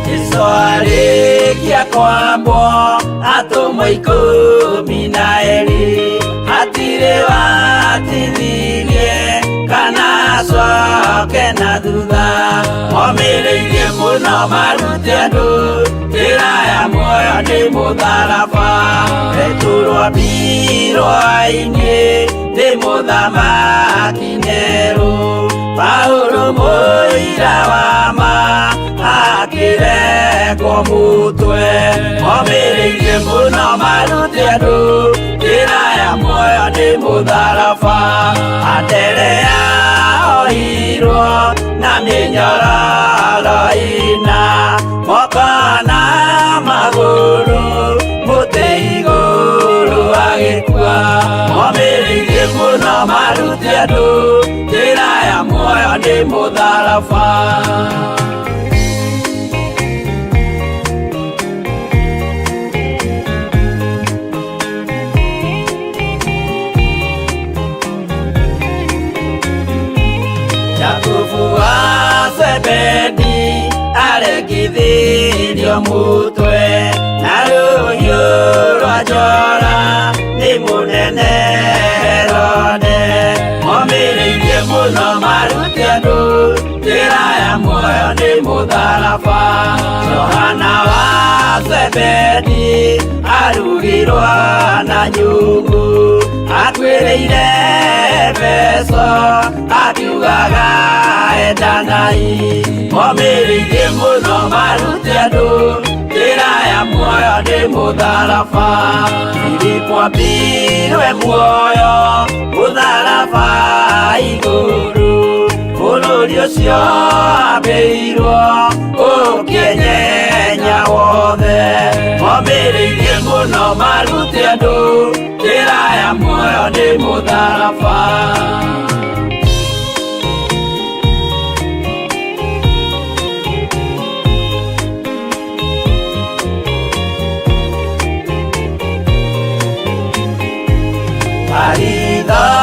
Jesu arĩkia kwambwo atũmwo 12 hatirĩ watithirie kana acoke na thutha momĩrĩirie mũno marute andũ njĩra ya muoyo nĩ mũtharaba Petero ambirwo-inĩ nĩ mũthamaki Nero Paulo mũira wa ma akĩrekwo mũtwe momĩrĩirie mũno marute andũ njĩra ya muoyo nĩ mũtharaba Anderea ohirwo na mĩnyororo ĩna moko na magũrũ mũtĩ igũrũ agĩkua momĩrĩirie mũno marute andũ njĩra ya muoyo nĩ mũtharaba. Jakubu wa Zebedi arekithirio mutwe na rũhiũ rwa njora nĩ mũnene Herode momĩrĩirie mũno marute andũ njĩra ya muoyo nĩ mũtharaba Johana wa Zebedi arugirwo na nyungu akuĩrĩire Efeso akiugaga endanai momĩrĩirie mũno marute andũ njĩra ya muoyo nĩ mũtharaba Filipo ambirwe muoyo mũtharaba igũrũ bũrũri ũcio ambĩirwo ũkĩenyenya wothe momĩrĩirie mũno marute andũ njĩra ya muoyo nĩ mũtharaba.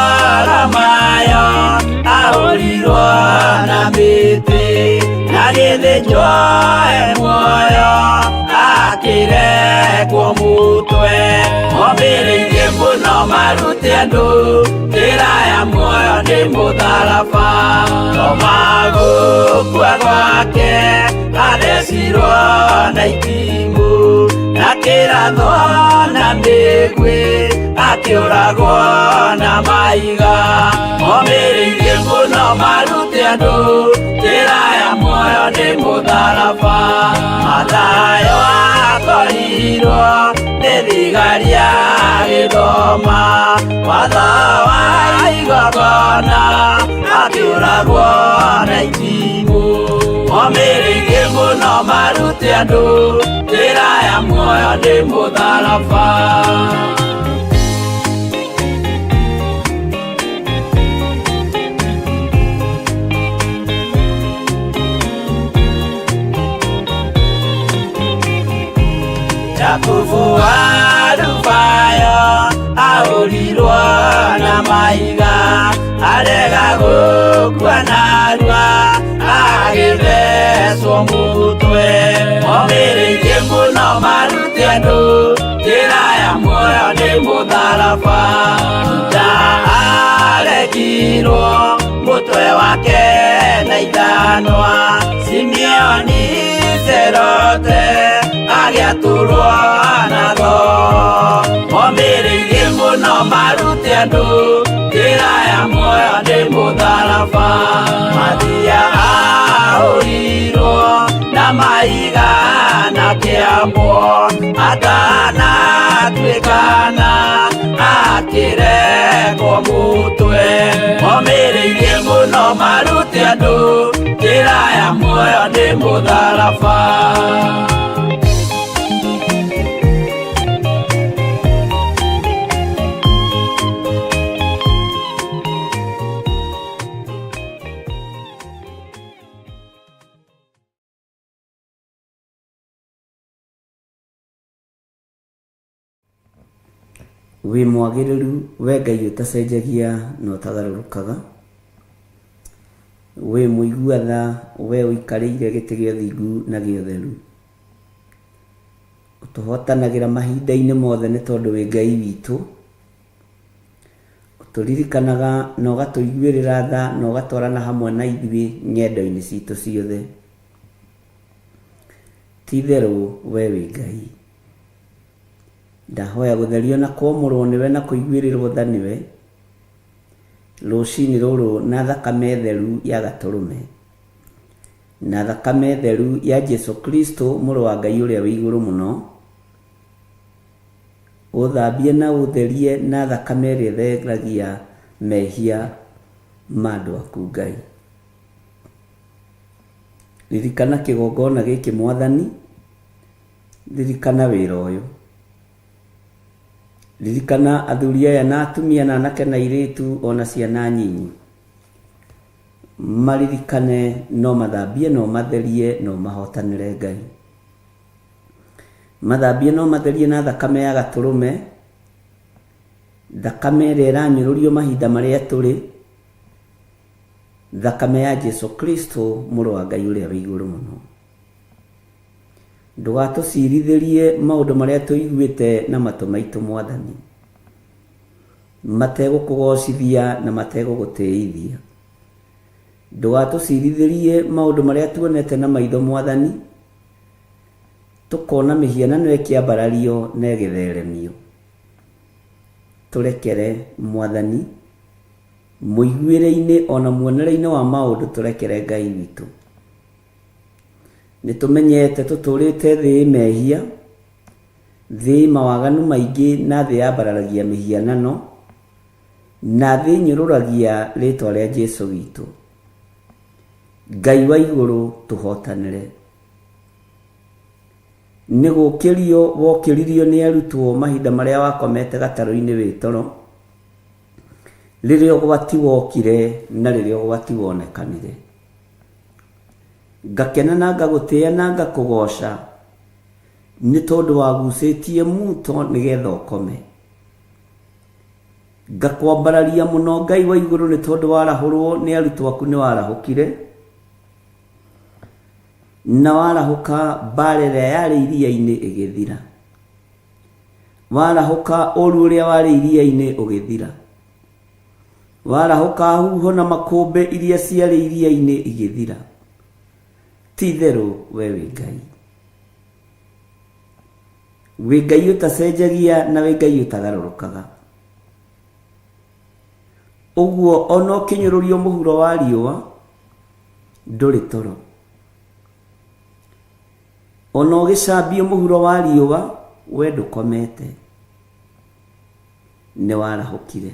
Baritholomayo ahũrirwo na mĩtĩ na gĩthĩnjwo e muoyo akĩrekwo mũtwe momĩrĩirie mũno marute andũ njĩra ya muoyo nĩ mũtharaba Toma gũkua gwake athecirwo na itimũ na kĩrathwo na mĩguĩ akĩũragwo na mahiga momĩrĩirie mũno marute andũ njĩra ya muoyo nĩ mũtharaba Mathayo akorirwo nĩ thigari agĩthoma watho wa igongona akĩũragwo na itimũ momĩrĩirie mũno marute andũ njĩra ya muoyo nĩ mũtharaba. Jakubu wa Alufayo ahũrirwo Arega gũkua narua agĩthecwo mũtwe. Omĩrĩirie mũno marute andũ njĩra ya muoyo nĩ mũtharaba. Juda aregirwo mũtwe wake na ithanwa. Simeoni Zerote agĩatũrwo na thoo. Omĩrĩirie mũno marute andũ njĩra ya muoyo nĩ mũtharaba. Mathia ahũrirwo na mahiga na kĩambwo atanatuĩkana akĩrekwo mũtwe. Omĩrĩirie mũno marute andũ njĩra ya muoyo nĩ mũtharaba. Wĩ mwagĩrĩru we Ngai ũtacenjagia na ũtagarũrũkaga. Wĩ mũigua tha we ũikarĩire gĩtĩ gĩa ũthingu na gĩa ũtheru. Ũtũhotanagĩra mahinda-inĩ mothe nĩ tondũ wĩ Ngai witũ. Ũtũririkanaga na ũgatũiguĩrĩra tha na ũgatwarana hamwe na ithuĩ ng'endo-inĩ citũ ciothe. Ti itherũ we wĩ Ngai. Ndahoya gũtherio na kwamũrwo nĩwe na kũiguĩrĩrwo tha nĩwe rũcinĩ rũrũ na thakame theru ya gatũrũme na thakame theru ya Jesu Kristo mũrũ wa Ngai ũrĩa wĩ igũrũ mũno. Ũthambie na ũtherie na thakame ĩrĩa ĩtheragia mehia ma andũ aku Ngai. Ririkana kĩgongona gĩkĩ Mwathani, ririkana wĩra ũyũ. Ririkana athuri aya na atumia na anake na airĩtu ona ciana nyinyi. Maririkane no mathambie no matherie no mahotanĩre Ngai. Mathambie no matherie na thakame ya gatũrũme, thakame ĩrĩa ĩranyũrũrio mahinda marĩa tũrĩ, thakame ya Jesu Kristo mũrũ wa Ngai ũrĩa wĩ igũrũ mũno. Ndũgatũcirithĩrie maũndũ marĩa tũiguĩte na matũ maitũ Mwathani, mategũkũgocithia na mategũgũtĩithia. Ndũgatũcirithĩrie maũndũ marĩa tuonete na maitho Mwathani, tũkona mĩhianano ĩkĩambarario na ĩgĩtheremio. Tũrekere Mwathani, mũiguĩre-inĩ ona muonere-inĩ wa maũndũ tũrekere Ngai witũ. Nĩ tũmenyete tũtũrĩte thĩ ĩ mehia, thĩ ĩ mawaganu maingĩ na thĩ yambararagia mĩhianano, na thĩ ĩnyũrũragia rĩtwa rĩa Jesu witũ. Ngai wa igũrũ tũhotanĩre. Nĩ gũkĩrio wokĩririo nĩ arutwo mahinda marĩa wakomete gatarũ-inĩ wĩ toro, rĩrĩa ũgwati wokire na rĩrĩa ũgwati wonekanire. Ngakena na ngagũtĩĩa na ngakũgooca nĩ tondũ wagucĩtie muto nĩgetha ũkome. Ngakwambararia mũno Ngai wa igũrũ nĩ tondũ warahũrwo nĩ arutwo aku nĩ warahũkire. Na warahũka mbaara ĩrĩa yarĩ iria-inĩ ĩgĩthira. Warahũka ũru ũrĩa warĩ iria-inĩ ũgĩthira. Warahũka huho na makũmbĩ iria ciarĩ iria-inĩ igĩthira. Ti itherũ we wĩ Ngai. Wĩ Ngai ũtacenjagia na wĩ Ngai ũtagarũrũkaga. Ũguo ona ũkĩnyũrũrio mũhuro wa riũa ndũrĩ toro. Ona ũgĩcambio mũhuro wa riũa we ndũkomete. Nĩ warahũkire.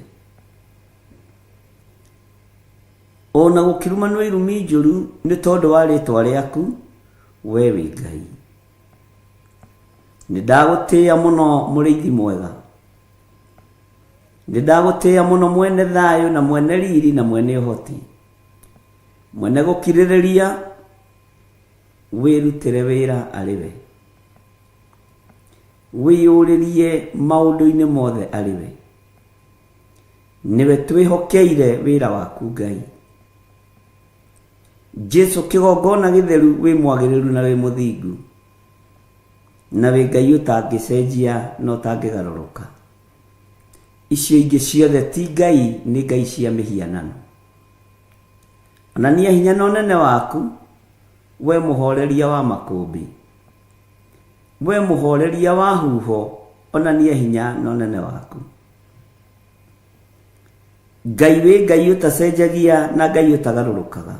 Ona gũkĩrumanwo irumi njũru nĩ tondũ wa rĩtwa rĩaku, we wĩ Ngai. Nĩ ndagũtĩĩa mũno mũrĩithi mwega. Nĩ ndagũtĩĩa mũno mwene thayũ na mwene riri na mwene ũhoti. Mwene gũkirĩrĩria, wĩrutĩre wĩra arĩ we. Wĩyũrĩrie maũndũ-inĩ mothe arĩ we. Nĩwe twĩhokeire wĩra waku Ngai. Jesu kĩgongona gĩtheru wĩ mwagĩrĩru na wĩ mũthingu, na wĩ Ngai ũtangĩcenjia na ũtangĩgarũrũka. Icio ingĩ ciothe ti Ngai, nĩ Ngai cia mĩhianano. Onania hinya na ũnene waku, we mũhoreria wa makũmbĩ. We mũhoreria wa huho, onania hinya na ũnene waku. Ngai wĩ Ngai ũtacenjagia na Ngai ũtagarũrũkaga.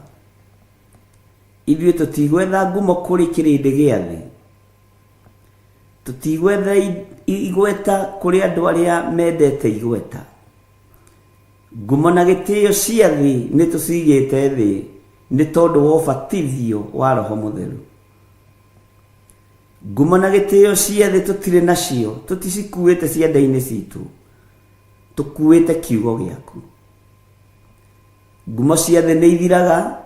Ithuĩ tũtigwetha ngumo kũrĩ kĩrĩndĩ gĩa thĩ. Tũtigwetha igweta kũrĩ andũ arĩa mendete igweta. Ngumo na gĩtĩo cia thĩ nĩ tũcigĩte thĩ nĩ tondũ wa ũbatithio wa Roho Mũtheru. Ngumo na gĩtĩo cia thĩ tũtirĩ nacio, tũticikuĩte ciande-inĩ citũ, tũkuĩte kiugo gĩaku. Ngumo cia thĩ nĩ ithiraga,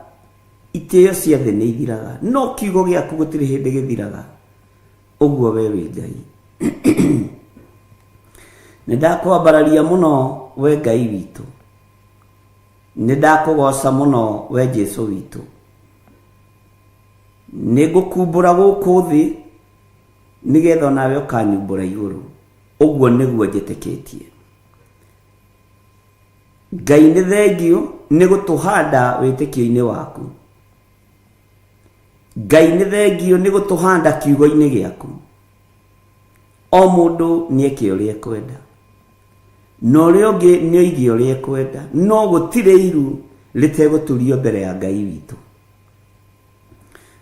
itĩo cia thĩ nĩ ithiraga, no kiugo gĩaku gũtirĩ hĩndĩ gĩthiraga. Ũguo we wĩ Ngai. Nĩ ndakwambararia mũno we Ngai witũ. Nĩ ndakũgoca mũno we Jesu witũ. Nĩ ngũkumbũra gũkũ thĩ nĩgetha onawe ũkanyumbũra igũrũ. Ũguo nĩguo njĩtĩkĩtie. Ngai nĩ thengiũ nĩ gũtũhanda wĩtĩkio-inĩ waku. Ngai nĩ thengiũ nĩ gũtũhanda kiugo-inĩ gĩaku. O mũndũ nĩ eke ũrĩa ekwenda, na ũrĩa ũngĩ nĩ oige ũrĩa ekwenda, no gũtirĩ iru rĩtegũturio mbere ya Ngai witũ.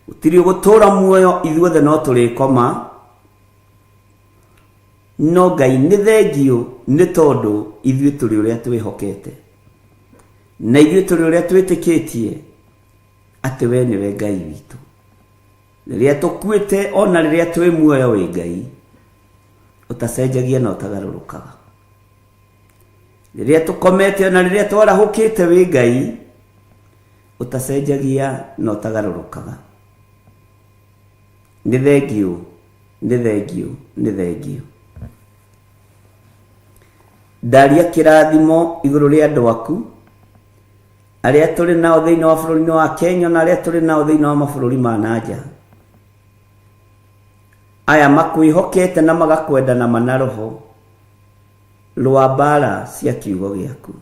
Gũtirĩ ũgũtũũra muoyo, ithuothe no tũrĩkoma, no Ngai nĩ thengiũ nĩ tondũ ithuĩ tũrĩ ũrĩa twĩhokete, na ithuĩ tũrĩ ũrĩa twĩtĩkĩtie atĩ we nĩwe Ngai witũ. Rĩrĩa tũkuĩte ona rĩrĩa twĩ muoyo wĩ Ngai ũtacenjagia na ũtagarũrũkaga. Rĩrĩa tũkomete ona rĩrĩa twarahũkĩte wĩ Ngai ũtacenjagia na ũtagarũrũkaga. Nĩ thengiũ, nĩ thengiũ, nĩ thengiũ. Ndaria kĩrathimo igũrũ rĩa andũ aku arĩa tũrĩ nao thĩinĩ wa bũrũri-inĩ wa Kenya na arĩa tũrĩ nao thĩinĩ wa mabũrũri ma na nja. Aya makwĩhokete na magakwenda na mana roho rũa mbara cia kiugo gĩaku.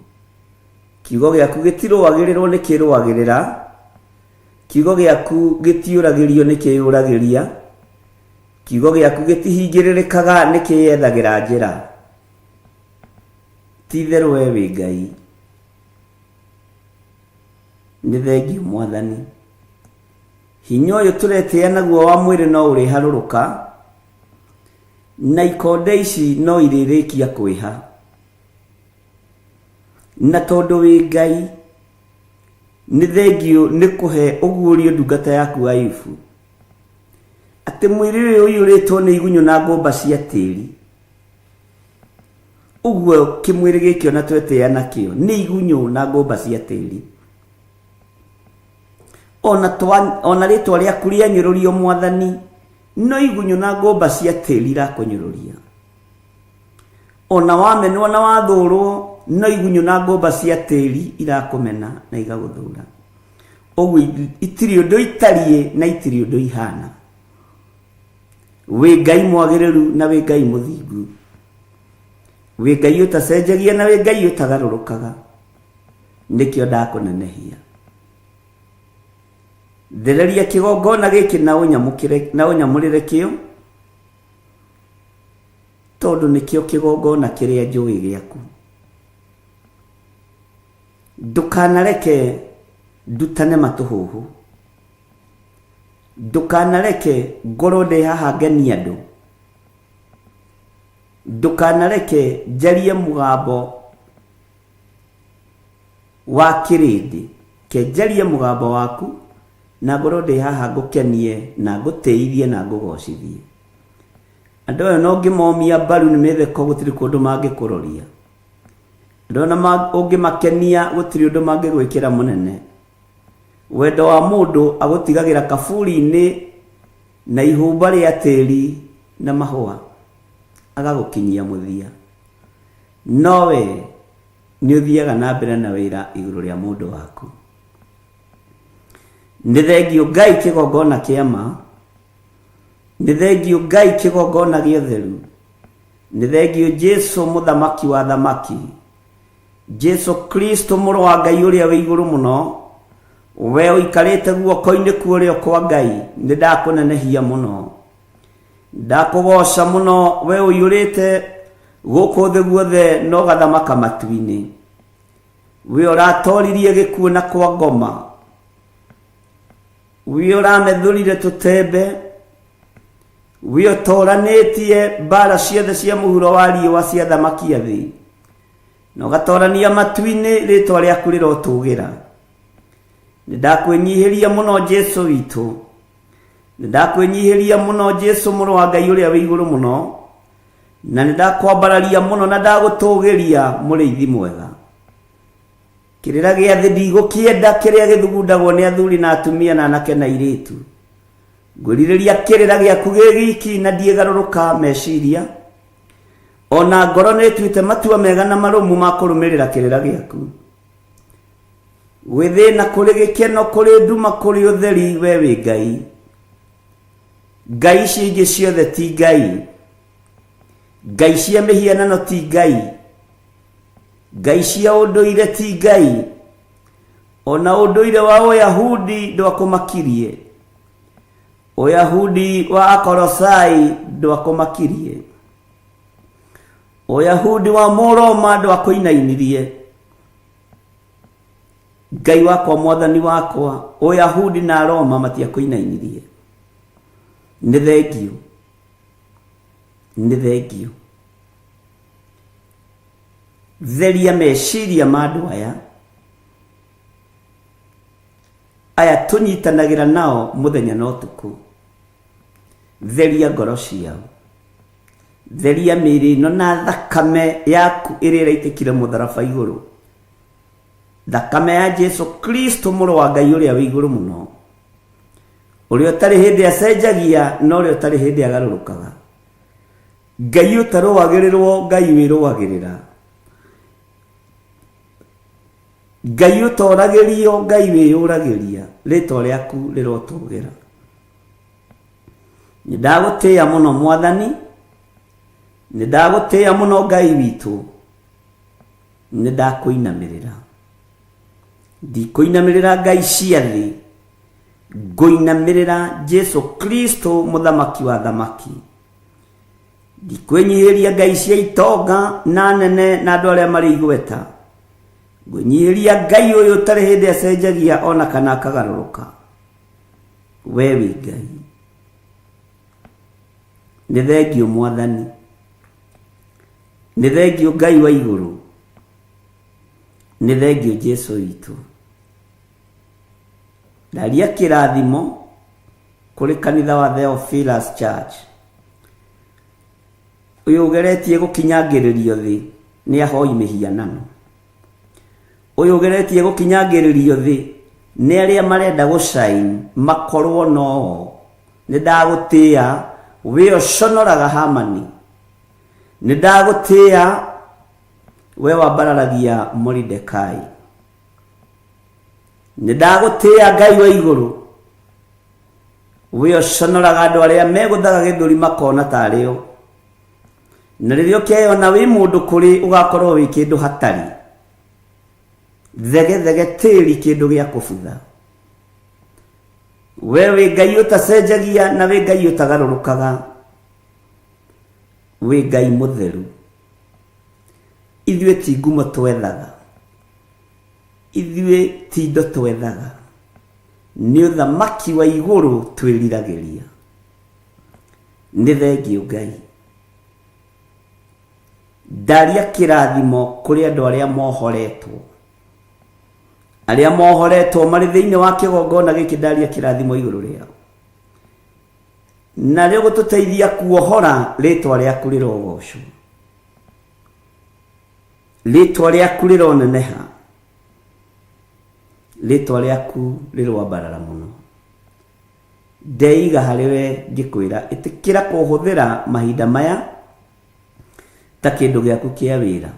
Kiugo gĩaku gĩtirũagĩrĩrwo nĩ kĩrũagĩrĩra, kiugo gĩaku gĩtiũragĩrio nĩ kĩyũragĩria, kiugo gĩaku gĩtihingĩrĩrĩkaga nĩ kĩyethagĩra njĩra. Ti itherũ we wĩ Ngai. Nĩ thengiũ Mwathani. Hinya ũyũ tũretĩĩa naguo wa mwĩrĩ no ũrĩharũrũka, na ikonde ici no irĩrĩkia kwĩha. Na tondũ wĩ Ngai, nĩ thengiũ nĩ kũhe ũguũrio ndungata yaku Ayubu, atĩ mwĩrĩ ũyũ ũiyũrĩtwo nĩ igunyũ na ngũmba cia tĩri, ũguo kĩmwĩrĩ gĩkĩ ona twetĩĩa nakĩo nĩ igunyũ na ngũmba cia tĩri. Ona twa, ona rĩtwa rĩaku rĩanyũrũrio Mwathani, no igunyũ na ngũmba cia tĩri irakũnyũrũria. Ona wamenwo na wathũrwo, no igunyũ na ngũmba cia tĩri irakũmena na igagũthũra. Ũguo itirĩ ũndũ itariĩ na itirĩ ũndũ ihana. Wĩ Ngai mwagĩrĩru na wĩ Ngai mũthingu. Wĩ Ngai ũtacenjagia na wĩ Ngai ũtagarũrũkaga. Nĩkĩo ndakũnenehia. Thereria kĩgongona gĩkĩ na ũnyamũkĩre na ũnyamũrĩre kĩo, tondũ nĩkĩo kĩgongona kĩrĩa njũĩ gĩaku. Ndũkanareke ndutane matũhũhũ. Ndũkanareke ngorwo ndĩ haha ngenie andũ. Ndũkanareke njarie mũgambo wa kĩrĩndĩ. Ke njarie mũgambo waku na ngorwo ndĩ haha ngũkenie na ngũtĩithie na ngũgocithie. Andũ aya no ũngĩmomia mbaru nĩ mĩtheko gũtirĩ kũndũ mangĩkũroria. Andũ aya ũngĩmakenia gũtirĩ ũndũ mangĩgwĩkĩra mũnene. Wendo wa mũndũ agũtigagĩra kaburi-inĩ na ihũmba rĩa tĩri na mahũa, agagũkinyia mũthia. No we Nĩ ũthiaga na mbere na wĩra igũrũ rĩa mũndũ waku. Nĩ thengiũ Ngai kĩgongona kĩa ma. Nĩ thengiũ Ngai kĩgongona gĩa ũtheru. Nĩ thengiũ Jesu mũthamaki wa thamaki. Jesu Kristo mũrũ wa Ngai ũrĩa wĩ igũrũ mũno, we ũikarĩte guoko-inĩ kwa ũrĩo kwa Ngai, nĩ ndakũnenehia mũno. Ndakũgooca mũno we ũiyũrĩte gũkũ thĩ guothe na ũgathamaka matu-inĩ. We ũratoririe gĩkuũ na kwa ngoma. We ũramethũrire tũtembe. We ũtoranĩtie mbara ciothe cia mũhuro wa riũa cia thamaki a thĩ. Na ũgatorania matu-inĩ rĩtwa rĩaku rĩrotũgĩra. Nĩ ndakwĩnyihĩria mũno Jesu witũ. Nĩ ndakwĩnyihĩria mũno Jesu mũrũ wa Ngai ũrĩa wĩ igũrũ mũno. Na nĩ ndakwambararia mũno na ndagũtũgĩria mũrĩithi mwega. Kĩrĩra gĩa thĩ ndigũkĩenda kĩrĩa gĩthugundagwo nĩ athuri na atumia na anake na airĩtu. Ngwĩrirĩria kĩrĩra gĩaku gĩ giki na ndiĩgarũrũka meciria. Ona ngoro nĩ ĩtuĩte matua mega na marũmu ma kũrũmĩrĩra kĩrĩra gĩaku. Gwĩ thĩna kũrĩ gĩkeno kũrĩ nduma kũrĩ ũtheri we wĩ Ngai. Ngai ici ingĩ ciothe ti Ngai. Ngai cia mĩhianano ti Ngai. Ngai cia ũndũire ti Ngai. Ona ũndũire wa Ũyahudi ndwakũmakirie. Ũyahudi wa Akorosai ndwakũmakirie. Ũyahudi wa Mũroma ndwakũinainirie. Ngai wakwa mwathani wakwa, Ũyahudi na Roma matiakũinainirie. Nĩ thengiũ. Nĩ thengiũ. Theria meciria ma andũ aya. Aya tũnyitanagĩra nao mũthenya na ũtukũ. Theria ngoro ciao. Theria mĩĩrĩ ĩno na thakame yaku ĩrĩa ĩraitĩkire mũtharaba igũrũ. Thakame ya Jesu Kristo mũrũ wa Ngai ũrĩa wĩ igũrũ mũno. Ũrĩa ũtarĩ hĩndĩ acenjagia na ũrĩa ũtarĩ hĩndĩ agarũrũkaga. Ngai ũtarũagĩrĩrwo, Ngai wĩrũagĩrĩra. Ngai ũtoragĩrio, Ngai wĩyũragĩria. Rĩtwa rĩaku rĩrotũgĩra. Nĩ ndagũtĩĩa mũno mwathani, nĩ ndagũtĩĩa mũno Ngai witũ, nĩ ndakũinamĩrĩra. Ndikũinamĩrĩra ngai cia thĩ, ngũinamĩrĩra Jesu Kristo mũthamaki wa thamaki. Ndikwĩnyihĩria ngai cia itonga na nene na andũ arĩa marĩ igweta. Ngwĩnyihĩria Ngai ũyũ ũtarĩ hĩndĩ acenjagia ona kana akagarũrũka. We wĩ Ngai. Nĩ thengiũ mwathani. Nĩ thengiũ Ngai wa igũrũ. Nĩ thengiũ Jesu witũ. Ndaria kĩrathimo kũrĩ kanitha wa Theophilus Church. Ũyũ ũgeretie gũkinyangĩrĩrio thĩ nĩ ahoi mĩhianano. Ũyũ ũgeretie gũkinyangĩrĩrio thĩ nĩ arĩa marenda gũcain makorwo no o. Nĩ ndagũtĩa we ũconoraga Hamani. Nĩ ndagũtĩa we wambararagia Moridekai. Nĩ ndagũtĩa Ngai wa igũrũ we ũconoraga andũ arĩa megũthaga gĩthũri makona tarĩ o. Na rĩrĩa ũkeyona wĩ mũndũ kũrĩ ũgakorwo wĩ kĩndũ hatarĩ. Thege thege tĩri kĩndũ gĩa kũbutha. We wĩ Ngai ũtacenjagia na wĩ Ngai ũtagarũrũkaga. Wĩ Ngai mũtheru. Ithuĩ ti ngumo twethaga. Ithuĩ ti indo twethaga. Nĩ ũthamaki wa igũrũ twĩriragĩria. Nĩ thengiũ Ngai. Ndaria kĩrathimo kũrĩ andũ arĩa mohoretwo. Arĩa mohoretwo marĩ thĩinĩ wa kĩgongona gĩkĩ ndaria kĩrathimo igũrũ rĩao. Narĩo gũtũteithia kuohora rĩtwa rĩaku rĩrogocwo. Rĩtwa rĩaku rĩroneneha. Rĩtwa rĩaku rĩroambarara mũno. Ndeiga harĩ we ngĩkwĩra ĩtĩkĩra kũhũthĩra mahinda maya ta kĩndũ gĩaku kĩa wĩra.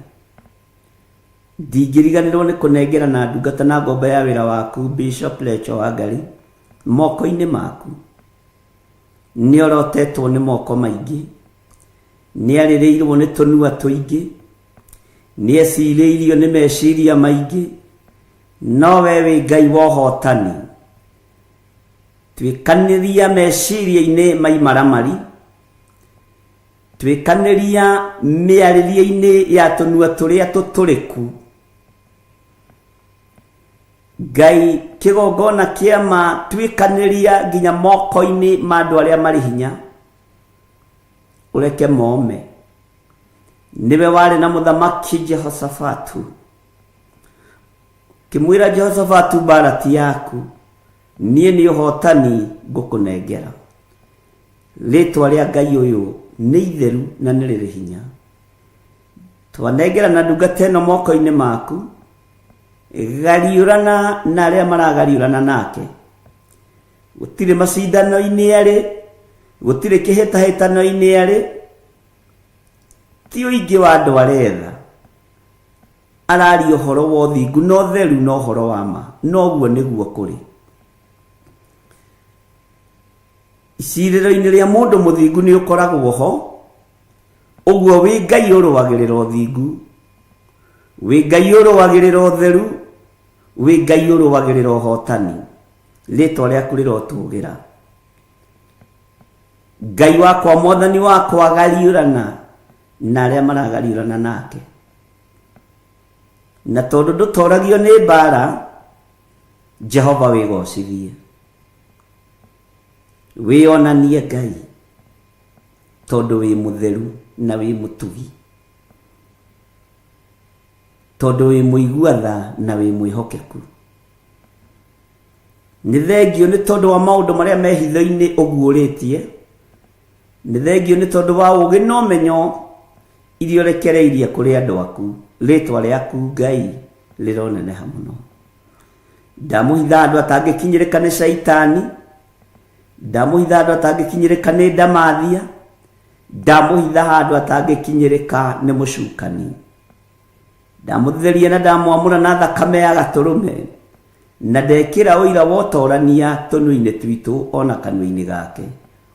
Ndingĩriganĩrwo nĩ kũnengera na ndungata na ngombo ya wĩra waku Bishop Lecho Wangari moko-inĩ maku. Nĩ orotetwo nĩ moko maingĩ, nĩ arĩrĩirwo nĩ tũnua tũingĩ, nĩ ecirĩirio nĩ meciria maingĩ, no we wĩ Ngai wa ũhotani. Tuĩkanĩria meciria-inĩ ma imaramari, Tuĩkanĩria mĩarĩrie-inĩ ya tũnua tũrĩa tũtũrĩku. Ngai kĩgongona kĩa ma tuĩkanĩria nginya moko-inĩ ma andũ arĩa marĩ hinya, ũreke mome. Nĩwe warĩ na mũthamaki Jehoshafatu. Kĩmwĩra Jehoshafatu, mbara ti yaku, niĩ nĩ ũhotani ngũkũnengera. Rĩtwa rĩa Ngai ũyũ nĩ itheru na nĩ rĩrĩ hinya. Twanengerana ndungata ĩno moko-inĩ maku, gariũrana na arĩa maragariũrana nake. Gũtirĩ macindano-inĩ arĩ, gũtirĩ kĩhĩtahĩtano-inĩ arĩ, ti ũingĩ wa andũ aretha. Araria ũhoro wa ũthingu na ũtheru na ũhoro wa ma, na ũguo nĩguo kũrĩ. Icirĩro-inĩ rĩa mũndũ mũthingu nĩ ũkoragwo ho, ũguo wĩ Ngai ũrũagĩrĩra ũthingu, wĩ Ngai ũrũagĩrĩra ũtheru, wĩ Ngai ũrũagĩrĩra ũhotani. Rĩtwa rĩaku rĩrotũgĩra. Ngai wakwa, mwathani wakwa, gariũrana na arĩa maragariũrana nake. Na tondũ ndũtoragio nĩ mbara, Jehova wĩgocithie. Wĩonanie Ngai tondũ wĩ mũtheru na wĩ mũtugi, tondũ wĩ mũigua tha na wĩ mwĩhokeku. Nĩ thengio nĩ tondũ wa maũndũ marĩa me hitho-inĩ ũguũrĩtie, nĩ thengio nĩ tondũ wa ũũgĩ na ũmenyo iria ũrekereirie kũrĩ andũ aku. Rĩtwa rĩaku Ngai rĩroneneha mũno. Ndamũhitha andũ atangĩkinyĩrĩka nĩ caitani, ndamũhitha andũ atangĩkinyĩrĩka nĩ ndamathia, ndamũhitha handũ atangĩkinyĩrĩka nĩ mũcukani. Ndamũtheria na ndamwamũra na thakame ya gatũrũme, na ndekĩra ũira wa ũtorania tũnua-inĩ twitũ o na kanua-inĩ gake.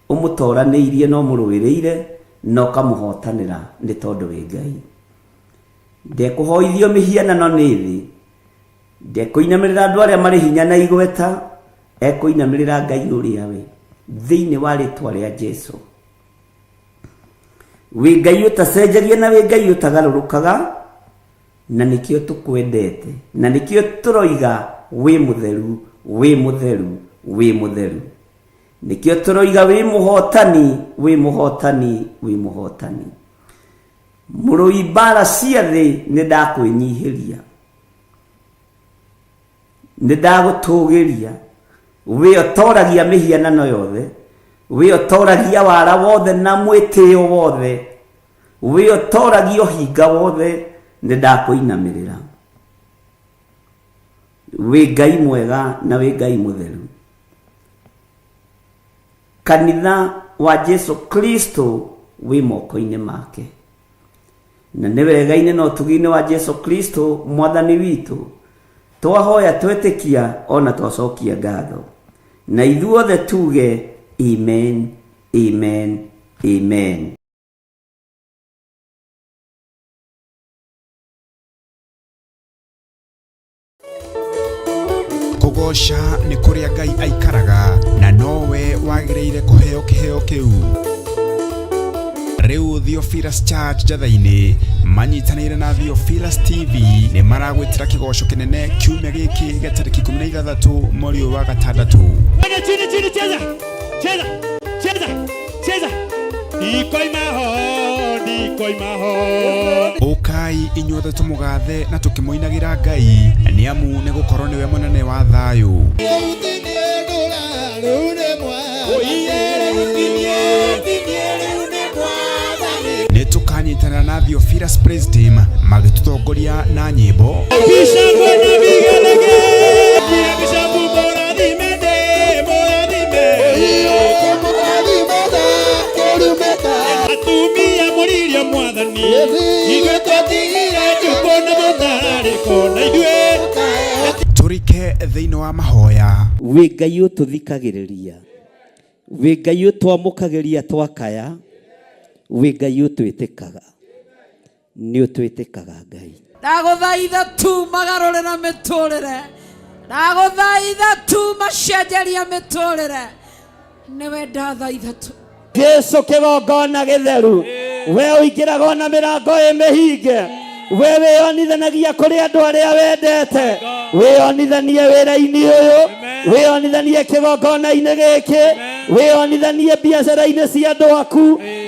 Ũmũtoranĩirie na ũmũrũĩrĩire na ũkamũhotanĩra nĩ tondũ wĩ Ngai. Ndekũhoithio mĩhianano nĩ thĩ, Ndekũinamĩrĩra andũ arĩa marĩ hinya na igweta, ekũinamĩrĩra Ngai ũrĩa we, thĩinĩ wa rĩtwa rĩa Jesu. Wĩ Ngai ũtacenjagia na wĩ Ngai ũtagarũrũkaga, na nĩkĩo tũkwendete, na nĩkĩo tũroiga wĩ mũtheru, wĩ mũtheru, wĩ mũtheru. Nĩkĩo tũroiga wĩ mũhotani, wĩ mũhotani, wĩ mũhotani. Mũrũi mbara cia thĩ nĩ ndakwĩnyihĩria. Nĩ ndagũtũgĩria. We ũtoragia mĩhianano yothe, we ũtoragia wara wothe na mwĩtĩo wothe, we ũtoragia ũhinga wothe, nĩ ndakũinamĩrĩra. Wĩ Ngai mwega na wĩ Ngai mũtheru. Kanitha wa Jesu Kristo wĩ moko-inĩ make. Na nĩ wega-inĩ na ũtugi-inĩ wa Jesu Kristo mwathani witũ, twahoya twetĩkia ona twacokia ngatho. Na ithuothe tuge amen, amen, amen. Kũgooca nĩ kũrĩa Ngai aikaraga na nowe wagĩrĩire kũheo kĩheo kĩu. Rĩu Theophilus Church Njatha-inĩ manyitanĩire na Theophilus TV nĩ maragwĩtĩra kĩgoco kĩnene kiumia gĩkĩ gĩa tarĩki 16 mweri ũyũ wa gatandatũ. Twende chini chini, cheza cheza cheza cheza, ndikoima ho ndikoima ho. Ũkai inyuothe tũmũgathe na tũkĩmũinagĩra Ngai, nĩ amu nĩ gũkorwo nĩwe mũnene wa thayũ. Nĩ tũkanyitanĩra na Theophilus Praise Team magĩtũtongoria na nyĩmbo. Bishop na vigelegele, Bishop mũrathime ndĩ mũrathime. Atumia mũririe mwathani, ithuĩ twatigire njukũ na mũtara. harĩkũ na ithuĩ. Tũrike thĩinĩ wa mahoya. Wĩ Ngai ũtũthikagĩrĩria, wĩ Ngai ũtwamũkagĩria twakaya, wĩ Ngai ũtwĩtĩkaga, nĩ ũtwĩtĩkaga Ngai. Ndagũthaitha tu magarũrĩra mĩtũrĩre, ndagũthaitha tu macenjeria mĩtũrĩre, nĩwe ndathaitha tu. Jesu kĩgongona gĩtheru, we ũingĩraga ona mĩrango ĩ mĩhinge, we wĩyonithanagia kũrĩ andũ arĩa wendete, wĩyonithanie wĩra-inĩ ũyũ, wĩyonithanie kĩgongona-inĩ gĩkĩ, wĩyonithanie biacara-inĩ cia andũ aku,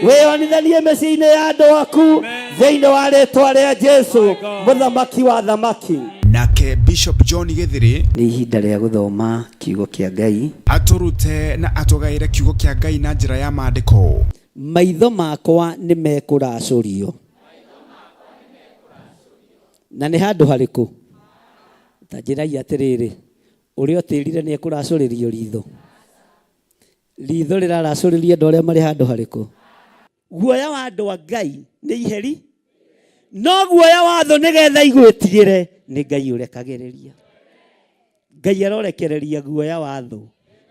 wĩyonithanie mĩciĩ-inĩ ya andũ aku, thĩinĩ wa rĩtwa rĩa Jesu mũthamaki wa thamaki. Nake Bishop John Gĩthĩrĩ Nĩ ihinda rĩa gũthoma kiugo kĩa Ngai. Atũrute na atũgaĩre kiugo kĩa Ngai na njĩra ya maandĩko. Maitho makwa nĩ mekũracũrio. Na nĩ handũ harĩkũ? Ta njĩrai atĩrĩrĩ, ũrĩa ũtĩrire nĩ ekũracũrĩrio ritho? Ritho rĩraracũrĩrio andũ arĩa marĩ handũ harĩkũ? Guoya wa andũ a Ngai nĩ iheri, no guoya wa thũ nĩgetha igwĩtigĩre nĩ Ngai ũrekagĩrĩria. Ngai arorekereria guoya wa thũ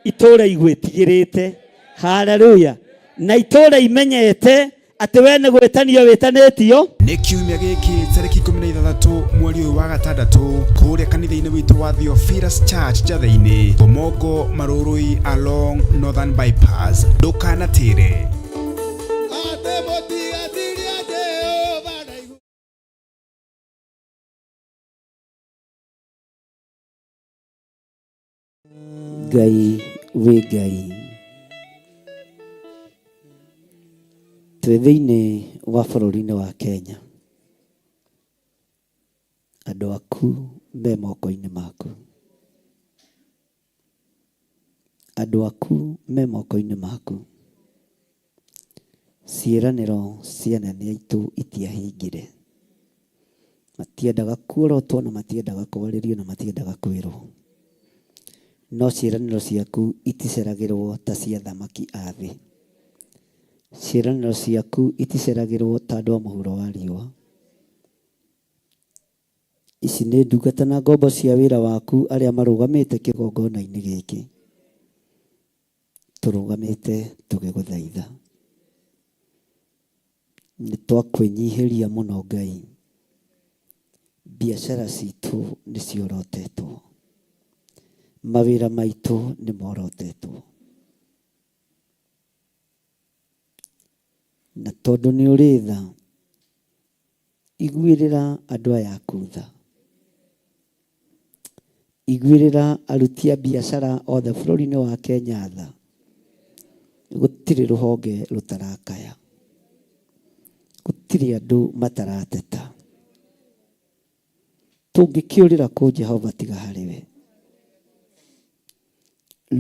itũra igwĩtigĩrĩte. Haleluya! Na itũra imenyete atĩ we nĩ gwĩtanio wĩtanĩtio. Nĩ kiumia gĩkĩ tarĩki 16 mweri ũyũ wa gatandatũ kũrĩa kanitha-inĩ witũ wa Theophilus Church Njathĩ-inĩ, Bomongo Marũrũi along Northern Bypass. Ndũkanatĩre. Ngai wĩ Ngai. Twĩ thĩinĩ wa bũrũri-inĩ wa Kenya. Andũ aku me moko-inĩ maku. Andũ aku me moko-inĩ maku. Ciĩranĩro cia anene aitũ itiahingire. Matiendaga kuorotwo na matiendaga kwarĩrio na matiendaga kwĩrwo. No ciĩranĩro ciaku iticeragĩrwo ta cia athamaki a thĩ. Ciĩranĩro ciaku iticeragĩrwo ta andũ a mũhuro wa riũa. Ici nĩ ndungata na ngombo cia wĩra waku arĩa marũgamĩte kĩgongona-inĩ gĩkĩ. Tũrũgamĩte tũgĩgũthaitha. Nĩ twakwĩnyihĩria mũno Ngai. Biacara citũ nĩ ciorotetwo. Mawĩra maitũ nĩ morotetwo. Na tondũ nĩ ũrĩ tha, iguĩrĩra andũ aya aku tha. Iguĩrĩra aruti a biacara othe bũrũri-inĩ wa Kenya tha. Gũtirĩ rũhonge rũtarakaya. Gũtirĩ andũ matarateta. Tũngĩkĩũrĩra kũ Jehova tiga harĩ we?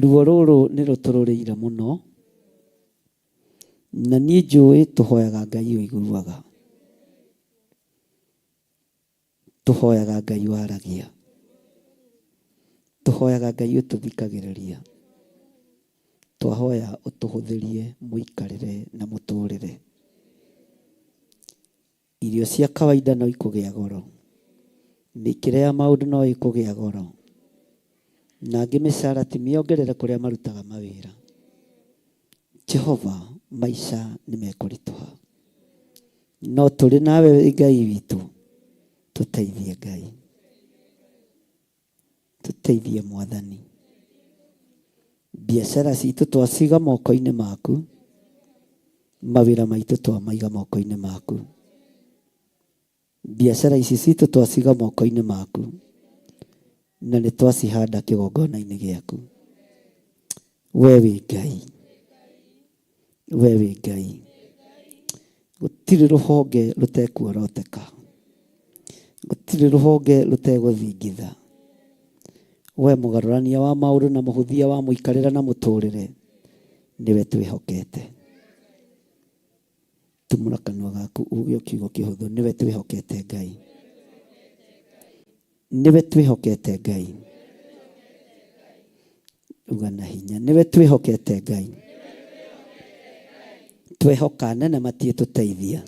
Ruo rũrũ nĩ rũtũrũrĩire mũno, na niĩ njũĩ tũhoyaga Ngai ũiguaga. Tũhoyaga Ngai waragia. Tũhoyaga Ngai ũtũthikagĩrĩria. Twahoya ũtũhũthĩrie mũikarĩre na mũtũrĩre. Irio cia kawaida no ikũgĩa goro. Mĩkĩre ya maũndũ no ĩkũgĩa goro. Na angĩ mĩcara ti mĩongerere kũrĩa marutaga mawĩra. Jehova, maica nĩ mekũritũha. No tũrĩ nawe wĩ Ngai witũ, tũteithie Ngai. Tũteithie Mwathani. Biacara citũ twaciga moko-inĩ maku, mawĩra maitũ twamaiga moko-inĩ maku. Biacara ici citũ twaciga moko-inĩ maku, na nĩ twacihanda kĩgongona-inĩ gĩaku. We wĩ Ngai, we wĩ Ngai. Gũtirĩ rũhonge rũtekuoroteka, gũtirĩ rũhonge rũtegũthingitha. We mũgarũrania wa maũndũ na mũhũthia wa mũikarĩre na mũtũrĩre, nĩwe twĩhokete. Tumũra kanua gaku uge o kiugo kĩhũthũ, nĩwe twĩhokete Ngai. Nĩwe twĩhokete Ngai. Uga na hinya, nĩwe twĩhokete Ngai. Twehoka anene matiĩtũteithia.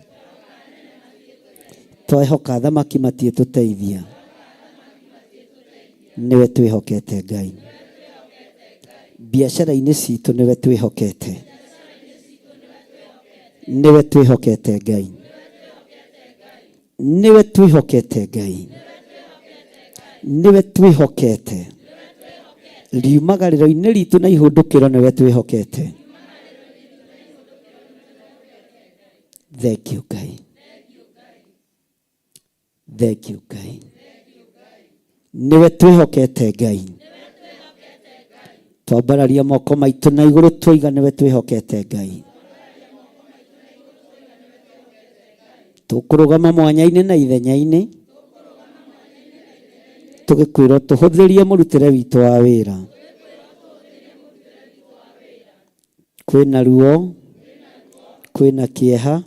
Twehoka athamaki matiĩtũteithia. Nĩwe twĩhokete Ngai. Biacara-inĩ citũ nĩwe twĩhokete. Nĩwe twĩhokete Ngai. Nĩwe twĩhokete Ngai. Nĩwe twĩhokete. Riumagarĩro-inĩ ritũ na ihũndũkĩro nĩwe twĩhokete. Thank you Ngai. Thank you Ngai. Nĩwe twĩhokete Ngai. Twambararia moko maitũ na igũrũ twoiga nĩwe twĩhokete Ngai. Tũkũrũgama mwanya-inĩ na ithenya-inĩ tũgĩkwĩrwo tũhũthĩrie mũrutĩre witũ wa wĩra. Kwĩna ruo, kwĩna kĩeha,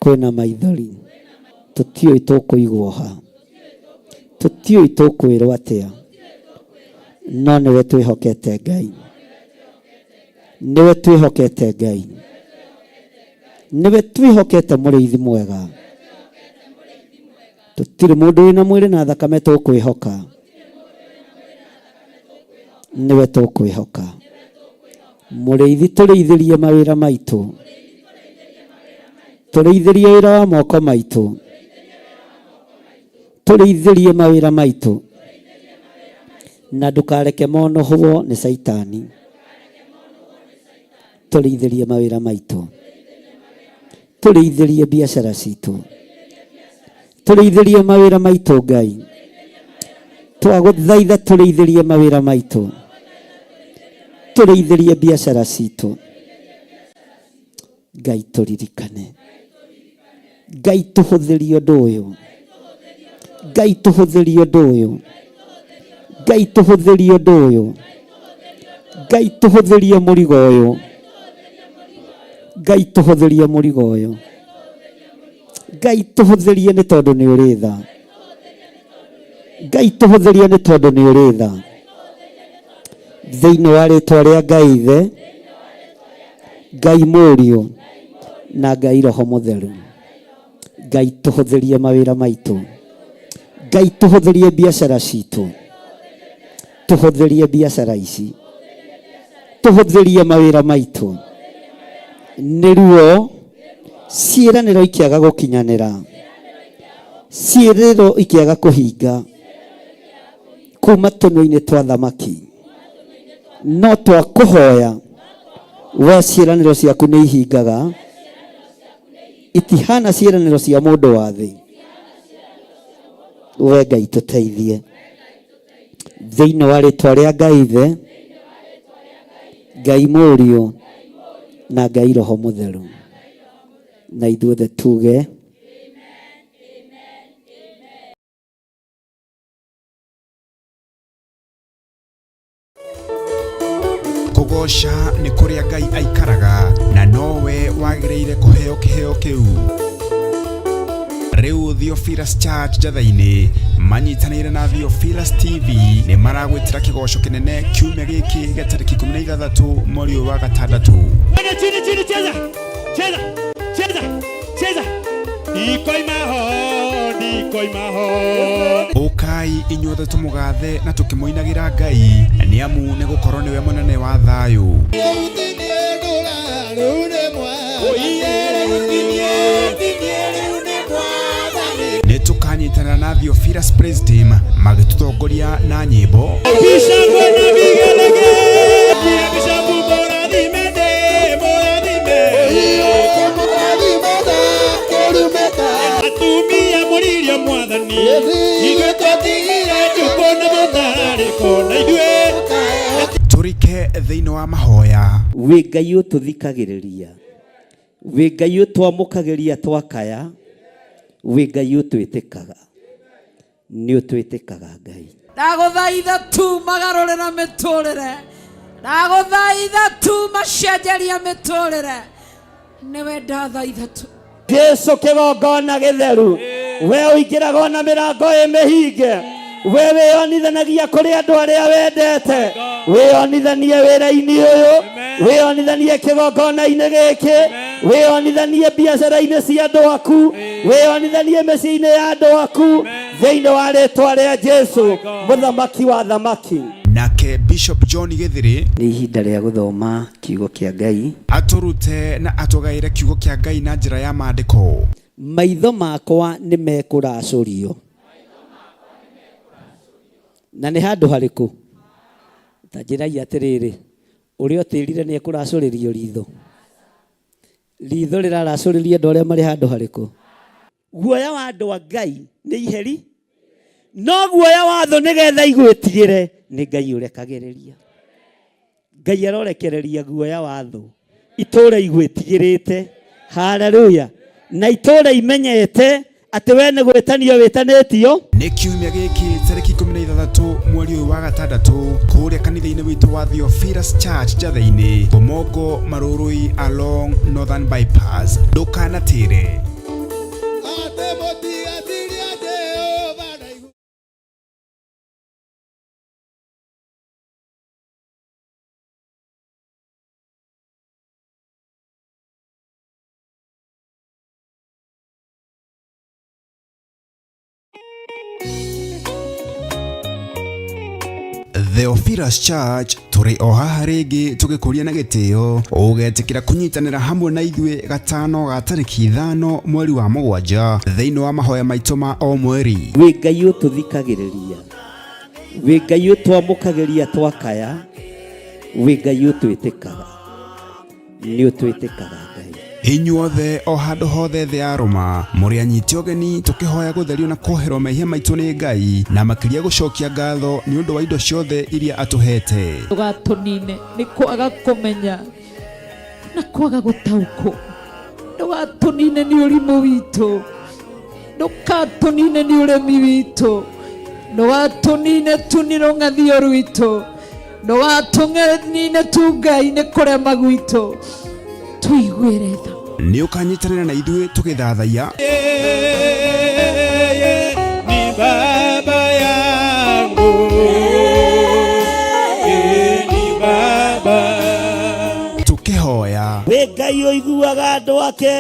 kwĩna maithori. Tũtiũĩ tũkũigwo ha, tũtiũĩ tũkwĩrwo atĩa, no nĩwe twĩhokete Ngai. Nĩwe twĩhokete Ngai. Nĩwe twĩhokete mũrĩithi mwega. Tũtirĩ mũndũ wĩna mwĩrĩ na thakame tũkwĩhoka. Nĩwe tũkwĩhoka. Mũrĩithi tũrĩithĩrie mawĩra maitũ. Tũrĩithĩrie wĩra wa moko maitũ. Tũrĩithĩrie mawĩra maitũ. Na ndũkareke monũhwo nĩ Caitani. Tũrĩithĩrie mawĩra maitũ. Tũrĩithĩrie biacara citũ. Tũrĩithĩrie mawĩra maitũ Ngai. Twagũthaitha tũrĩithĩrie mawĩra maitũ. Tũrĩithĩrie biacara citũ. Ngai tũririkane. Ngai tũhũthĩrie ũndũ ũyũ. Ngai tũhũthĩrie ũndũ ũyũ. Ngai tũhũthĩrie ũndũ ũyũ. Ngai tũhũthĩrie mũrigo ũyũ. Ngai tũhũthĩrie mũrigo ũyũ. Ngai tũhũthĩrie nĩ tondũ nĩ ũrĩ tha. Ngai tũhũthĩrie nĩ tondũ nĩ ũrĩ tha. Thĩinĩ wa rĩtwa rĩa Ngai Ithe, Ngai Mũriũ na Ngai Roho Mũtheru. Ngai tũhũthĩrie mawĩra maitũ. Ngai tũhũthĩrie biacara citũ. Tũhũthĩrie biacara ici. Tũhũthĩrie mawĩra maitũ. Nĩ ruo ciĩranĩro ikĩaga gũkinyanĩra. Ciĩrĩro ikĩaga kũhinga. Kuma tũnua-inĩ twa thamaki. No twakũhoya we ciĩranĩro ciaku nĩ ihingaga. Itihana ciĩranĩro cia mũndũ wa thĩ. We Ngai tũteithie. Thĩinĩ wa rĩtwa rĩa Ngai Ithe, Ngai Mũriũ na Ngai Roho Mũtheru. Na ithuothe tuge Kũgooca nĩ kũrĩa Ngai aikaraga na nowe wagĩrĩire kũheo kĩheo kĩu. Rĩu Theophilus Church Njatha-inĩ manyitanĩire na Theophilus TV nĩ maragwĩtĩra kĩgoco kĩnene kiumia gĩkĩ gĩa tarĩki 16 mweri ũyũ wa gatandatũ. Twende chini chini, cheza cheza cheza cheza, ndikoima ho ndikoima ho. Ũkai inyuothe tũmũgathe na tũkĩmũinagĩra Ngai, nĩ amu nĩ gũkorwo nĩwe mũnene wa thayũ. Nĩ tũkanyitanĩra na Theophilus Praise Team magĩtũtongoria na nyĩmbo. Bishop na vigelegele, Bishop mũrathime ndĩ mũrathime. Atumia mũririo mwathani, ithuĩ twatigire njukũ na mũtararĩko na ithuĩ Tũrike thĩinĩ wa mahoya. Wĩ Ngai ũtũthikagĩrĩria, wĩ Ngai ũtwamũkagĩria twakaya, wĩ Ngai ũtwĩtĩkaga, nĩ ũtwĩtĩkaga Ngai. Ndagũthaitha tu magarũrĩra mĩtũrĩre. Ndagũthaitha tu macenjeria mĩtũrĩre. Nĩwe ndathaitha tu. Jesu kĩgongona gĩtheru, we ũingĩraga ona mĩrango ĩ mĩhinge. We wĩyonithanagia kũrĩ andũ arĩa wendete, wĩyonithanie wĩra-inĩ ũyũ, wĩyonithanie kĩgongona-inĩ gĩkĩ, wĩyonithanie biacara-inĩ cia andũ aku, wĩyonithanie mĩciĩ-inĩ ya andũ aku, thĩinĩ wa rĩtwa rĩa Jesu mũthamaki wa thamaki. Nake Bishop John Githiri Nĩ ihinda rĩa gũthoma kiugo kĩa Ngai. Atũrute na atũgaĩre kiugo kĩa Ngai na njĩra ya maandĩko. Maitho makwa nĩ mekũracũrio. Na nĩ handũ harĩkũ? Ta njĩrai atĩrĩrĩ, ũrĩa ũtĩrire nĩ ekũracũrĩrio ritho? Ritho rĩraracũrĩrio andũ arĩa marĩ handũ harĩkũ? Guoya wa andũ a Ngai nĩ iheri, no guoya wa thũ nĩgetha igwĩtigĩre nĩ Ngai ũrekagĩrĩria. Ngai arorekereria guoya wa thũ itũũra igwĩtigĩrĩte. Haleluya. Na itũũra imenyete atĩ we nĩ gwĩtanio wĩtanĩtio. Nĩ kiumia gĩkĩ tarĩki 16 mweri ũyũ wa gatandatũ kũrĩa kanitha-inĩ witũ wa Theophilus Church Njathĩ-inĩ, Bomongo Marũrũi along Northern Bypass. Ndũkanatĩre. Theophilus Church tũrĩ o haha rĩngĩ tũgĩkũria na gĩtĩo ũgetĩkĩra kũnyitanĩra hamwe na ithuĩ gatano ga tarĩki 5 mweri wa 7 thĩinĩ wa mahoya maitũ ma o mweri. Wĩ Ngai ũtũthikagĩrĩria, wĩ Ngai ũtwamũkagĩria twakaya, wĩ Ngai ũtwĩtĩkaga, nĩ ũtwĩtĩkaga Ngai. Inyuothe o handũ hothe thĩ ya Roma mũrĩ anyiti ũgeni tũkĩhoya gũtherio na kuoherwo mehia maitũ nĩ Ngai na makĩria gũcokia ngatho nĩ ũndũ wa indo ciothe iria atũhete. Ndũgatũnine nĩ kwaga kũmenya na kwaga gũtaũkwo, ndũgatũnine nĩ ũrimũ witũ, ndũgatũnine nĩ ũremi witũ, ndũgatũnine tu nĩ rũng'athio rwitũ, ndũgatũnine tu Ngai nĩ kũrema gwitũ, tuiguĩre tha. Nĩ ũkanyitanĩra na ithuĩ tũgĩthathaiya. Yeye ni baba yangu, yeye ni baba. Tũkĩhoya. Wĩ Ngai ũiguaga andũ ake,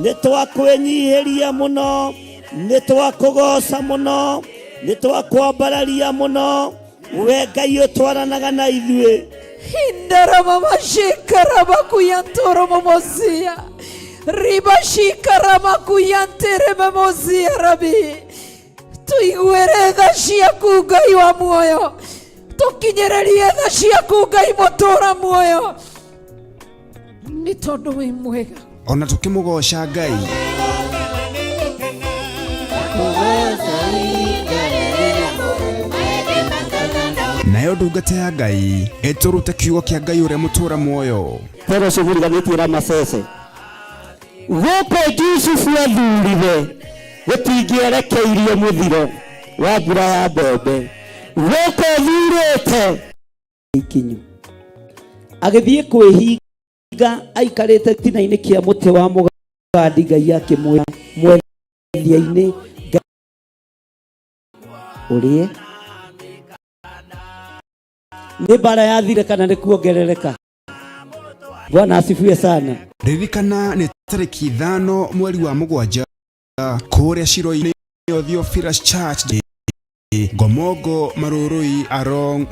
nĩ twakwĩnyihĩria mũno, nĩ twakũgoca mũno, nĩ twakwambararia mũno, we Ngai ũtwaranaga na ithuĩ. Indaramamashikaramakuyantoromomosia ribashikaramakuyanteramomosia rabi tuiguĩre tha ciaku Ngai wa muoyo, tũkinyĩrĩrie tha ciaku Ngai mũtũũra muoyo, nĩ tondũ wĩ mwega. Ona tũkĩmũgoca Ngai. Nayo ndungata ya Ngai ĩtũrute kiugo kĩa Ngai ũrĩa mũtũũra muoyo. Tero ũcio mũriganĩtie Ramasese. Gũkũ Jusufu athurire gũtingĩerekeirio mũthiro wa mbura ya mbembe. Gũkũ thurĩte ikinyu. Agĩthiĩ kwĩhinga aikarĩte gĩtina-inĩ kĩa mũtĩ wa mũgandi, Ngai akĩmwĩra mwethia-inĩ ũrĩe. Nĩ mbara yathire kana nĩ kuongerereka? Bwana asifiwe sana. Ririkana nĩ tarĩki 5 mweri wa 7 kũrĩa Shiro-inĩ Theophilus Church Ngomongo Marũrũi along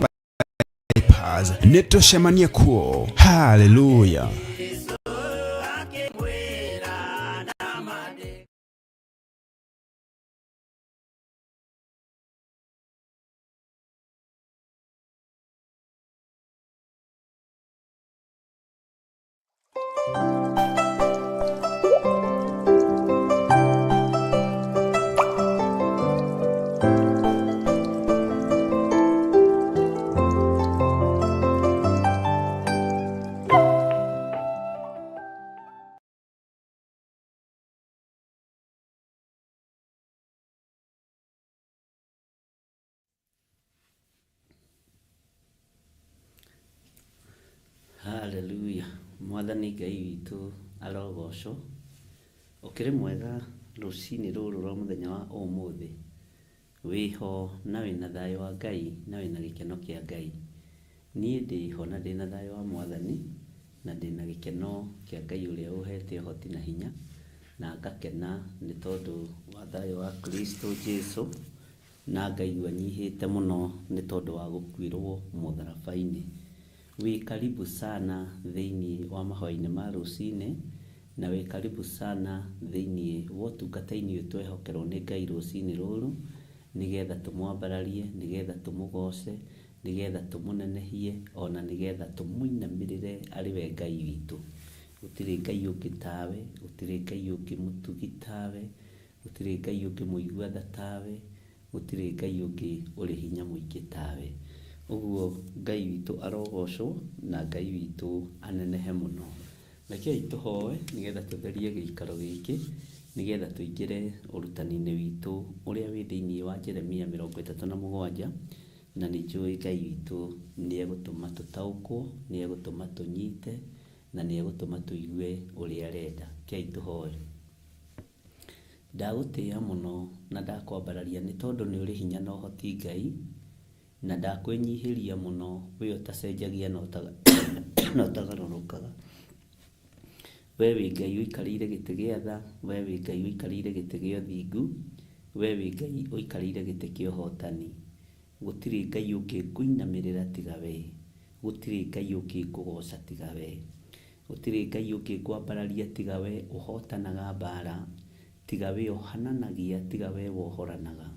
Bypass. Nĩ tũcemanie kuo. Hallelujah. Hallelujah. Mwathani Ngai witũ arogocwo. Ũkĩrĩ mwega rũcinĩ rũrũ rwa mũthenya wa ũmũthĩ. Wĩho na wĩna thayũ wa Ngai na wĩna gĩkeno kĩa Ngai. Niĩ ndĩho na ndĩna thayũ wa Mwathani na ndĩna gĩkeno kĩa Ngai ũrĩa ũhete ũhoti na hinya na ngakena nĩ tondũ wa thayũ wa Kristo Jesu na ngaigua nyihĩte mũno nĩ tondũ wa gũkuĩrwo mũtharaba-inĩ. Wĩ karibu sana thĩinĩ wa mahoya-inĩ ma rũcinĩ na wĩ karibu sana thĩinĩ wa ũtungata-inĩ ũyũ twehokerwo nĩ Ngai rũcinĩ rũrũ nĩgetha tũmwambararie, nĩgetha tũmũgoce, nĩgetha tũmũnenehie ona nĩgetha tũmũinamĩrĩre arĩ we Ngai witũ. Gũtirĩ Ngai ũngĩ tawe, gũtirĩ Ngai ũngĩ mũtugi tawe, gũtirĩ Ngai ũngĩ mũigua tha tawe, gũtirĩ Ngai ũngĩ ũrĩ hinya mũingĩ tawe. Ũguo Ngai witũ arogocwo na Ngai witũ anenehe mũno. Rekei tũhoe nĩgetha tũtherie gĩikaro gĩkĩ nĩgetha tũingĩre ũrutani-inĩ witũ ũrĩa wĩ thĩinĩ wa Jeremia 37 na nĩ njũĩ Ngai witũ nĩ egũtũma tũtaũkwo, nĩ egũtũma tũnyite na nĩ egũtũma tũigue ũrĩa arenda. Rekei tũhoe. Ndagũtĩĩa mũno na ndakwambararia nĩ tondũ nĩ ũrĩ hinya na ũhoti Ngai, na ndakwĩnyihĩria mũno we ũtacenjagia na ũtagarũrũkaga. We wĩ Ngai ũikarĩire gĩtĩ gĩa tha, we wĩ Ngai ũikarĩire gĩtĩ gĩa ũthingu, we wĩ Ngai ũikarĩire gĩtĩ kĩa ũhotani. Gũtirĩ Ngai ũngĩ ngũinamĩrĩra tiga we, gũtirĩ Ngai ũngĩ ngũgoca tiga we, gũtirĩ Ngai ũngĩ ngwambararia tiga we ũhotanaga mbara, tiga we ũhananagia, tiga we wohoranaga.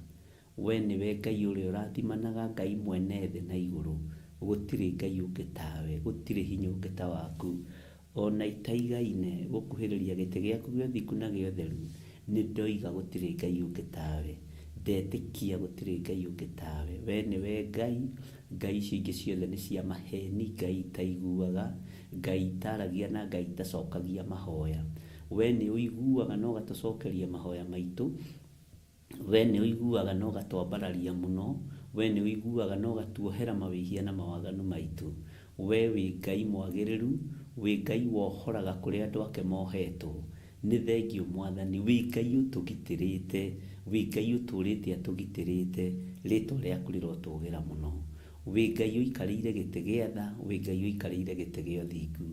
We nĩwe Ngai ũrĩa ũrathimanaga, Ngai mwene thĩ na igũrũ. Gũtirĩ Ngai ũngĩ tawe, gũtirĩ hinya ũngĩ ta waku. Ona itaigaine gũkuhĩrĩria gĩtĩ gĩaku gĩa ũthingu na gĩa ũtheru, nĩ ndoiga gũtirĩ Ngai ũngĩ tawe. Ndetĩkia gũtirĩ Ngai ũngĩ tawe. We nĩwe Ngai, Ngai icio ingĩ ciothe nĩ cia maheni, Ngai itaiguaga, Ngai itaragia na Ngai itacokagia mahoya. We nĩ ũiguaga na ũgatũcokeria mahoya maitũ. We nĩ ũiguaga na ũgatwambararia mũno. We nĩ ũiguaga na ũgatuohera mawĩhia na mawaganu maitũ. We wĩ Ngai mwagĩrĩru, wĩ Ngai wohoraga kũrĩa andũ ake mohetwo. Nĩ thengiũ Mwathani, wĩ Ngai ũtũgitĩrĩte, wĩ Ngai ũtũrĩte atũgitĩrĩte, rĩtwa rĩaku rĩrotũgĩra mũno. Wĩ Ngai ũikarĩire gĩtĩ gĩa tha, wĩ Ngai ũikarĩire gĩtĩ gĩa ũthingu.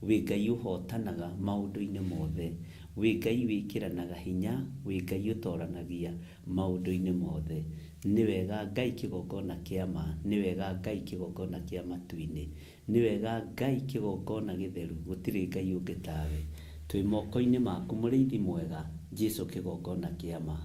Wĩ Ngai ũhotanaga maũndũ-inĩ mothe. Wĩ Ngai wĩkĩranaga hinya, wĩ Ngai ũtoranagia maũndũ-inĩ mothe. Nĩ wega Ngai kĩgongona kĩa ma, nĩ wega Ngai kĩgongona kĩa matu-inĩ. Nĩ wega Ngai kĩgongona gĩtheru, gũtirĩ Ngai ũngĩ tawe. Twĩ moko-inĩ maku mũrĩithi mwega, Jesu kĩgongona kĩa ma.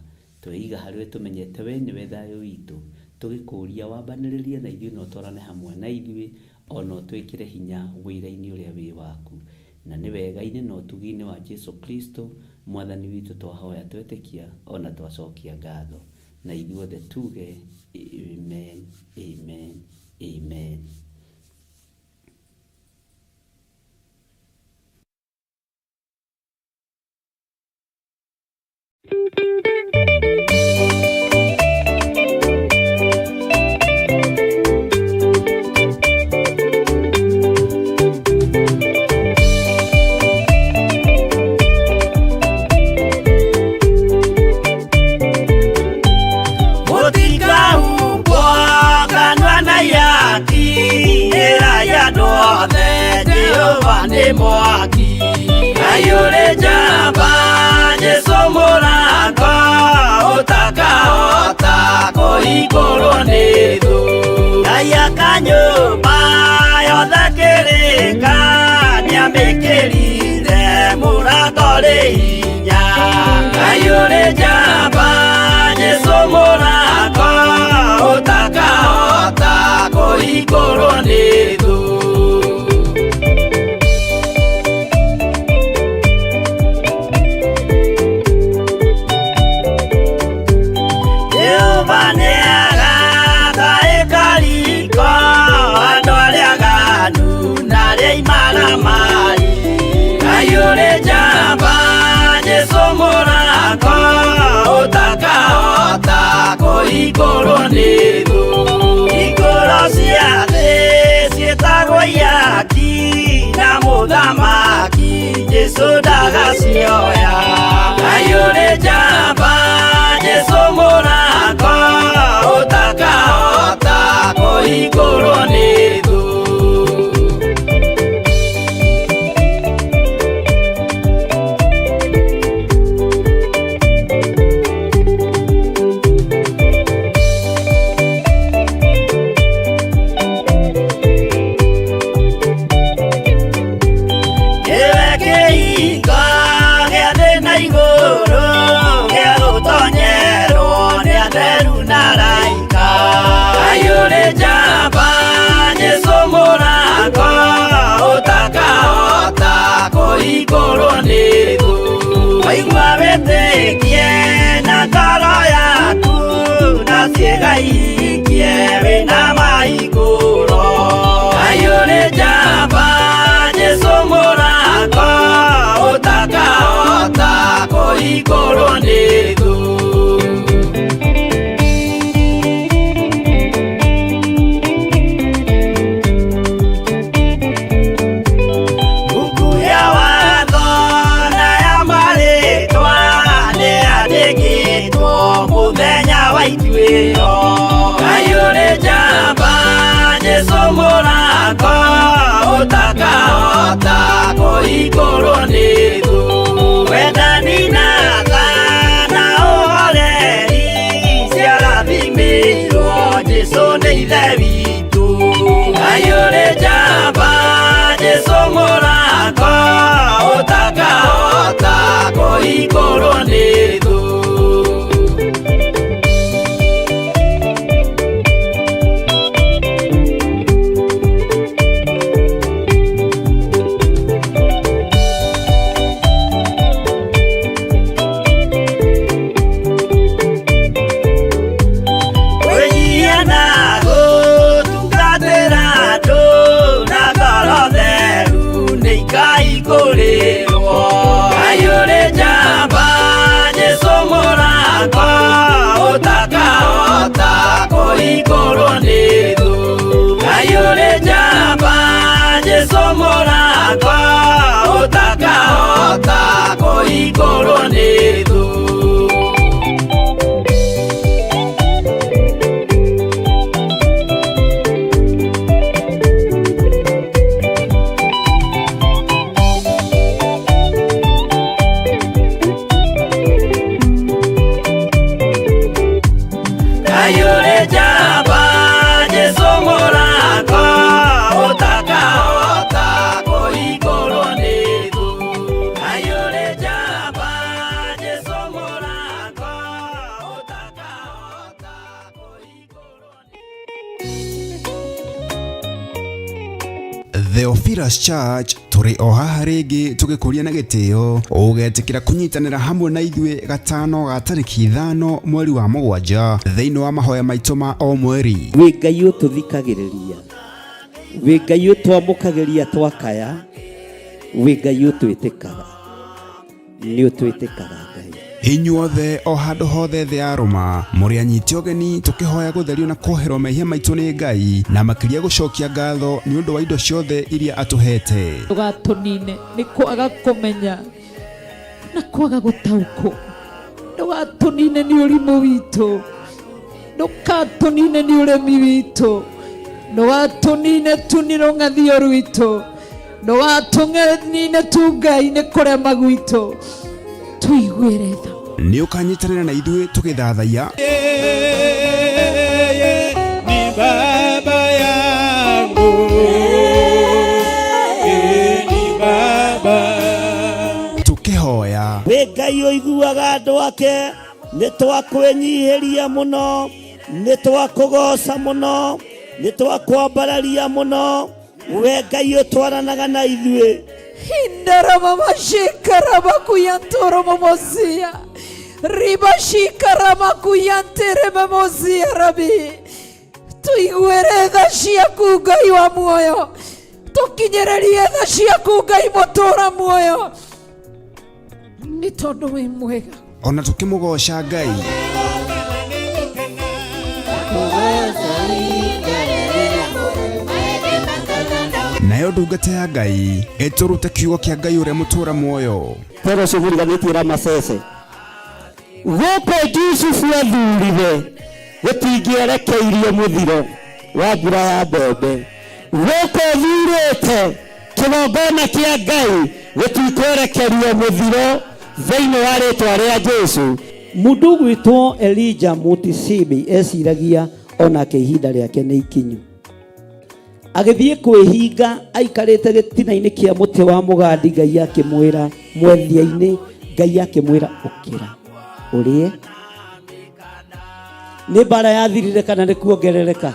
Tweiga harĩwe tũmenyete we nĩwe thayũ witũ. Tũgĩkũria wambanĩrĩrie na ithuĩ na ũtwarane hamwe na ithuĩ, ona ũtwĩkĩre hinya wĩra-inĩ ũrĩa wĩ waku. Na nĩ wega-inĩ na ũtugi-inĩ wa Jesu Kristo, Mwathani witũ twahoya twetĩkia ona twacokia ngatho. Na ithuothe tuge amen, amen, amen. Mũtikahumbwo kanua na ihaki, ĩrai andũ othe Jehova nĩ mwaki. Ngai ũrĩ njamba, Jesũ mũrango, ũtakahota kũhingũrwo nĩ thũ. Ngai aka nyũmba yothe kĩrĩka, nĩamĩkĩrire mũrango rĩ hinya. Ngai ũrĩ njamba, Jesũ mũrango, ũtakahota kũhingũrwo nĩ thũ. Jehova nĩagaka ĩkariko andũ arĩa aganu na arĩa imaramari. Ngai ũrĩ njamba, Jesũ mũrango, ũtakahota kũhingũrwo nĩ thũ. Hingũro cia thĩ ciĩtagwo ihaki, na mũthamaki Jesũ ndagacioya. Ngai ũrĩ njamba, Jesũ mũrango, Ndũkaikie wĩna mahingũro. Ngai ũrĩ njamba, Jesũ mũrango, ũtakahota kũhingũrwo nĩ thũ. Mbuku ya watho na ya marĩtwa nĩyandĩkĩtwo mũthenya wa ituĩro. Ngai ũrĩ njamba, Jesũ mũrango, ũtakahota kũhingũrwo nĩ thũ. Wendani na tha na ũhoreri ciarathimĩirwo Jesũ nĩ Ithe witũ. Ngai ũrĩ njamba, Jesũ mũrango, ũtakahota kũhingũrwo nĩ thũ. Kwĩnyihia na gũtungatĩra andũ na ngoro theru nĩ ikaihingũrĩrwo. Ngai ũrĩ njamba, Jesũ mũrango, ũtakahota kũhingũrwo nĩ thũ. Ngai ũrĩ njamba, Jesũ mũrango, ũtakahota kũhingũrwo nĩ thũ. Ngai ũrĩ njamba, Jesũ mũrango, ũtakahota kũhingũrwo nĩ thũ. Ngai ũrĩ njamba, Jesũ mũrango, ũtakahota kũhingũrwo nĩ Theophilus Church tũrĩ o haha rĩngĩ tũgĩkũria na gĩtĩo ũgetĩkĩra kũnyitanĩra hamwe na ithuĩ gatano ga tarĩki 5 mweri wa 7 thĩinĩ wa mahoya maitũ ma o mweri. Wĩ Ngai ũtũthikagĩrĩria, wĩ Ngai ũtwamũkagĩria twakaya, wĩ Ngai ũtwĩtĩkaga, nĩ ũtwĩtĩkaga Ngai. Inyuothe o handũ hothe thĩ ya Roma mũrĩ anyiti ũgeni tũkĩhoya gũtherio na kuoherwo mehia maitũ nĩ Ngai na makĩria gũcokia ngatho nĩ ũndũ wa indo ciothe iria atũhete. Ndũgatũnine nĩ kwaga kũmenya na kwaga gũtaũkwo. Ndũgatũnine nĩ ũrimũ witũ, ndũgatũnine nĩ ũremi witũ, ndũgatũnine tu nĩ rũng'athio rwitũ, ndũgatũnine tu Ngai nĩ kũrema gwitũ. Tũiguĩre tha. Nĩ ũkanyitanĩra na ithuĩ tũgĩthathaiya Yeye ni baba yangu, yeye ni baba. Tũkĩhoya Wĩ Ngai ũiguaga andũ ake, nĩ twakwĩnyihĩria mũno, nĩ twakũgoca mũno, nĩ twakwambararia mũno, we Ngai ũtwaranaga na ithuĩ. Indaramamashikaramakuyantoromomosia ribashikaramakuyanteramomosia rabi tuiguĩre tha ciaku Ngai wa muoyo, tũkinyĩrĩrie tha ciaku Ngai mũtũra muoyo, nĩ tondũ wĩ mwega. Ona tũkĩmũgoca Ngai. Nayo ndungata ya Ngai ĩtũrute kiugo kĩa Ngai ũrĩa mũtũra muoyo. Toro ũcio mũriganĩtie Ramasese. Gũkũ Jusufu athurire gũtingĩerekeirio mũthiro wa mbura ya mbembe. Gũkũ thurĩte kĩgongona kĩa Ngai gũtikwerekerio mũthiro thĩinĩ wa rĩtwa rĩa Jesũ. Mũndũ ũgwĩtwo Elijah Mutisibi eciragia onake ihinda rĩake nĩ ikinyu. Agĩthiĩ kwĩhinga aikarĩte gĩtina-inĩ kĩa mũtĩ wa mũgandi, Ngai akĩmwĩra mwethia-inĩ, Ngai akĩmwĩra ũkĩra ũrĩe. Nĩ mbara yathirire kana nĩ kuongerereka?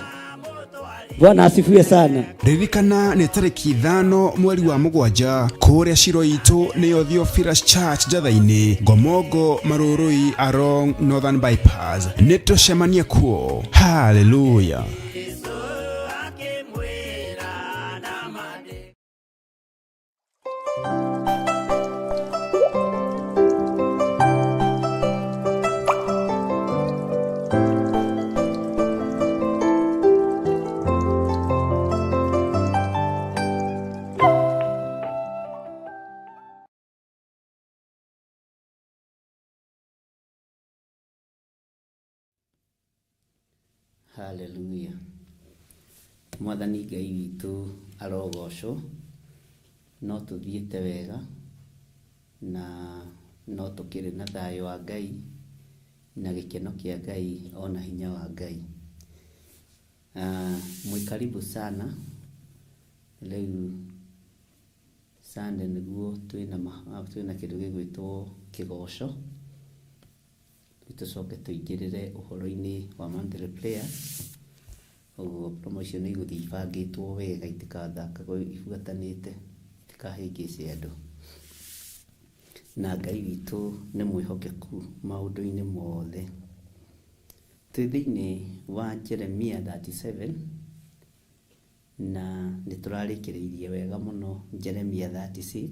Bwana asifiwe sana. Ririkana nĩ tarĩki 5 mweri wa 7 kũrĩa Shiro itũ nĩyo Theophilus Church Njatha-inĩ, Ngomongo Marurui along Northern Bypass. Nĩ tũcemanie kuo. Hallelujah. Haleluya. Mwathani Ngai witũ arogocwo. No tũthiĩte wega na no tũkĩrĩ na thayũ wa Ngai na gĩkeno kĩa Ngai ona hinya wa Ngai. Mwĩ karibu sana. Rĩu Sunday nĩguo twĩna kĩndũ gĩgwĩtwo kĩgoco. Tũcoke tũingĩrĩre ũhoro-inĩ wa monthly prayers. Ũguo promo icio nĩ igũthiĩ ibangĩtwo wega itikathakagwo ibuatanĩte itikahĩngĩce andũ. Na Ngai witũ nĩ mwĩhokeku maũndũ-inĩ mothe. Twĩ thĩinĩ wa Jeremia 37 na nĩ tũrarĩkĩrĩirie wega mũno Jeremia 36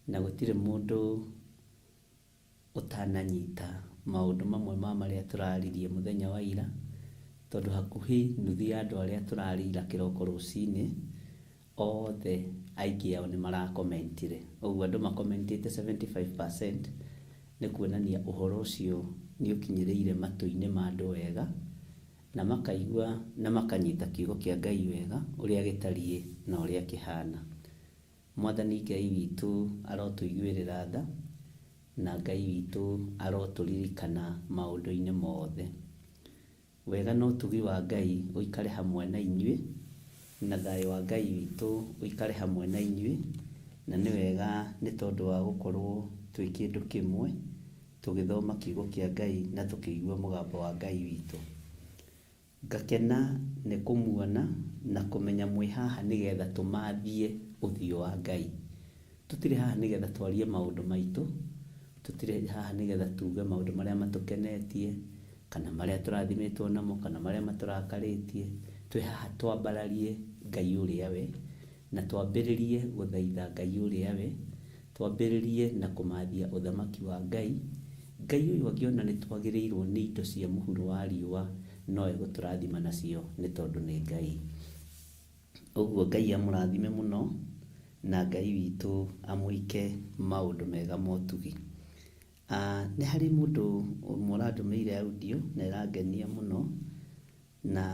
na gũtirĩ mũndũ ũtananyita maũndũ mamwe ma marĩa tũraririe mũthenya wa ira, tondũ hakuhĩ nuthu ya andũ arĩa tũrarĩira kĩroko rũcinĩ othe aingĩ ao nĩ marakomentire. Ũguo andũ makomentĩte 75% nĩ kuonania ũhoro ũcio nĩ ũkinyĩrĩire matũ-inĩ ma andũ wega, na makaigua na makanyita kiugo kĩa Ngai wega ũrĩa gĩtariĩ na ũrĩa kĩhana. Mwathani Ngai witũ arotũiguĩrĩra tha, na Ngai witũ arotũririkana maũndũ-inĩ mothe. Wega na ũtugi wa Ngai ũikare hamwe na inyuĩ, na thayũ wa Ngai witũ ũikare hamwe na inyuĩ, na nĩ wega nĩ tondũ wa gũkorwo twĩ kĩndũ kĩmwe, tũgĩthoma kiugo kĩa Ngai na tũkĩigua mũgambo wa Ngai witũ. Ngakena nĩ kũmuona na kũmenya mwĩ haha nĩgetha tũmathie ũthiũ wa Ngai. Tũtirĩ haha nĩgetha twarie maũndũ maitũ, tũtirĩ haha nĩgetha tuge maũndũ marĩa matũkenetie, kana marĩa tũrathimĩtwo namo, kana marĩa matũrakarĩtie. Twĩ haha twambararie Ngai ũrĩa we, na twambĩrĩrie gũthaitha Ngai ũrĩa we, twambĩrĩrie na kũmathia ũthamaki wa Ngai. Ngai ũyũ angĩona nĩ twagĩrĩirwo nĩ indo cia mũhuro wa riũa, no egũtũrathima nacio nĩ tondũ nĩ Ngai. Ũguo Ngai amũrathime mũno, na Ngai witũ amwĩke maũndũ mega ma ũtugi. Nĩ harĩ mũndũ ũmwe ũrandũmĩire audio na ĩrangenia mũno, na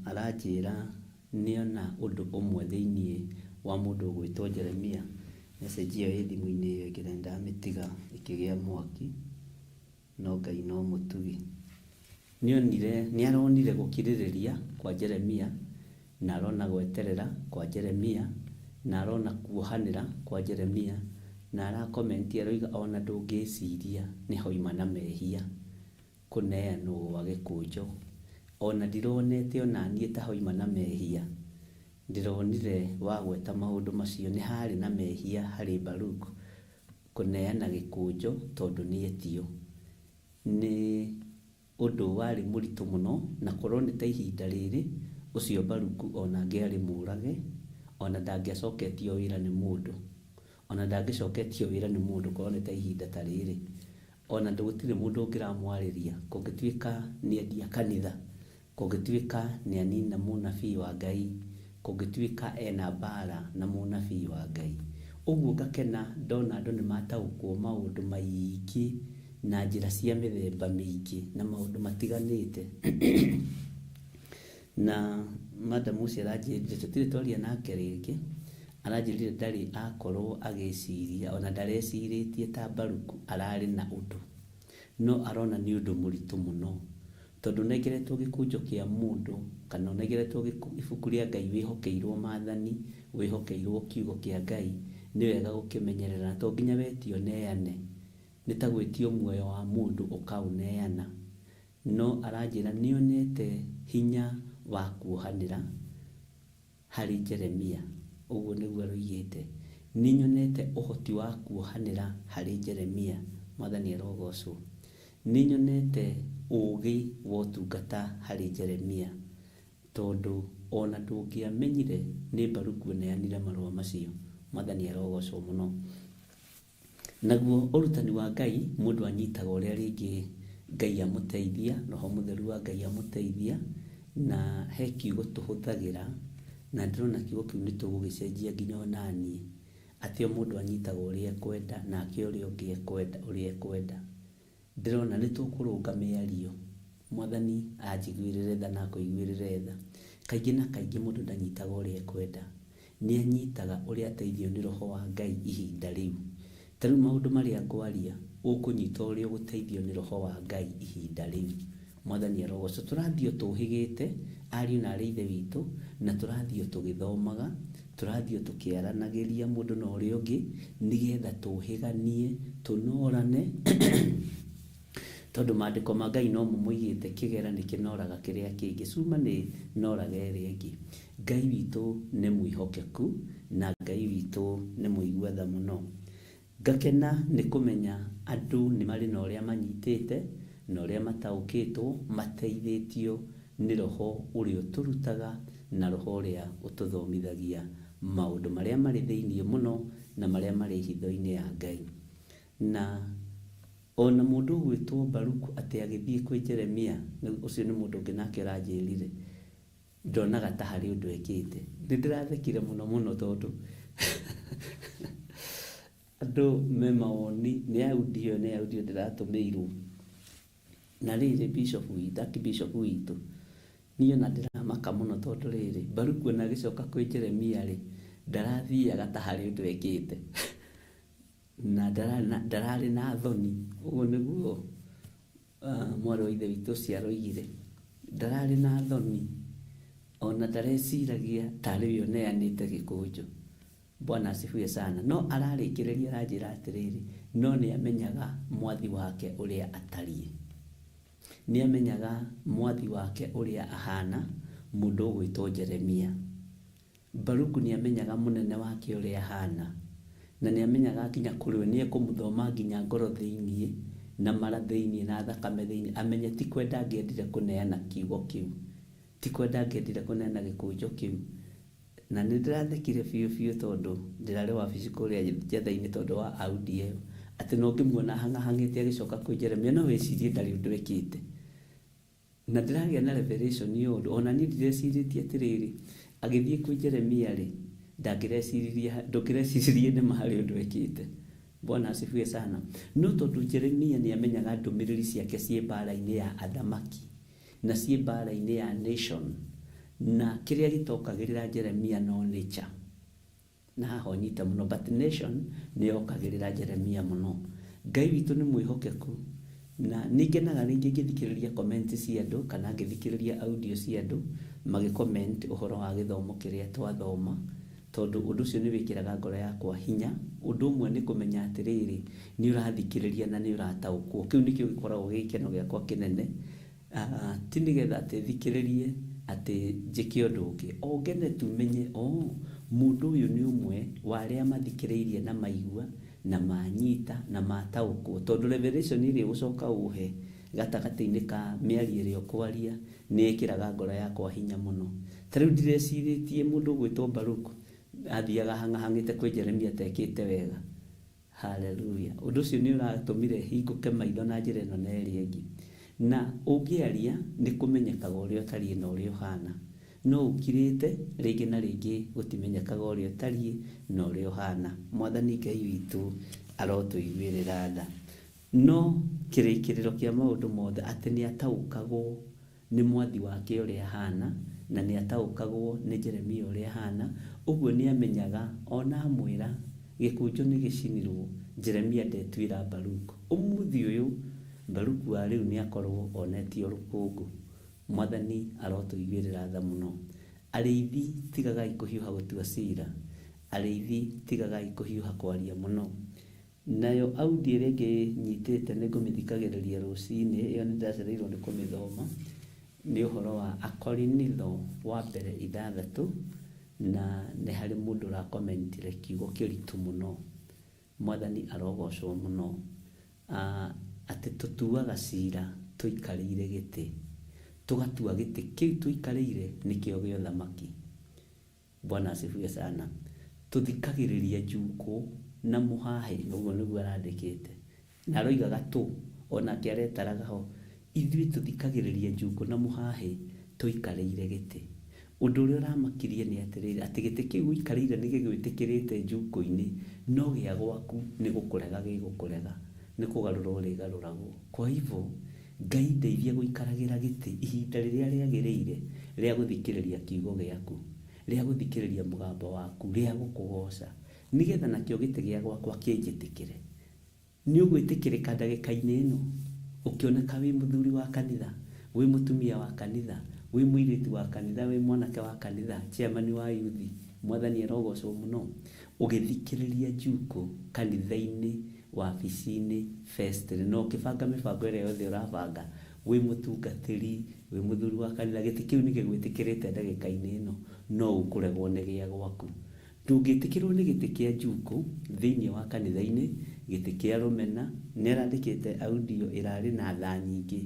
aranjĩra nĩona ũndũ ũmwe thĩiniĩ wa mũndũ ũgwĩtwo Jeremia. Message ĩyo ĩ thimũ-inĩ ĩyo ĩngĩ na nĩndamĩtiga ĩkĩgĩa mwaki, no Ngai no mũtugi. Nĩaronire gũkirĩrĩria kwa Jeremia, na arona gweterera kwa Jeremia, na arona kuohanĩra kwa Jeremia, na arakomenti aroiga ona ndũngĩciria nĩ hoima na mehia kũneanwo gwa gĩkũnjo. Ona ndironete ona niĩ ta hoima na mehia, ndĩronire wagweta maũndũ macio nĩ harĩ na mehia harĩ Baruk kũneana gĩkũnjo tondũ nĩetio. Nĩ ũndũ warĩ mũritũ mũno, na korwo nĩ ta ihinda rĩrĩ, ũcio Baruku ona angĩarĩ mũũrage, ona ndangĩacoketio wĩra nĩ mũndũ. Ona ndangĩcoketio wĩra nĩ mũndũ korwo nĩ ta ihinda ta rĩrĩ. Ona gũtirĩ mũndũ ũngĩramwarĩria, kũngĩtuĩka nĩendia kanitha, kũngĩtuĩka nĩanina mũnabii wa Ngai, kũngĩtuĩka ena mbara na mũnabii wa Ngai. Ũguo ngakena ndona andũ nĩmataũkwo maũndũ maingĩ na njĩra cia mĩthemba mĩingĩ na maũndũ matiganĩte. Na madam ũcio aranjĩrire tũtirĩ twaria nake rĩngĩ, aranjĩrire ndarĩ akorwo agĩciria ona ndarecirĩtie ta Baruku ararĩ na ũndũ, no arona nĩ ũndũ mũritũ mũno, tondũ ũnengeretwo gĩkũnjo kĩa mũndũ kana ũnengeretwo ibuku rĩa Ngai wĩhokeirwo maathani, wĩhokeirwo kiugo kĩa Ngai, nĩ wega gũkĩmenyerera, na to nginya wetio ũneane, nĩ ta gwĩtio muoyo wa mũndũ ũkaũneana. No aranjĩra nĩonete hinya wa kuohanĩra harĩ Jeremia. Ũguo nĩguo aroigĩte. Nĩ nyonete ũhoti wa kuohanĩra harĩ Jeremia. Mwathani arogocwo. Nĩ nyonete ũũgĩ wa ũtungata harĩ Jeremia, tondũ ona ndũngĩamenyire nĩ Baruku ũneanire marũa macio. Mwathani arogocwo mũno. Naguo ũrutani wa Ngai mũndũ anyitaga ũrĩa rĩngĩ Ngai amũteithia, Roho Mũtheru wa Ngai amũteithia, na he kiugo tũhũthagĩra, na ndĩrona kiugo kĩu nĩ tũgũgĩcenjia nginya onaniĩ, atĩ o mũndũ anyitaga ũrĩa ekwenda, nake ũrĩa ũngĩ ekwenda ũrĩa ekwenda. Ndĩrona nĩ tũkũrũnga mĩario. Mwathani anjiguĩrĩre tha na akũiguĩrĩre tha. Kaingĩ na kaingĩ mũndũ ndanyitaga ũrĩa ekwenda. Nĩ anyitaga ũrĩa ateithio nĩ Roho wa Ngai ihinda rĩu. Ta rĩu maũndũ marĩa ngwaria, ũkũnyita ũrĩa ũgũteithio nĩ Roho wa Ngai ihinda rĩu. Mwathani arogocwo. Tũrathiĩ o tũhĩgĩte, ariũ na aarĩ a Ithe witũ, na tũrathiĩ o tũgĩthomaga, tũrathiĩ o tũkĩaranagĩria mũndũ na ũrĩa ũngĩ, nĩgetha tũhĩganie, tũnorane, tondũ maandĩko ma Ngai no mo moigĩte kĩgera nĩ kĩnoraga kĩrĩa kĩngĩ, cuma nĩ ĩnoraga ĩrĩa ĩngĩ. Ngai witũ nĩ mwĩhokeku, na Ngai witũ nĩ mũigua tha mũno. Ngakena nĩ kũmenya andũ nĩ marĩ na ũrĩa manyitĩte, na ũrĩa mataũkĩtwo, mateithĩtio nĩ Roho ũrĩa ũtũrutaga, na Roho ũrĩa ũtũthomithagia maũndũ marĩa marĩ thĩiniĩ mũno, na marĩa marĩ hitho-inĩ ya Ngai. Na ona mũndũ ũgwĩtwo Baruku atĩ agĩthiĩ kwĩ Jeremia, ũcio nĩ mũndũ ũngĩ nake ũranjĩrire, ndonaga ta harĩ ũndũ ekĩte. Nĩ ndĩrathekire mũno mũno tondũ andũ me mawoni, nĩ audio, nĩ audio ndĩratũmĩirwo. Na rĩrĩ bishop witũ, archbishop witũ, niĩ ona ndĩramaka mũno tondũ rĩrĩ, Baruku ona agĩcoka kwĩ Jeremia rĩ, ndarathiaga ta harĩ ũndũ ekĩte. Na ndararĩ na thoni. Ũguo nĩguo mwarĩ wa Ithe witũ ũcio aroigire. Ndararĩ na thoni, ona ndareciragia tarĩ we ũneanĩte gĩkũnjo. Bwana asifiwe sana. No ararĩkĩrĩria aranjĩra atĩrĩrĩ, no nĩ amenyaga mwathi wake ũrĩa atariĩ. Nĩ amenyaga mwathi wake ũrĩa ahana, mũndũ ũgwĩtwo Jeremia. Baruku nĩ amenyaga mũnene wake ũrĩa ahana, na nĩ amenyaga nginya kũrĩ we, nĩ ekũmũthoma nginya ngoro thĩiniĩ, na mara thĩiniĩ, na thakame thĩiniĩ, amenye ti kwenda angĩendire kũneana kiugo kĩu, ti kwenda angĩendire kũneana gĩkũnjo kĩu. Na nĩ ndĩrathekire biũ biũ tondũ ndĩrarĩ wabici kũrĩa njetha-inĩ tondũ wa audio ĩyo, atĩ no ngĩmuona ahang'ahang'ĩte agĩcoka kwĩ Jeremia, no wĩcirie ndarĩ ũndũ ekĩte. Na ndĩragĩa na revelation ya ũndũ, ona niĩ ndirecirĩtie atĩrĩrĩ, agĩthiĩ kwĩ Jeremia rĩ, ndangĩreciririe, ndũngĩreciririe nĩma harĩ ũndũ ekĩte. Bwana asifiwe sana. No tondũ Jeremia nĩ amenyaga ndũmĩrĩri ciake ciĩ mbara-inĩ ya athamaki, na ciĩ mbara-inĩ ya nation, na kĩrĩa gĩtokagĩrĩra Jeremia no nature. Na haha ũnyite mũno, but nation nĩ yokagĩrĩra Jeremia mũno. Ngai witũ nĩ mwĩhokeku, na nĩ ngenaga rĩngĩ ngĩthikĩrĩria comment cia andũ, kana ngĩthikĩrĩria audio cia andũ magĩ comment ũhoro wa gĩthomo kĩrĩa twathoma, tondũ ũndũ ũcio nĩ wĩkĩraga ngoro yakwa hinya. Ũndũ ũmwe nĩ kũmenya atĩrĩrĩ, nĩ ũrathikĩrĩria na nĩ ũrataũkwo. Kĩu nĩkĩo gĩkoragwo gĩ gĩkeno gĩakwa kĩnene. Ti nĩgetha atĩ thikĩrĩrie atĩ njĩke ũndũ ũngĩ, o ngene tu menye, oh, mũndũ ũyũ nĩ ũmwe wa arĩa mathikĩrĩirie na maigua na manyita na mataũkwo, tondũ revelation ĩrĩa ĩgũcoka ũhe gatagatĩ-inĩ ka mĩario ĩrĩa ũkwaria nĩ ĩkĩraga ngoro yakwa hinya mũno. Ta rĩu ndirecirĩtie mũndũ ũgwĩtwo Baruku athiaga ahang'ahang'ĩte kwĩ Jeremia atekĩte wega. Hallelujah. Ũndũ ũcio nĩ ũratũmire hingũke maitho na njĩra ĩno na ĩrĩa ĩngĩ. Na ũngĩaria nĩ kũmenyekaga ũrĩa ũtariĩ na ũrĩa ũhana. No ũkirĩte rĩngĩ na rĩngĩ gũtimenyekaga ũrĩa ũtariĩ na ũrĩa ũhana. Mwathani Ngai witũ arotũiguĩrĩra tha. No kĩrĩkĩrĩro kĩa maũndũ mothe atĩ nĩ ataũkagwo nĩ mwathi wake ũrĩa ahana, na nĩ ataũkagwo nĩ Jeremia ũrĩa ahana. Ũguo nĩ amenyaga ona amwĩra gĩkũnjo nĩ gĩcinirwo, Jeremia ndetuĩra Baruku. Ũmũthĩ ũyũ Baruku wa rĩu nĩ akorwo onetio rũkũngũ. Mwathani arotũiguĩrĩra tha mũno. Arĩithi tigagai kũhiũha gũtua cira, arĩithi tigagai kũhiũha kwaria mũno. Nayo audio ĩrĩa ĩngĩ nyitĩte nĩ ngũmĩthikagĩrĩria rũcinĩ, ĩyo nĩ ndĩracereirwo nĩ kũmĩthoma. Nĩ ũhoro wa Akorinitho wa mbere 6, na nĩ harĩ mũndũ ũrakomentire kiugo kĩritũ mũno. Mwathani arogocwo mũno. Atĩ tũtuaga cira tũikarĩire gĩtĩ, tũgatua gĩtĩ kĩu tũikarĩire nĩkĩo gĩa ũthamaki. Bwana asifiwe sana. Tũthikagĩrĩria njukũ na mũhahĩ, ũguo nĩguo arandĩkĩte. Na aroigaga tũ, onake aretaraga ho. Ithuĩ tũthikagĩrĩria njukũ na mũhahĩ tũikarĩire gĩtĩ. Ũndũ ũrĩa ũramakirie nĩ atĩrĩrĩ, atĩ gĩtĩ kĩu ũikarĩire nĩ gĩgwĩtĩkĩrĩte njukũ-inĩ, no gĩa gwaku nĩ gũkũrega gĩgũkũrega, nĩ kũgarũra ũrĩgarũragwo. Kwa hivyo, Ngai ndeithia gũikaragĩra gĩtĩ ihinda rĩrĩa rĩagĩrĩire rĩa gũthikĩrĩria kiugo gĩaku, rĩa gũthikĩrĩria mũgambo waku, rĩa gũkũgoca, nĩgetha nakĩo gĩtĩ gĩa gwakwa kĩnjĩtĩkĩre. Nĩ ũgwĩtĩkĩrĩka ndagĩka-inĩ ĩno, ũkĩoneka wĩ mũthuri wa kanitha, wĩ mũtumia wa kanitha, wĩ mũirĩtu wa kanitha, wĩ mwanake wa kanitha, chairman wa yuthi, Mwathani arogocwo mũno, ũgĩthikĩrĩria njukũ kanitha-inĩ, wabici-inĩ, festry, na ũkĩbanga mĩbango ĩrĩa yothe ũrabanga, wĩ mũtungatĩri, wĩ mũthuri wa kanitha, gĩtĩ kĩu nĩ gĩgwĩtĩkĩrĩte ndagĩka-inĩ ĩno, no ũkũregwo nĩ gĩa gwaku. Ndũngĩtĩkĩrwo nĩ gĩtĩ kĩa njukũ thĩinĩ wa kanitha-inĩ, gĩtĩ kĩa rũmena, nĩ arandĩkĩte audio ĩrarĩ na tha nyingĩ.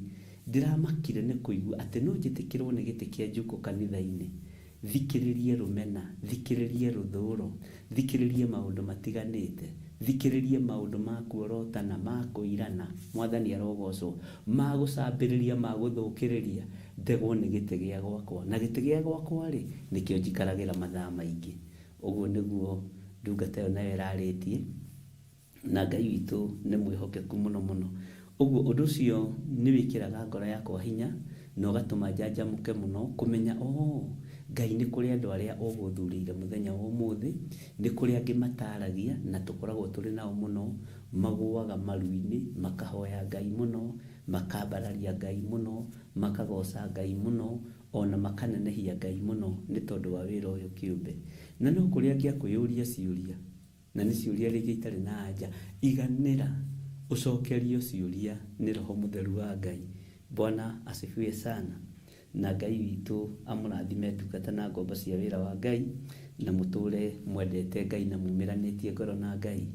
Ndĩramakire nĩ kũigua atĩ no njĩtĩkĩrwo nĩ gĩtĩ kĩa njukũ kanitha-inĩ, thikĩrĩrie rũmena, thikĩrĩrie rũthũro, thikĩrĩrie maũndũ matiganĩte, thikĩrĩrie maũndũ ma kuorotana, ma kũirana, Mwathani arogocwo, ma gũcambĩrĩria, ma gũthũkĩrĩria, ndegwo nĩ gĩtĩ gĩa gwakwa. Na gĩtĩ gĩa gwakwa-rĩ, nĩkĩo njikaragĩra mathaa maingĩ. Ũguo nĩguo ndungata ĩyo nayo ĩrarĩtie, na Ngai witũ nĩ mwĩhokeku mũno mũno. Ũguo ũndũ ũcio nĩ wĩkĩraga ngoro yakwa hinya na ũgatũma njanjamũke mũno kũmenya oo, Ngai nĩ kũrĩ andũ arĩa ũgũthurĩire mũthenya wa ũmũthĩ, nĩ kũrĩ angĩ mataragia na tũkoragwo tũrĩ nao mũno, magũaga maru-inĩ, makahoya Ngai mũno, makambararia Ngai mũno, makagoca Ngai mũno, ona makanenehia Ngai mũno nĩ tondũ wa wĩra ũyũ kĩũmbe. Na no kũrĩ angĩ a kwĩyũria ciũria, na nĩ ciũria rĩngĩ itarĩ na anja. Iganĩra ũcokerio ciũria nĩ Roho Mũtheru wa Ngai. Bwana asifiwe sana. Na Ngai witũ amũrathime ndungata na ngombo cia wĩra wa Ngai, na mũtũre mwendete Ngai na mumĩranĩtie ngoro na Ngai.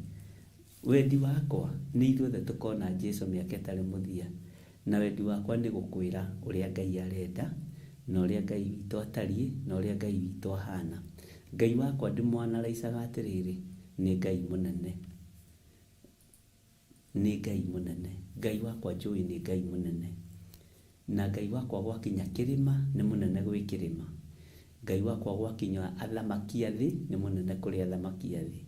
Wendi wakwa nĩ ithuothe tũkona Jesu mĩaka ĩtarĩ mũthia. Na wendi wakwa nĩ gũkwĩra ũrĩa Ngai arenda, na ũrĩa Ngai witũ atariĩ, na ũrĩa Ngai witũ ahana. Ngai wakwa ndĩmwanaraicaga atĩrĩrĩ, nĩ Ngai mũnene. Nĩ Ngai mũnene. Ngai wakwa njũĩ nĩ Ngai mũnene. Na Ngai wakwa gwakinya kĩrĩma nĩ mũnene gwĩ kĩrĩma. Ngai wakwa gwakinya athamaki a thĩ nĩ mũnene kũrĩ athamaki a thĩ.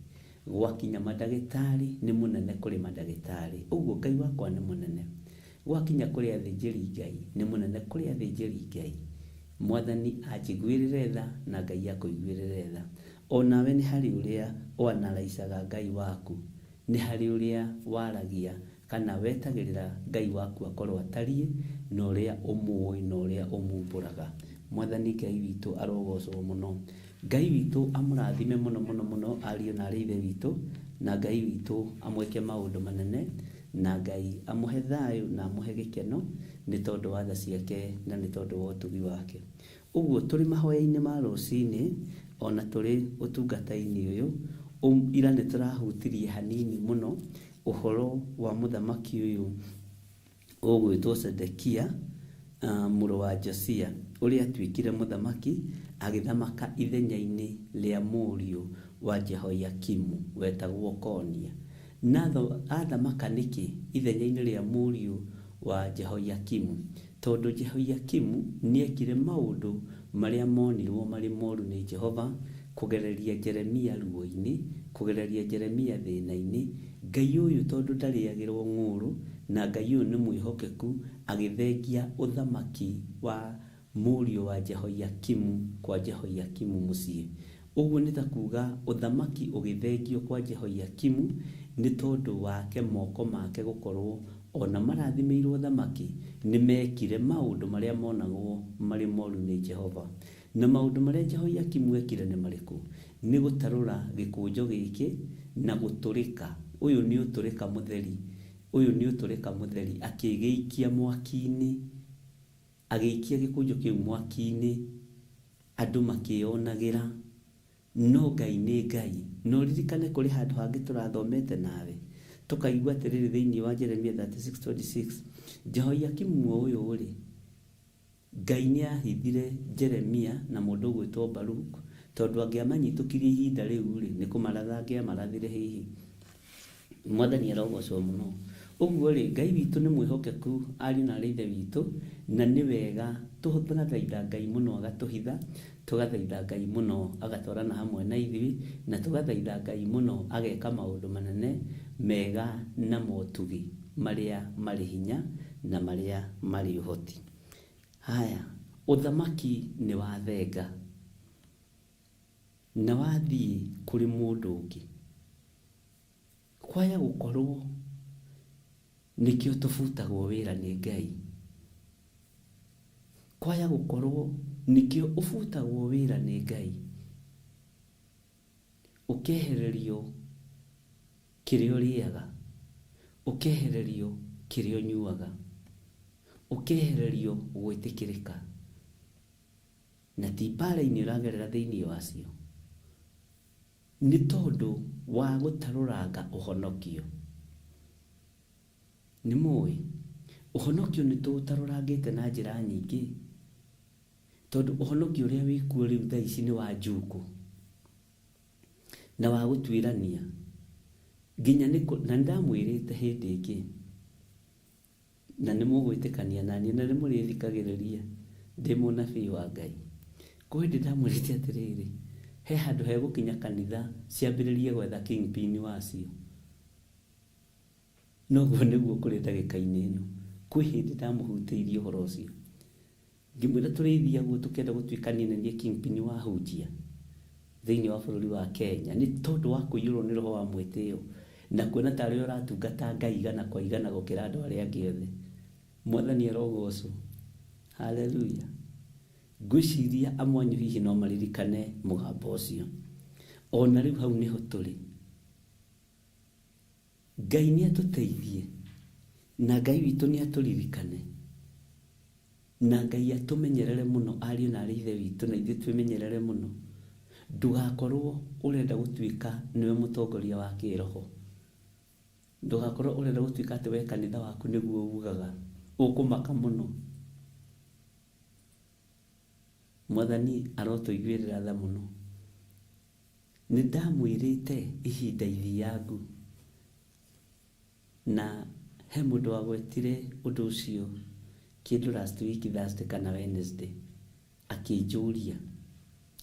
Gwakinya mandagĩtarĩ nĩ mũnene kũrĩ mandagĩtarĩ. Ũguo Ngai wakwa nĩ mũnene. Gwakinya kũrĩ athĩnjĩri Ngai nĩ mũnene kũrĩ athĩnjĩri Ngai. Mwathani anjiguĩrĩre tha na Ngai akũiguĩrĩre tha. Onawe nĩ harĩ ũrĩa ũanaraicaga Ngai waku, nĩ harĩ ũrĩa waragia kana wetagĩrĩra Ngai waku akorwo atariĩ, na ũrĩa ũmũĩ na ũrĩa ũmumbũraga. Mwathani Ngai witũ arogocwo mũno. Ngai witũ amũrathime mũno mũno mũno ariũ na arĩ ithe witũ, na Ngai witũ amwĩke maũndũ manene, na Ngai amũhe thayũ na amũhe gĩkeno nĩ tondũ wa tha ciake na nĩ tondũ wa ũtugi wake. Ũguo tũrĩ mahoya-inĩ ma rũcinĩ ona tũrĩ ũtungata-inĩ ũyũ, ira nĩ tũrahutirie hanini mũno ũhoro wa mũthamaki ũyũ ũgwĩtwo Zedekia, mũrũ wa Josia, ũrĩa atuĩkire mũthamaki agĩthamaka ithenya-inĩ rĩa mũriũ wa Jehoiakimu wetagwo Konia. Na athamaka nĩkĩ ithenya-inĩ rĩa mũriũ wa Jehoiakimu? Tondũ Jehoiakimu nĩekire maũndũ marĩa monirwo marĩ moru nĩ Jehova, kũgereria Jeremia ruo-inĩ, kũgereria Jeremia thĩna-inĩ. Ngai ũyũ tondũ ndarĩagĩrwo ng'ũrũ, na Ngai ũyũ nĩ mwĩhokeku, agĩthengia ũthamaki wa mũriũ wa Jehoiakimu kwa Jehoiakimu mũciĩ. Ũguo nĩ ta kuga ũthamaki ũgĩthengio kwa Jehoiakimu nĩ tondũ wake moko make gũkorwo ona marathimĩirwo ũthamaki nĩ mekire maũndũ marĩa monagwo marĩ moru nĩ Jehova. Na maũndũ marĩa Jehoiakimu ekire nĩ marĩkũ? Nĩ gũtarũra gĩkũnjo gĩkĩ na gũtũrĩka. Ũyũ nĩ ũtũrĩka mũtheri. Ũyũ nĩ ũtũrĩka mũtheri akĩgĩikia mwaki-inĩ. Agĩikia gĩkũnjo kĩu mwaki-inĩ, andũ makĩyonagĩra. No Ngai nĩ Ngai. Na ũririkane kũrĩ handũ hangĩ tũrathomete nawe, tũkaigua atĩrĩrĩ thĩinĩ wa Jeremia 36:26, Jehoiakimu ũyũ-rĩ, Ngai nĩ ahithire Jeremia na mũndũ ũgwĩtwo Baruk, tondũ angĩamanyitũkirie ihinda rĩu-rĩ, nĩ kũmaratha angĩamarathire hihi. Mwathani arogocwo mũno. Ũguo-rĩ, Ngai witũ nĩ mwĩhokeku ariũ na aarĩ a Ithe witũ, na nĩ wega tũgathaitha Ngai mũno agatũhitha, tũgathaitha Ngai mũno agatwarana hamwe na ithuĩ, na tũgathaitha Ngai mũno ageka maũndũ manene mega na motugi marĩa marĩ hinya na marĩa marĩ ũhoti. Haya, ũthamaki nĩ wathenga na wathiĩ kũrĩ mũndũ ũngĩ. Kwaya gũkorwo nĩkĩo tũbutagwo wĩra nĩ Ngai. Kwaya gũkorwo nĩkĩo ũbutagwo wĩra nĩ Ngai. Ũkehererio kĩrĩa ũrĩaga, ũkehererio kĩrĩa ũnyuaga, ũkehererio gwĩtĩkĩrĩka. Na ti mbara-inĩ ũragerera thĩinĩ wacio. Nĩ tondũ wa gũtarũranga ũhonokio. Nĩ mũĩ, ũhonokio nĩ tũũtarũrangĩte na njĩra nyingĩ, tondũ ũhonokio ũrĩa wĩkuo rĩu thaa ici nĩ wa njukũ na wa gũtuĩrania. Nginya nĩ na nĩ ndamwĩrĩte hĩndĩ ĩngĩ, Na nĩ mũgwĩtĩkania na niĩ, na nĩ mũrĩthikagĩrĩria ndĩ mũnabii wa Ngai. Kwĩ hĩndĩ ndamwĩrĩte atĩrĩrĩ, he handũ hegũkinya kanitha ciambĩrĩrie gwetha kingpin wacio. Na ũguo nĩguo kũrĩ ndagĩka-inĩ ĩno. Kwĩ hĩndĩ ndamũhutĩirie ũhoro ũcio. Ngĩmwĩra tũrĩthiaga ũguo tũkĩenda gũtuĩka niĩ nĩ niĩ kingpin wa ahunjia thĩinĩ wa bũrũri wa Kenya nĩ tondũ wa kũiyũrwo nĩ roho wa mwĩtĩo na kuona ta arĩ we ũratungata Ngai igana kwa igana gũkĩra andũ arĩa angĩ othe. Mwathani arogocwo. Haleluya. Ngwĩciria amwe anyu hihi no maririkane mũgambo ũcio. O na rĩu hau nĩho tũrĩ. Ngai nĩ atũteithie, na Ngai witũ nĩ atũririkane, na Ngai atũmenyerere mũno ariũ na arĩ a Ithe witũ, na ithuĩ twĩmenyerere mũno, ndũgakorwo ũrenda gũtuĩka nĩwe mũtongoria wa kĩroho. Ndũgakorwo ũrenda gũtuĩka atĩ we kanitha waku nĩguo ugaga, ũkũmaka mũno. Mwathani arotũiguĩrĩra tha mũno. Nĩ ndamwĩrĩte ihinda ithiangu, na he mũndũ wagwetire ũndũ ũcio kĩndũ last week Thursday kana Wednesday, akĩnjũria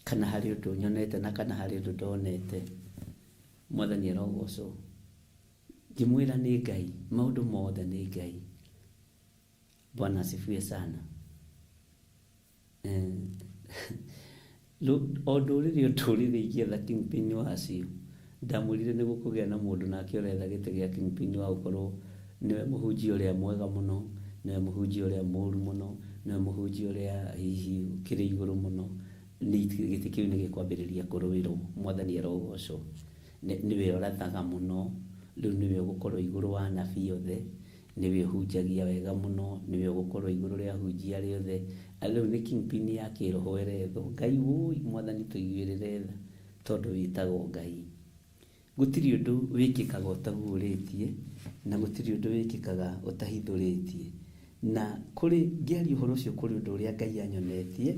kana harĩ ũndũ nyonete na kana harĩ ũndũ ndonete. Mwathani arogocwo. Ngĩmwĩra nĩ Ngai, maũndũ mothe nĩ Ngai. Bwana asifiwe sana. O ndũrĩrĩ o ndũrĩrĩ ingĩetha kingpin wacio, ndamwĩrire nĩ gũkũgĩa na mũndũ nake ũretha gĩtĩ gĩa kingpin wa gũkorwo nĩwe mũhunjia ũrĩa mwega mũno, nĩwe mũhunjia ũrĩa mũru mũno, nĩwe mũhunjia ũrĩa hihi ũkĩrĩ igũrũ mũno, gĩtĩ kĩu nĩ gĩkwambĩrĩria kũrũĩrwo. Mwathani arogocwo. Nĩwe ũrathaga mũno, rĩu nĩwe ũgũkorwo igũrũ wa anabii othe. Nĩwe ũhunjagia wega mũno, nĩwe ũgũkorwo igũrũ rĩa ahunjia arĩa othe. Rĩu nĩ kingpin ya kĩroho ĩrethwo. Ngai wũi, Mwathani tũiguĩrĩre tha tondũ wĩtagwo Ngai. Gũtirĩ ũndũ wĩkĩkaga ũtaguũrĩtie, na gũtirĩ ũndũ wĩkĩkaga ũtahithũrĩtie. Na kũrĩ, ngĩaria ũhoro ũcio kũrĩ ũndũ ũrĩa Ngai anyonetie,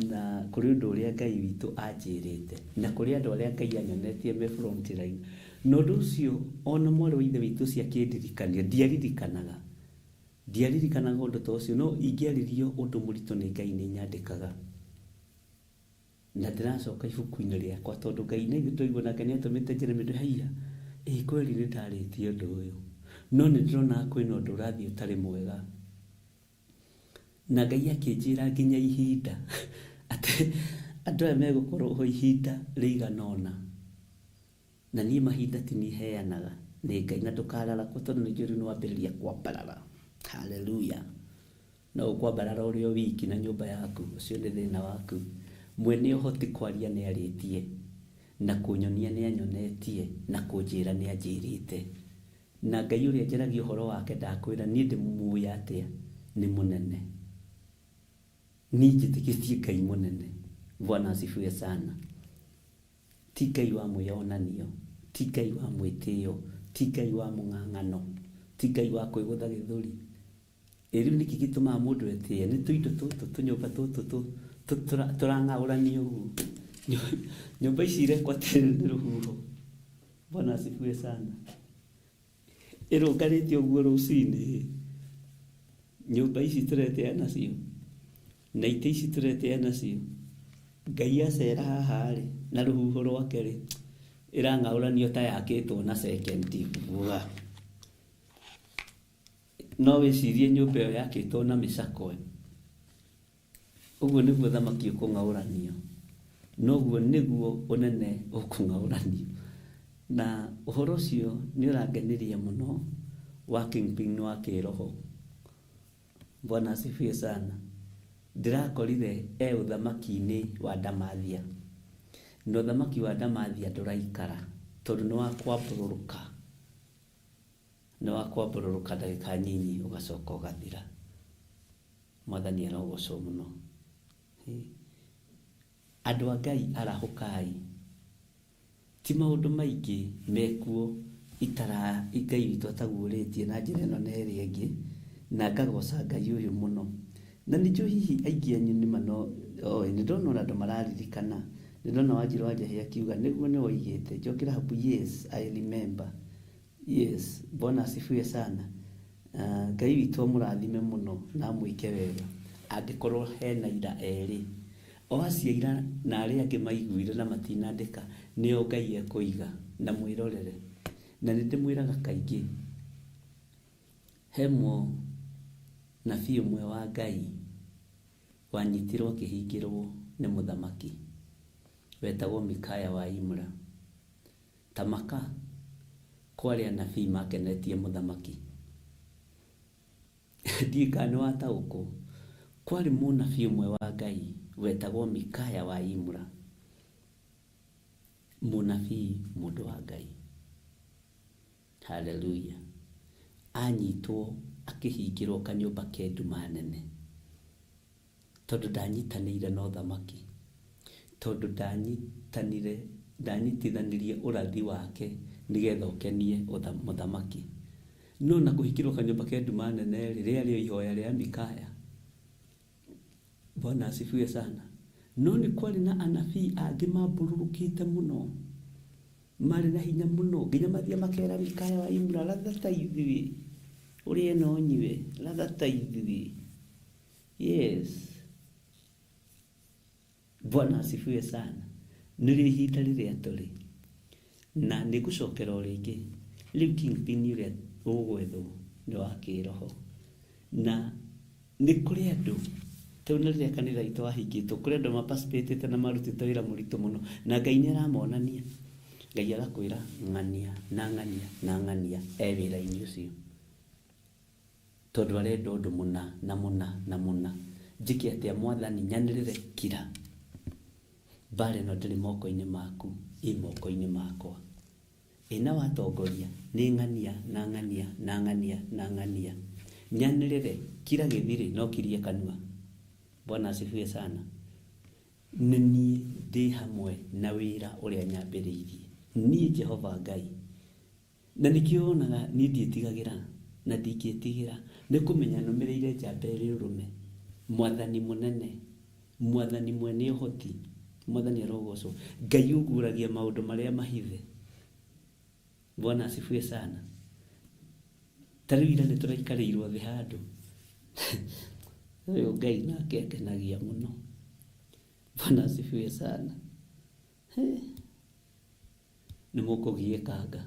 na kũrĩ ũndũ ũrĩa Ngai witũ anjĩrĩte, na kũrĩ andũ arĩa Ngai anyonetie me front line. Na ũndũ ũcio o na mwarĩ wa Ithe witũ ũcio akĩndirikania, ndiaririkanaga. Ndiaririkanaga ũndũ ta ũcio, no ingĩaririo ũndũ mũritũ nĩ Ngai nĩ nyandĩkaga. Na ndĩracoka ibuku-inĩ rĩakwa tondũ Ngai na ithuĩ twaigua nake nĩ atũmĩte Jeremy ndĩ haiya, ĩ kweli nĩ ndarĩtie ũndũ ũyũ. No nĩ ndĩrona kwĩna ũndũ ũrathiĩ ũtarĩ mwega. Na Ngai akĩnjĩra nginya ihinda atĩ andũ aya megũkorwo ho ihinda rĩigana ũna. Na niĩ mahinda ti niĩ heanaga, nĩ Ngai. Na ndũkararakwo tondũ nĩ njũĩ rĩu nĩ wambĩrĩria kwambarara. Hallelujah. No ũkwambarara ũrĩ o wiki na nyũmba yaku, ũcio nĩ thĩna waku. Mwene ũhoti kwaria nĩ arĩtie, na kũnyonia nĩ anyonetie, na kũnjĩra nĩ anjĩrĩte. Na Ngai ũrĩa njaragia ũhoro wake ndakwĩra niĩ ndĩmũĩ atĩa, nĩ mũnene. Niĩ njĩtĩkĩtie Ngai mũnene. Bwana asifiwe sana. Ti Ngai wa mwĩyonanio, ti Ngai wa mwĩtĩo, ti Ngai wa mũng'ang'ano, ti Ngai wa kwĩgũtha gĩthũri. Ĩ rĩu nĩkĩ gĩtũmaga mũndũ etĩe? Nĩ tũindo tũtũ, tũnyũmba tũtũ tũrang'aũranio ũguo. Nyũmba ici irekwo atĩrĩrĩ nĩ rũhuho. Bwana asifiwe sana. Ĩrũngarĩte ũguo rũcinĩ. Nyũmba ici tũretĩa nacio na itĩ ici tũretĩa nacio. Ngai acera haha rĩ, na rũhuho rwake rĩ, ĩrang'aũranio ta yakĩtwo na sekendi. Wa. No wĩcirie nyũmba ĩyo yakĩtwo na mĩcakwe. Ũguo nĩguo thamaki ũkũng'aũranio. Noguo nĩguo ũnene ũkũng'aũranio. Na ũhoro ũcio nĩ ũrangenirie mũno wa kingpin wa kĩroho. Bwana asifiwe sana. Ndĩrakorire e ũthamaki-inĩ wa Ndamathia. Na ũthamaki wa Ndamathia ndũraikara tondũ nĩ wa kwambũrũrũka. Nĩ wa kwambũrũrũka ndagĩka nyinyi ũgacoka ũgathira. Mwathani arogocwo mũno. Andũ a Ngai arahũkai. Ti maũndũ maingĩ mekuo itara Ngai witũ ataguũrĩtie na njĩra ĩno na ĩrĩa ĩngĩ, na ngagoca Ngai ũyũ mũno. Na nĩ njũĩ hihi aingĩ anyu nĩ ma no oĩ, nĩ ndona ona andũ mararirikana, nĩ ndona Wanjirũ wa Njahĩ akiuga nĩguo nĩ woigĩte, Njoki Rahabu yes I remember. Yes, Bwana asifiwe sana. Ngai witũ amũrathime mũno na amwĩke wega. Angĩkorwo hena aira erĩ, o acio aira na arĩa angĩ maiguire na matinandĩka, nĩo Ngai ekũiga na mwĩrorere. Na nĩ ndĩmwĩraga kaingĩ, he mũnabii ũmwe wa Ngai wanyitirwo akĩhingĩrwo nĩ mũthamaki wetagwo Mikaya wa Imla. Ta maka, kwarĩ anabii makenetie mũthamaki. Ndiũĩ kana nĩ wataũkwo. Kwarĩ mũnabii ũmwe wa Ngai wetagwo Mikaya wa Imla. Mũnabii mũndũ wa Ngai. Haleluya. Anyitwo akĩhingĩrwo kanyũmba ke nduma nene. Tondũ ndanyitanĩire na ũthamaki. Tondũ ndanyitanire ndanyitithanirie ũrathi wake nĩgetha ũkenie mũthamaki. No na kũhingĩrwo kanyũmba ke nduma nene rĩ, rĩarĩ o ihoya rĩa Mikaya. Bwana asifiwe sana. No nĩ kwarĩ na anabii angĩ mambũrũrũkĩte mũno, marĩ na hinya mũno, nginya mathiĩ makera Mikaya wa Imla, ratha ta ithuĩ, ũrĩe na ũnyue, ratha ta ithuĩ. Yes. Bwana asifiwe sana. Nĩrĩo ihinda rĩrĩa tũrĩ. Na nĩ ngũcokera o rĩngĩ, rĩu kingpin ũrĩa ũgwethwo nĩ wa kĩroho. Na nĩ kũrĩ andũ, ta rĩu na rĩrĩa kanitha witũ wahingĩtwo, kũrĩ andũ ma participate na marutĩte wĩra mũritũ mũno, na Ngai nĩ aramonania. Ngai agakwĩra ng'ania na ng'ania na ng'ania e wĩra-inĩ ũcio. Tondũ arenda ũndũ mũna na mũna na mũna. Njĩke atĩa Mwathani, nyanĩrĩre kira. Mbara ĩno ndĩrĩ moko-inĩ maku, ĩ moko-inĩ makwa. Ĩ na watongoria, nĩ ng'ania na ng'ania na ng'ania na ng'ania. Nyanĩrĩre, kira gĩthirĩ, no kirie kanua. Bwana asifiwe sana. Nĩ niĩ ndĩ hamwe na wĩra ũrĩa nyambĩrĩirie. Niĩ Jehova Ngai. Na nĩkĩo wonaga niĩ ndiĩtigagĩra, na ndingĩtigĩra, nĩ kũmenya nũmĩrĩire njamba ĩrĩ ũrũme, Mwathani mũnene, Mwathani mwene ũhoti, Mwathani arogocwo, Ngai ũguũragia maũndũ marĩa mahithe. Bwana asifiwe sana. Ta rĩu ira nĩ tũraikarĩirwo thĩ handũ, ũyũ Ngai nake angenagia mũno. Bwana asifiwe sana. Hey. Nĩ mũkũgiĩkanga.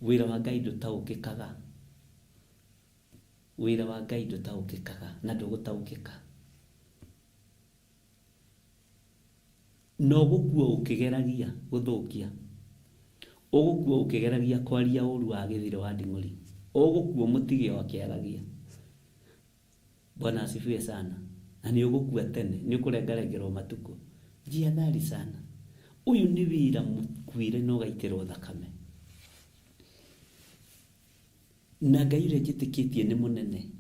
Wĩra wa Ngai ndũtaũkĩkaga. Wĩra wa Ngai ndũtaũkĩkaga na ndũgũtaũkĩka. Na ũgũkua ũkĩgeragia gũthũkia. Ũgũkua ũkĩgeragia kwaria ũru wa Gĩthirĩ wa Nding'ũri. Ũgũkua ũmũtige o akĩaragia. Bwana asifiwe sana. Na nĩ ũgũkua tene, nĩ ũkũrengarengerwo matukũ. Jihadhari sana. Ũyũ nĩ wĩra mũkuĩre na ũgaitĩrwo thakame. Na Ngai ũrĩa njĩtĩkĩtie nĩ mũnene.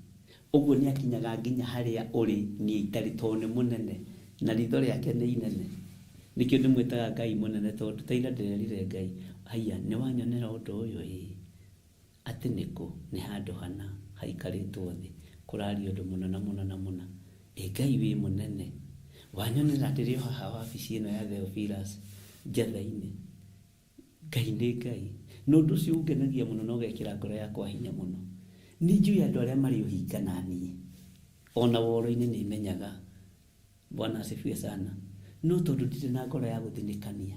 Ũguo nĩ akinyaga nginya harĩa ũrĩ niĩ itarĩ, tondũ nĩ mũnene na ritho rĩake nĩ inene. Nĩkĩo ndĩmwĩtaga Ngai mũnene, tondũ ta ira ndĩrerire Ngai, haiya, nĩ wanyonera ũndũ ũyũ ĩĩ, atĩ nĩkũ nĩ handũ hana haikarĩtwo thĩ kũraria ũndũ mũna na mũna na mũna. Ĩ Ngai wĩ mũnene, wanyonera ndĩrĩ o haha wabici ĩno ya Theophilus Njatha-inĩ. Ngai nĩ Ngai. Na ũndũ ũcio ũngenagia mũno na ũgekĩra ngoro yakwa hinya mũno. Nĩ njũĩ andũ arĩa marĩ ũhinga na niĩ. Ona woro-inĩ nĩ menyaga. Bwana asifiwe sana. No tondũ ndirĩ na ngoro ya gũthinĩkania,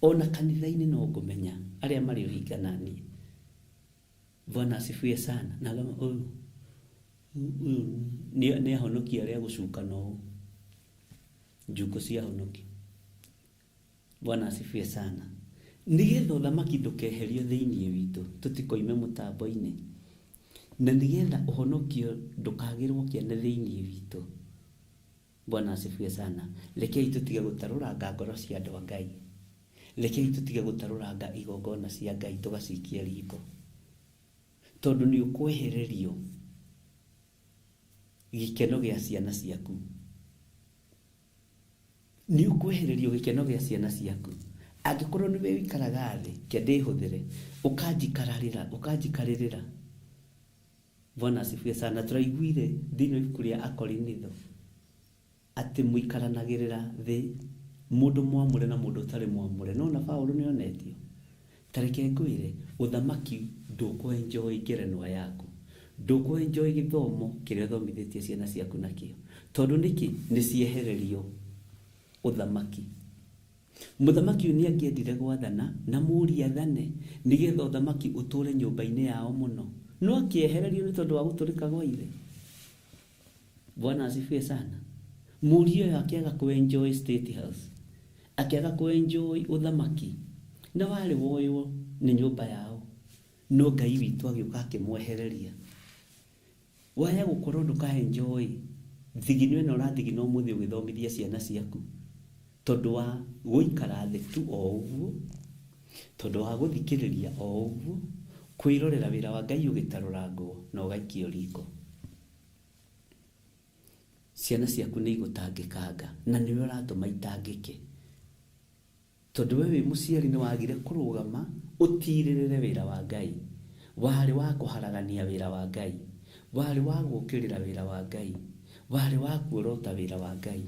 ona kanitha-inĩ no ngũmenya arĩa marĩ ũhinga na niĩ. Bwana asifiwe sana. Na ngama ũyũ ũyũ nĩ ahonoki arĩa gũcukana ũũ. Njukũ cia ahonoki. Bwana asifiwe sana. Nĩgetha ũthamaki ndũkeherio thĩinĩ witũ, tũtikoime mũtambo-inĩ. Na nĩgetha ũhonokio ndũkagĩrwo kĩene thĩinĩ witũ. Bwana asifiwe sana. Rekei tũtige gũtarũranga ngoro cia andũ a Ngai. Rekei tũtige gũtarũranga igongona cia Ngai tũgacikia riko. Tondũ nĩ ũkwehererio gĩkeno gĩa ciana ciaku. Nĩ ũkwehererio gĩkeno gĩa ciana ciaku. Angĩkorwo nĩwe ũikaraga thĩ, ke ndĩhũthĩre, ũkanjikararĩra, ũkanjikarĩrĩra. Bwana asifiwe sana. Tũraiguire thĩinĩ wa ibuku rĩa Akorinitho atĩ mũikaranagĩrĩra thĩ mũndũ mwamũre na mũndũ ũtarĩ mwamũre. No na Paũlũ nĩ onetio. Ta reke ngwĩre, ũthamaki ndũkũ-enjoy ngerenwa yaku. Ndũkũ-enjoy gĩthomo kĩrĩa ũthomithĩtie ciana ciaku nakĩo. Tondũ nĩkĩ? Nĩ ciehererio ũthamaki. Mũthamaki ũyũ nĩ angĩendire gwathana na mũriũ athane nĩgetha ũthamaki ũtũre nyũmba-inĩ yao mũno. No akĩehererio nĩ tondũ wa gũtũrĩka gwa ithe. Bwana asifiwe sana. Mũriũ ũyũ akĩaga kũ-enjoy State House, akĩaga kũ-enjoy ũthamaki, na warĩ woywo nĩ nyũmba yao. No Ngai witũ agĩũka akĩmwehereria. Waya gũkorwo ndũka-enjoy thigino ĩno ũrathigina ũmũthĩ ũgĩthomithia ciana ciaku, tondũ wa gũikara thĩ tu o ũguo, tondũ wa gũthikĩrĩria o ũguo, kwĩrorera wĩra wa Ngai ũgĩtarũrangwo na ũgaikio riko. Ciana ciaku nĩ igũtangĩkanga na nĩwe ũratũma itangĩke. Tondũ we wĩ mũciari nĩ wagire kũrũgama ũtirĩrĩre wĩra wa Ngai. Warĩ wa kũharagania wĩra wa Ngai. Warĩ wa gũũkĩrĩra wĩra wa Ngai. Warĩ wa kuorota wĩra wa Ngai.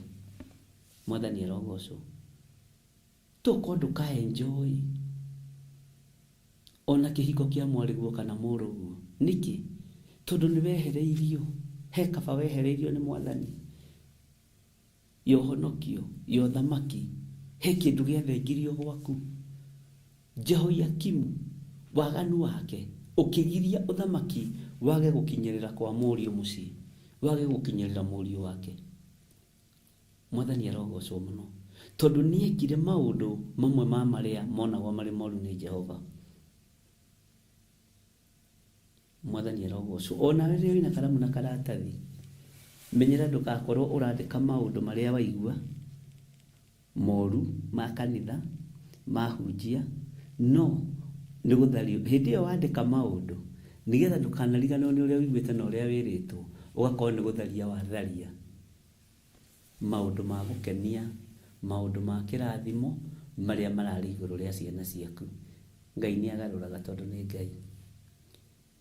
Mwathani arogocwo. Tokorwo ndũka-enjoy ona kĩhiko kĩa mwarĩguo kana mũrũguo. Nĩkĩ? Tondũ nĩ wehereirio. He kaba wehereirio nĩ Mwathani. Ya ũhonokio, ya ũthamaki. He kĩndũ gĩathengirio gwaku. Jehoiakimu, waganu wake, ũkĩgiria ũthamaki wage gũkinyĩrĩra kwa mũriũ mũciĩ, wage gũkinyĩrĩra mũriũ wake. Mwathani arogocwo mũno. Tondũ nĩekire maũndũ mamwe ma marĩa monagwo marĩ moru nĩ Jehova. Mwathani arogocwo. Ona rĩrĩa wĩna karamu na karatathi, menyera ndũgakorwo ũrandĩka maũndũ marĩa waigua moru ma kanitha, mahunjia, no nĩ gũthario. Hĩndĩ ĩyo wandĩka maũndũ, nĩgetha ndũkanariganĩrwo nĩ ũrĩa ũiguĩte na ũrĩa wĩrĩtwo, ũgakorwo nĩ gũtharia watharia maũndũ ma gũkenia, maũndũ ma kĩrathimo, marĩa mararĩ igũrũ rĩa ciana ciaku. Ngai nĩ agarũraga tondũ nĩ Ngai.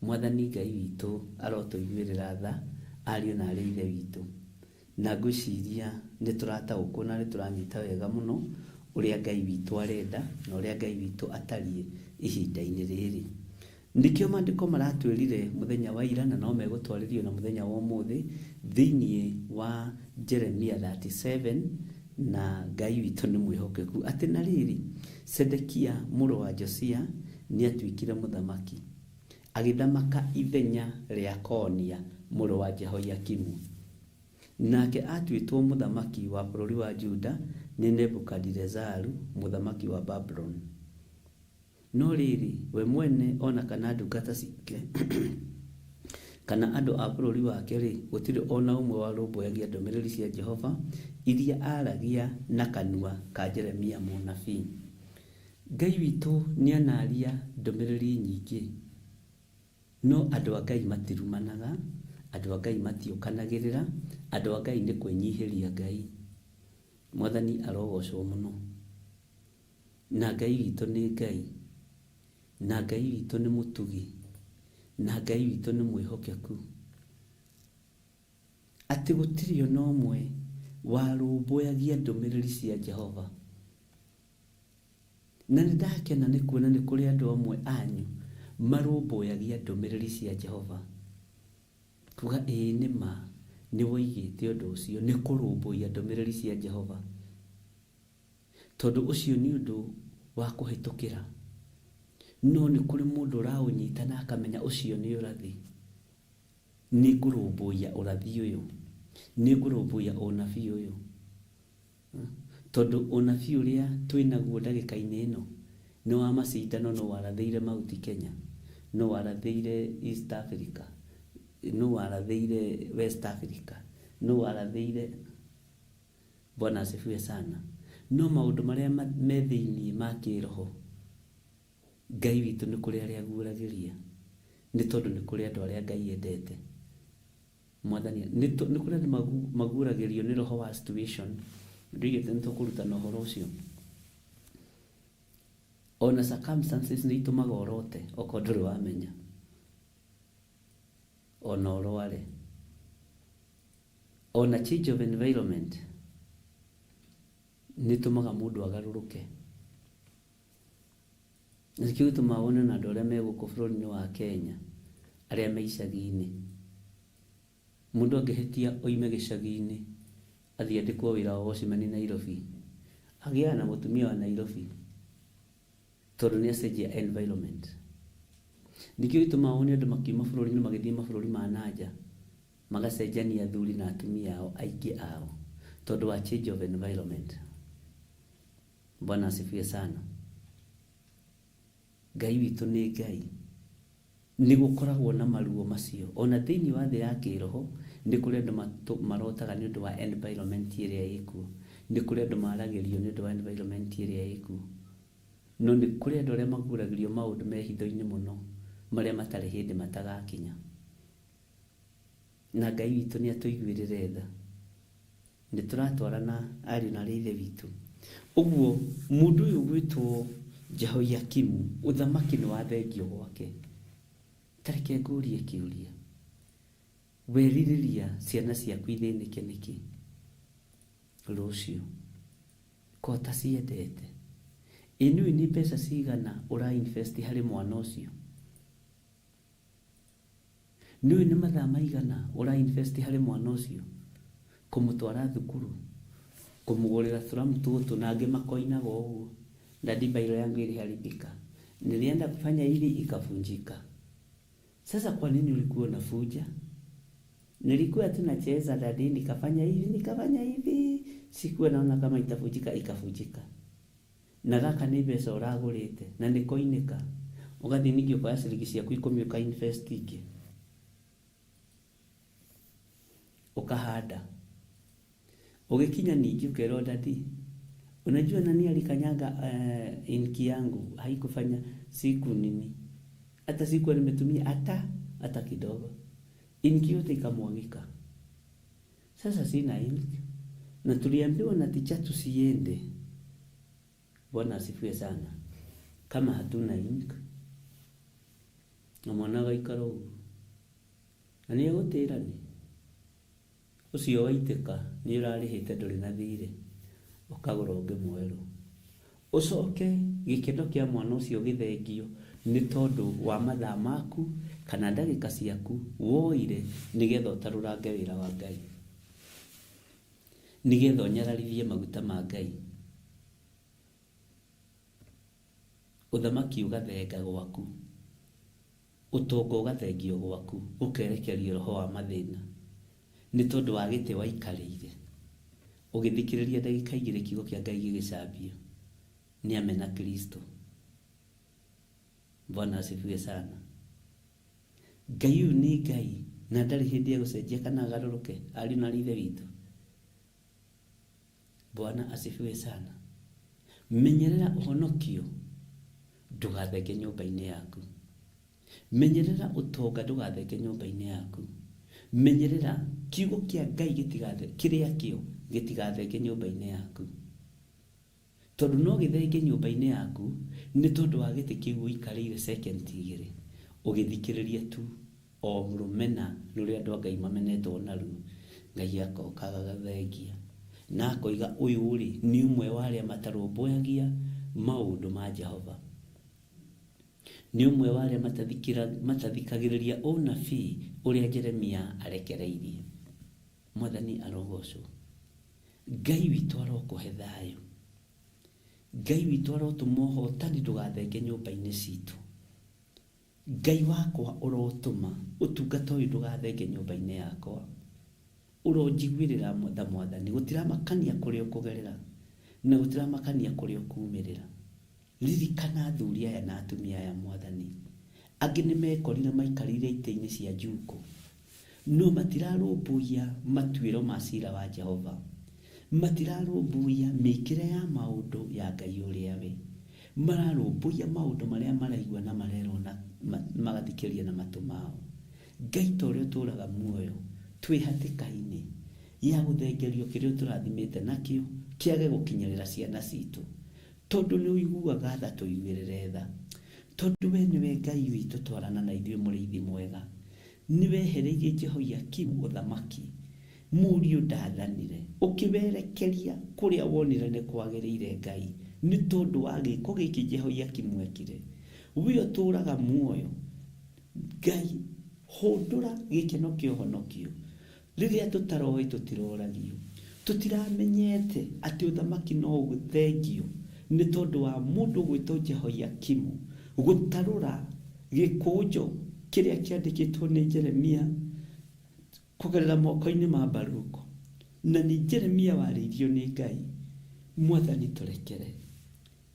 Mwathani Ngai witũ arotũiguĩrĩra tha, ariũ na arĩ ithe witũ. Na ngwĩciria nĩ tũrataũkwo na nĩ tũranyita wega mũno ũrĩa Ngai witũ arenda na ũrĩa Ngai witũ atariĩ ihinda-inĩ rĩrĩ. Nĩkĩo maandĩko maratwĩrire mũthenya wa ira na no megũtwarĩrio na mũthenya wa ũmũthĩ thĩinĩ wa Jeremia 37 na Ngai witũ nĩ mwĩhokeku atĩ na rĩrĩ Sedekia mũrũ wa Josia nĩ atuĩkire mũthamaki, agĩthamaka ithenya rĩa Konia mũrũ wa Jehoiakimu. Nake atuĩtwo mũthamaki wa bũrũri wa Juda nĩ Nebukadirezaru mũthamaki wa Babuloni. No rĩrĩ, we mwene ona kana ndungata ciake kana andũ a bũrũri wake-rĩ, gũtirĩ o na ũmwe warũmbũyagia ndũmĩrĩri cia Jehova iria aaragia na kanua ka Jeremia mũnabii. Ngai witũ nĩanaria ndũmĩrĩri nyingĩ, no andũ a Ngai matirumanaga, Andũ a Ngai matiũkanagĩrĩra, andũ a Ngai nĩ kwĩnyihĩria Ngai. Mwathani arogocwo mũno. Na Ngai witũ nĩ Ngai, na Ngai witũ nĩ mũtugi, na Ngai witũ nĩ mwĩhokeku. Atĩ gũtirĩ ona ũmwe warũmbũyagia ndũmĩrĩri cia Jehova. Na nĩ ndakena nĩ kuona nĩ kũrĩ andũ amwe anyu marũmbũyagia ndũmĩrĩri cia Jehova. Kuga ĩĩ nĩ ma nĩ woigĩte ũndũ ũcio, nĩ kũrũmbũiya ndũmĩrĩri cia Jehova. Tondũ ũcio nĩ ũndũ wa kũhĩtũkĩra. No nĩ kũrĩ mũndũ ũraũnyita na akamenya ũcio nĩ ũrathi. Nĩ ngũrũmbũiya ũrathi ũyũ. Nĩ ngũrũmbũiya ũnabii ũyũ. Tondũ ũnabii ũrĩa twĩnaguo ndagĩka-inĩ ĩno nĩ wa macindano, nũ warathĩire Mount Kenya, nũ warathĩire East Africa, nũ warathĩire West Africa, nũ warathĩire. Bwana asifiwe sana. No maũndũ marĩa me thĩinĩ ma kĩroho, Ngai witũ nĩ kũrĩ arĩa aguũragĩria, nĩ tondũ nĩ kũrĩ andũ arĩa Ngai endete. Mwathani, nĩ kũrĩ andũ maguũragĩrio nĩ roho wa situation. Ndoigĩte nĩ tũkũrutana ũhoro ũcio. Ona circumstances nĩ itũmaga ũrote okorwo ndũrĩ wamenya. Ona ũrware. Ona change of environment nĩ ĩtũmaga mũndũ agarũrũke. Na nĩkĩo gĩtũmaga wone ona andũ arĩa me gũkũ bũrũri-inĩ wa Kenya, arĩa me icagi-inĩ. Mũndũ angĩhĩtia oime gĩcagi-inĩ athiĩ andĩkwo wĩra wa watchman Nairobi, agĩaga na mũtumia wa Nairobi tondũ nĩ acenjia environment. Nĩkĩo gĩtũmaga wone andũ makiuma bũrũri-inĩ magĩthiĩ mabũrũri ma nanja, magacenjania athuri na atumia ao aingĩ ao tondũ wa change of environment. Bwana asifiwe sana. Ngai witũ nĩ Ngai. Nĩ gũkoragwo na maruo macio. Ona thĩinĩ wa thĩ ya kĩroho nĩ kũrĩ andũ marotaga nĩ ũndũ wa environment ĩrĩa ĩkuo. Nĩ kũrĩ andũ maragĩrio nĩ ũndũ wa environment ĩrĩa ĩkuo. No nĩ kũrĩ andũ arĩa maguũragĩrio maũndũ me hitho-inĩ mũno marĩa matarĩ hĩndĩ matagakinya. Na Ngai witũ nĩ atũiguĩrĩre tha. Nĩ tũratwarana ariũ na aarĩ a Ithe witũ. Ũguo mũndũ ũyũ ũgwĩtwo Jehoiakimu, ũthamaki nĩ wathengio gwake. Ta reke ngũrie kĩũria, werirĩria ciana ciaku ithĩnĩke nĩkĩ rũciũ? Ko ũtaciendete? Ĩ nĩũĩ nĩ mbeca cigana ũra invest harĩ mwana ũcio? Nĩũĩ nĩ mathaa maigana ũra invest harĩ mwana ũcio? Kũmũtwara thukuru, kũmũgũrĩra tũramu tũtũ na angĩ makoinaga ũguo, daddy bairo yangu iliharibika, nilienda kufanya hivi ikavunjika. Sasa kwa nini ulikuwa unavuja? Nilikuwa tu nacheza daddy, nikafanya hivi nikafanya hivi, sikuwa naona kama itavunjika, ikavunjika. Na gaka nĩ mbeca ũragũrĩte na nĩ koinĩka, ũgathiĩ ningĩ ũkoya ciringi ciaku ikũmi ũka invest ingĩ ũkahanda. Ũgĩkinya ningĩ ũkerwo daddy, unajua nani alikanyaga inki yangu haikufanya siku nini, hata sikuwa nimetumia hata kidogo, inki yote ikamwagika. Sasa sina ink na tuliambiwa na ticha tusiende. Bwana asifiwe sana. Kama hatuna ink na mwana agaikara ũguo na nĩ egũtĩra nĩ ũcio waitĩka nĩ ũrarĩhĩte ndũrĩ na thirĩ, ũkagũra ũngĩ mwerũ. Ũcoke gĩkeno kĩa mwana ũcio gĩthengio nĩ tondũ wa mathaa maku kana ndagĩka ciaku woire nĩgetha ũtarũrange wĩra wa Ngai, nĩgetha ũnyararithie maguta ma Ngai. Ũthamaki ũgathenga gwaku, ũtonga ũgathengio gwaku, ũkerekerio roho wa mathĩna nĩ tondũ wa gĩtĩ waikarĩire. Ũgĩthikĩrĩria ndagĩka igĩrĩ kiugo kĩa Ngai gĩgĩcambio nĩ amena Kristo. Bwana asifiwe sana. Ngai ũyũ nĩ Ngai na ndarĩ hĩndĩ egũcenjia kana agarũrũke, ariũ na aarĩ a Ithe witũ. Bwana asifiwe sana. Menyerera ũhonokio ndũgathenge nyũmba-inĩ yaku. Menyerera ũtonga ndũgathenge nyũmba-inĩ yaku. Menyerera kiugo kĩa Ngai gĩtigathe kĩrĩa kĩo gĩtigathenge nyũmba-inĩ yaku. Tondũ no gĩthenge nyũmba-inĩ yaku nĩ tondũ wa gĩtĩ kĩu ũikarĩire second igĩrĩ ũgĩthikĩrĩria tu o rũmena rũrĩa andũ a Ngai mamenetwo naruo. Ngai akoka agagathengia na akoiga ũyũ rĩ nĩ ũmwe wa arĩa matarũmbũyagia maũndũ ma Jehova. Nĩ ũmwe wa arĩa matathikagĩrĩria ũnabii ũrĩa Jeremia arekereirie. Mwathani arogocwo. Ngai witũ arokũhe thayũ. Ngai witũ arotũma ũhotani ndũgathenge nyũmba-inĩ citũ. Ngai wakwa ũrotũma ũtungata ũyũ ndũgathenge nyũmba-inĩ yakwa. Ũronjiguĩrĩra tha Mwathani, gũtiramakania kũrĩa ũkũgerera na gũtiramakania kũrĩa ũkumĩrĩra. Ririkana athuri aya na atumia aya Mwathani. Angĩ nĩ mekorire maikarĩire itĩ-inĩ cia njukũ, no matirarũmbũiya matuĩro ma cira wa Jehova. Matirarũmbũiya mĩkĩre ya maũndũ ya Ngai ũrĩa we. Mararũmbũiya maũndũ marĩa maraigua na marerwo na magathikĩrĩria na matũ mao. Ngai ta ũrĩa ũtũraga muoyo, twĩ hatĩka-inĩ ya gũthengerio kĩrĩa ũtũrathimĩte nakĩo kĩage gũkinyĩrĩra ciana citũ. Tondũ nĩ ũiguaga tha tũiguĩrĩre tha. Tondũ we nĩwe Ngai witũ twarana na ithuĩ mũrĩithi mwega. Nĩ wehereirie Jehoiakimu ũthamaki, mũriũ ndaathanire, ũkĩwerekeria kũrĩa wonire nĩ kwagĩrĩire Ngai, nĩ tondũ wa gĩko gĩkĩ Jehoiakimu ekire. We ũtũũraga muoyo, Ngai, hũndũra gĩkeno kĩa ũhonokio. Rĩrĩa tũtaroĩ tũtiroragio. Tũtiramenyete atĩ ũthamaki no ũthengio nĩ tondũ wa mũndũ ũgwĩtwo Jehoiakimu gũtarũra gĩkũnjo kĩrĩa kĩandĩkĩtwo nĩ Jeremia kũgerera moko-inĩ ma Baruku. Na nĩ Jeremia warĩirio nĩ Ngai. Mwathani tũrekere.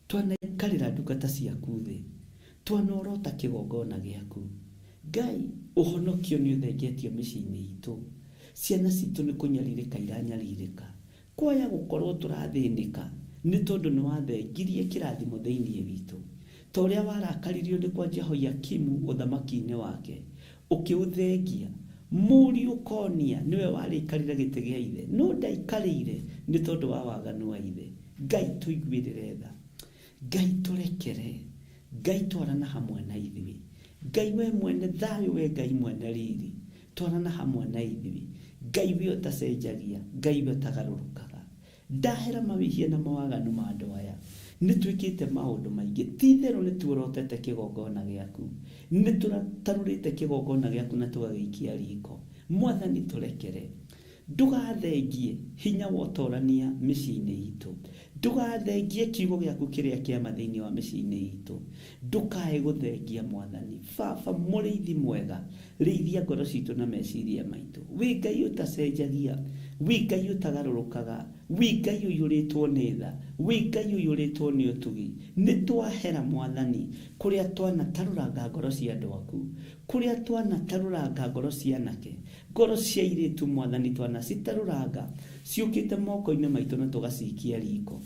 Twanaikarĩra ndungata ciaku thĩ, twanorota kĩgongona gĩaku. Ngai, ũhonokio nĩ ũthengetio mĩciĩ-inĩ itũ. Ciana citũ nĩ kũnyarirĩka iranyarirĩka. Kwaya gũkorwo tũrathĩnĩka nĩ tondũ nĩ wathengirie kĩrathimo thĩinĩ witũ. Ta ũrĩa warakaririo nĩ kwa Jehoiakimu ũthamaki-inĩ wake, ũkĩũthengia. Mũriũ Konia nĩwe warĩikarĩire gĩtĩ gĩa ithe, no ndaikarĩire nĩ tondũ wa waganu wa ithe. Ngai tũiguĩrĩre tha. Ngai tũrekere. Ngai twarana hamwe na ithuĩ. Ngai we mwene thayũ, we Ngai mwene riri, twarana hamwe na ithuĩ. Ngai we ũtacenjagia, Ngai we ũtagarũrũkaga. Ndahera mawĩhia na mawaganu ma andũ aya. Nĩ twĩkĩte maũndũ maingĩ. Ti itherũ nĩ tuorotete kĩgongona gĩaku. Nĩ tũtarũrĩte kĩgongona gĩaku na tũgagĩikia riko. Mwathani tũrekere. Ndũgathengie hinya wa ũtorania mĩciĩ-inĩ itũ. Ndũgathengie kiugo gĩaku kĩrĩa kĩa ma thĩinĩ wa mĩciĩ-inĩ itũ. Ndũkae gũthengia Mwathani. Baba mũrĩithi mwega, rĩithia ngoro citũ na meciria maitũ. Wĩ Ngai ũtacenjagia, wĩ Ngai ũtagarũrũkaga, wĩ Ngai ũiyũrĩtwo nĩ tha, wĩ Ngai ũiyũrĩtwo nĩ ũtugi. Nĩ twahera Mwathani kũrĩa twanatarũranga ngoro cia andũ aku, kũrĩa twanatarũranga ngoro cia anake, ngoro cia airĩtu Mwathani twanacitarũranga ciũkĩte moko-inĩ maitũ na tũgacikia riko.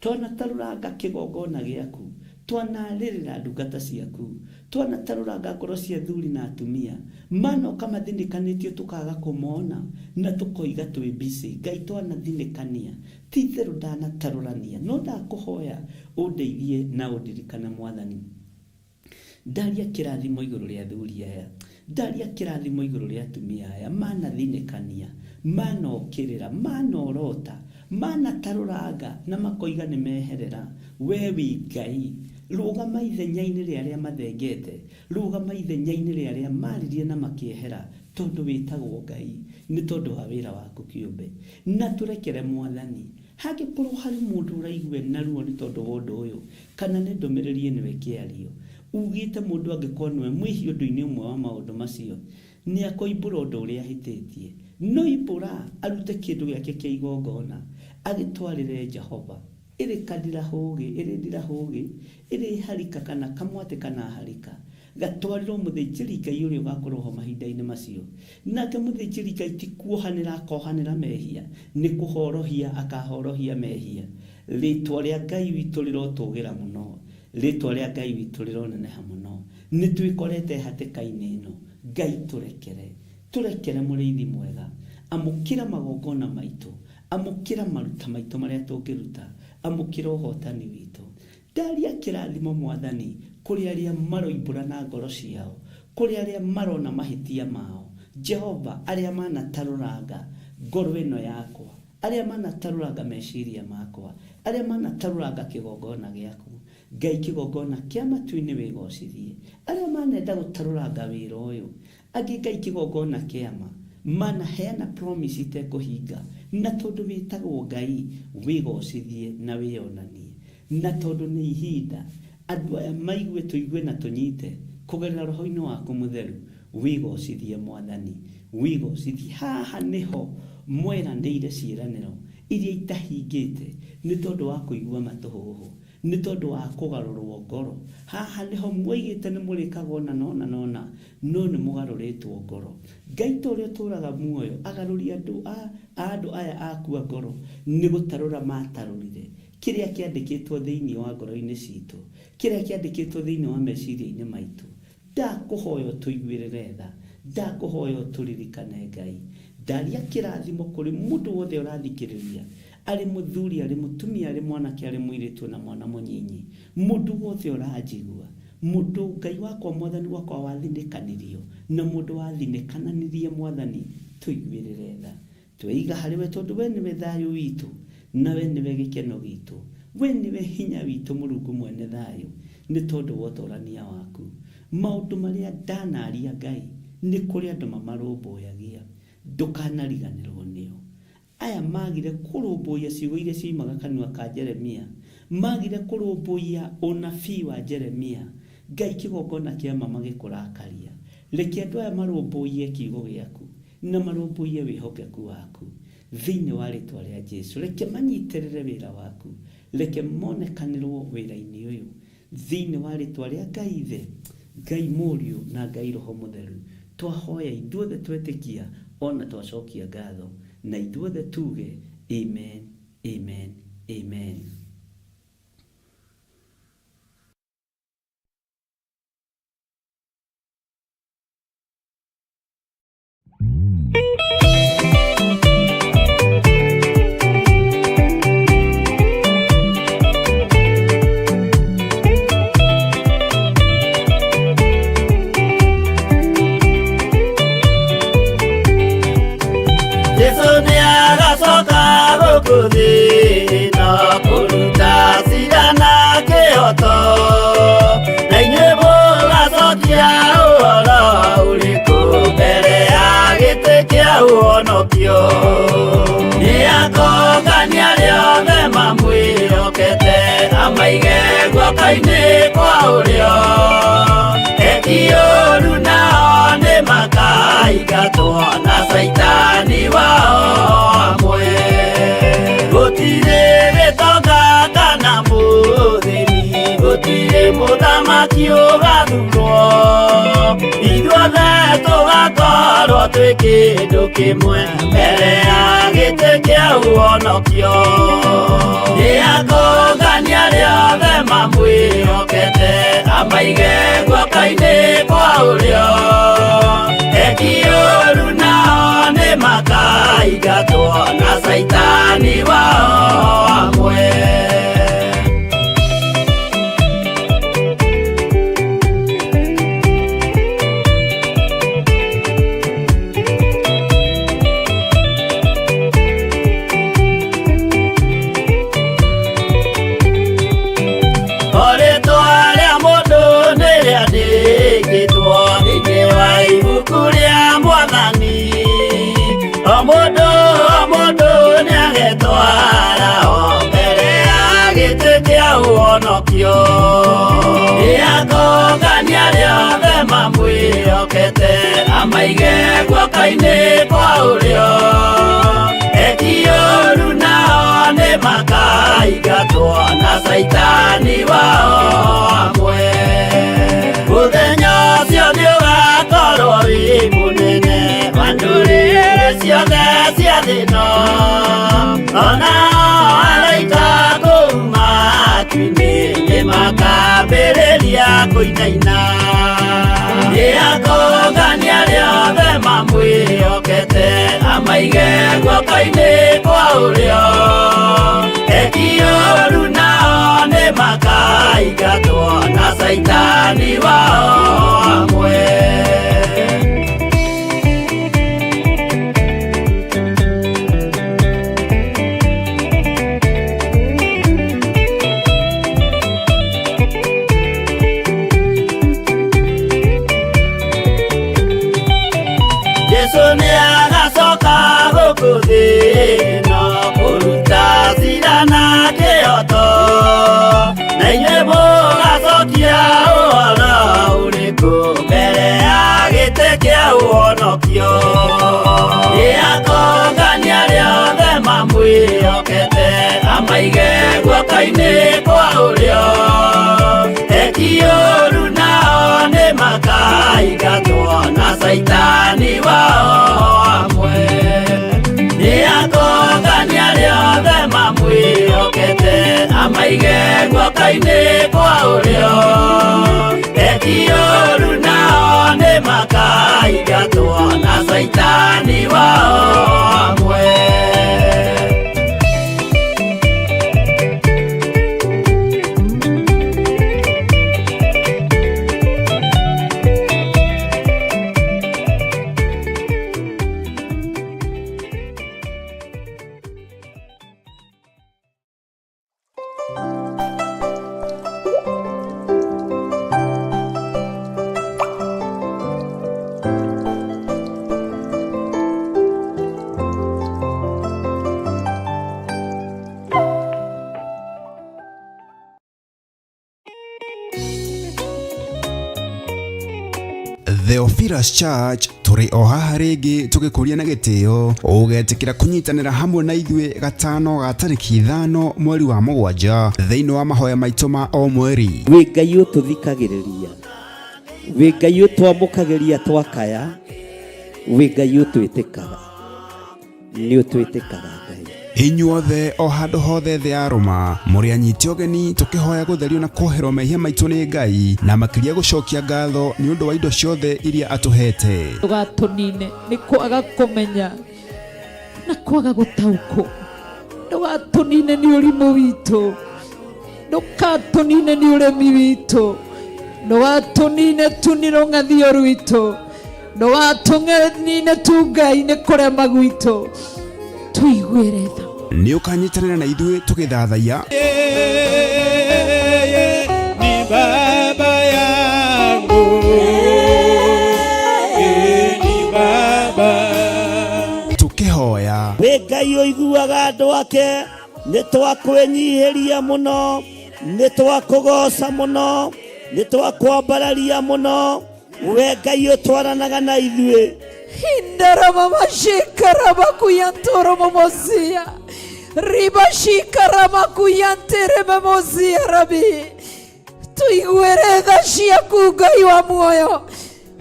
Twanatarũranga kĩgongona gĩaku, twanarĩrĩra ndungata ciaku, twanatarũranga ngoro cia athuri na atumia, manoka mathinĩkanĩtio tũkaga kũmona na tũkoiga twĩ busy. Ngai twanathinĩkania, ti itherũ ndanatarũrania, no ndakũhoya ũndeithie na ũndirikane Mwathani. Ndaria kĩrathimo igũrũ rĩa athuri aya, ndaria kĩrathimo igũrũ rĩa atumia aya, manathinĩkania, manokĩrĩra, manorota, manatarũranga na makoiga nĩ meherera. We wĩ Ngai, rũgama ithenya-inĩ rĩa arĩa mathengete, rũgama ithenya-inĩ rĩa arĩa maririe na makĩehera, tondũ wĩtagwo Ngai nĩ tondũ wa wĩra waku kĩũmbe. Na tũrekere Mwathani, hangĩkorwo harĩ mũndũ ũraigua ena ruo nĩ tondũ wa ũndũ ũyũ, kana nĩ ndũmĩrĩri ĩno ĩkĩario, ugĩte mũndũ angĩkorwo nĩwe mwĩhia ũndũ-inĩ ũmwe wa maũndũ macio, nĩ akoimbũra ũndũ ũrĩa ahĩtĩtie. No imbũra, arute kĩndũ gĩake kĩa igongona, agĩtwarĩre Jehova, ĩrĩ kandirahũgĩ, ĩrĩ ndirahũgĩ, ĩrĩ harika kana kamwatĩ kana harika, gatwarĩrwo mũthĩnjĩri-Ngai ũrĩa ũgakorwo ho mahinda-inĩ macio. Nake mũthĩnjĩri-Ngai ti kuohanĩra akohanĩra mehia, nĩ kũhorohia akahorohia mehia. Rĩĩtwa rĩa Ngai witũ rĩrotũgĩra mũno, rĩĩtwa rĩa Ngai witũ rĩroneneha mũno. Nĩ twĩkorete hatĩka-inĩ ĩno, Ngai tũrekere. Tũrekere mũrĩithi mwega, amũkĩra magongona maitũ, amũkĩra maruta maitũ marĩa tũngĩruta, amũkĩra ũhotani witũ. Ndaria kĩrathimo mwathani kũrĩ arĩa maroimbũra na ngoro ciao, kũrĩ arĩa marona mahĩtia mao. Jehova, arĩa manatarũranga ngoro ĩno yakwa, arĩa manatarũranga meciria makwa, arĩa manatarũranga kĩgongona gĩaku. Ngai kĩgongona kĩa matu-inĩ wĩgocithie. Arĩa manenda gũtarũranga wĩra ũyũ, angĩ Ngai kĩgongona kĩama, manaheana promise itekũhinga, na tondũ wĩtagwo Ngai wĩgocithie na wĩonanie. Na tondũ nĩ ihinda andũ aya maigue tũigue na tũnyite kũgerera roho-inĩ waku mũtheru, wĩgocithie mwathani, wĩgocithie. Haha nĩho mweranĩire ciĩranĩro iria itahingĩte nĩ tondũ wa kũigua matũhũhũ, nĩ tondũ wa kũgarũrwo ngoro. Haha nĩho mwoigĩte nĩ mũrĩkaga ũna na ũna na ũna, no nĩ mũgarũrĩtwo ngoro. Ngai ta ũrĩa ũtũũraga muoyo agarũri andũ a andũ aya akua ngoro nĩ gũtarũra matarũrire kĩrĩa kĩandĩkĩtwo thĩinĩ wa ngoro-inĩ citũ, kĩrĩa kĩandĩkĩtwo thĩinĩ wa meciria-inĩ maitũ. Ndakũhoya ũtũiguĩrĩre tha, ndakũhoya ũtũririkane Ngai. Ndaria kĩrathimo kũrĩ mũndũ wothe ũrathikĩrĩria, arĩ mũthuri, arĩ mũtumia, arĩ mwanake, arĩ mũirĩtu na mwana mũnyinyi. Mũndũ wothe ũranjigua, mũndũ Ngai wakwa mwathani wakwa wathinĩkanirio na mũndũ wathinĩkananirie mwathani, tũiguĩrĩre tha. Tweiga harĩ we tondũ we nĩwe thayũ witũ na we nĩwe gĩkeno gitũ, we nĩwe hinya witũ Mũrungu mwene thayũ, nĩ tondũ wa ũtorania waku. Maũndũ marĩa ndanaria Ngai nĩ kũrĩ andũ mamarũmbũyagia, ndũkanariganĩrwo nĩo. Aya magire kũrũmbũiya ciugo iria cioimaga kanua ka Jeremia, magire kũrũmbũiya ũnabii wa Jeremia, Ngai kĩgongona kĩa ma magĩkũrakaria. Reke andũ aya marũmbũiye kiugo gĩaku na marũmbũiye wĩhokeku waku thĩinĩ wa rĩtwa rĩa Jesu. Reke manyitĩrĩre wĩra waku, reke monekanĩrwo wĩra-inĩ ũyũ thĩinĩ wa rĩtwa rĩa Ngai Ithe, Ngai Mũriũ na Ngai Roho Mũtheru. Twahoya ithuothe twetĩkia ona twacokia ngatho, na ithuothe tuge amen, amen, amen. Jesu nĩ agacoka gũkũ thĩ ĩno kũruta cira na kĩhoto, na inyuĩ mũgacokia ũhoro ũrĩkũ mbere ya gĩtĩ kĩa ũhonokio. Nĩ akongania arĩa othe mamwĩhokete, amaige guoko-inĩ kwa ũrĩo. Eki ũũru nao nĩ makaingatwo na caitani wao amwe. Gũtirĩ gĩtonga kana mũthĩni, gũtirĩ mũthamaki ũgathurwo. Ithuothe tũgakorwo twĩ kĩndũ kĩmwe mbere ya gĩtĩ kĩa ũhonokio. Nĩ akongania arĩa othe mamwĩhokete, amaige guoko-inĩ kwa ũrĩo. Eki ũũru nao nĩ makaingatwo na caitani wao amwe. O rĩtwa rĩa mũndũ nĩ rĩandĩkĩtwo thĩinĩ wa ibuku rĩa mwathani. O mũndũ o mũndũ nĩagetwara o mbere ya gĩtĩ kĩa ũhonokio. Nĩ akongania arĩa othe mamwĩhokete, amaige guoko-inĩ kwa ũrĩo. Eki ũũru nao nĩ makaingatwo na caitani wao amwe. Mũthenya ũcio nĩ ũgakorwo wĩ mũnene wa ndũrĩrĩ ciothe cia thĩ ĩno. Ona araika kũu matu-inĩ nĩ makambĩrĩria kũinaina. Nĩ akongania arĩa othe mamwĩhokete, Amaige guoko-inĩ kwa ũrĩo. Eki ũru nao nĩ makaingatwo na Caitani wao hamwe. Jesu nĩ agacoka gũkũ thĩ ĩno kũruta cira na kĩhooto, na inyuĩ mũgacokia ũhoro ũrĩkũ mbere ya gĩtĩ kĩa ũhonokio? Nĩ akongania arĩa othe mamwĩhokete, amaige guoko-inĩ kwa ũrĩo. Eki ũru nao nĩ makaingatwo na Caitani wao hamwe. Nĩ akongania arĩa othe mamwĩhokete, amaige guoko-inĩ kwa ũrĩo. Eki ũru nao nĩ makaingatwo na Caitani wao hamwe. Theophilus Church tũrĩ o haha rĩngĩ tũgĩkũria na gĩtĩo ũgetĩkĩra kũnyitanĩra hamwe na ithuĩ gatano ga tarĩki 5 mweri wa 7 thĩinĩ wa mahoya maitũ ma o mweri. Wĩ Ngai ũtũthikagĩrĩria, wĩ Ngai ũtwamũkagĩria twakaya, wĩ Ngai ũtwĩtĩkaga, nĩ ũtwĩtĩkaga Ngai. Inyuothe o handũ hothe thĩ ya Rũma mũrĩ anyiti ũgeni tũkĩhoya gũtherio na kuoherwo mehia maitũ nĩ Ngai na makĩria gũcokia ngatho nĩ ũndũ wa indo ciothe iria atũhete. Ndũgatũnine nĩ kwaga kũmenya na kwaga gũtaũkwo, ndũgatũnine nĩ ũrimũ witũ, ndũgatũnine nĩ ũremi witũ, ndũgatũnine tu nĩ rũng'athio rwitũ, ndũgatũnine tu Ngai nĩ kũrema gwitũ, tũiguĩre tha. Nĩ ũkanyitanĩra na ithuĩ tũgĩthathaiya. Yeye ni baba yangu, yeye ni baba. Tũkĩhoya. Wĩ Ngai ũiguaga andũ ake, nĩ twakwĩnyihĩria mũno, nĩ twakũgoca mũno, nĩ twakwambararia mũno, we Ngai ũtwaranaga na ithuĩ. Indaramamashikaramakuyantoromomosia ribashikaramakuyanteramomosia rabi tuiguĩre tha ciaku Ngai wa muoyo,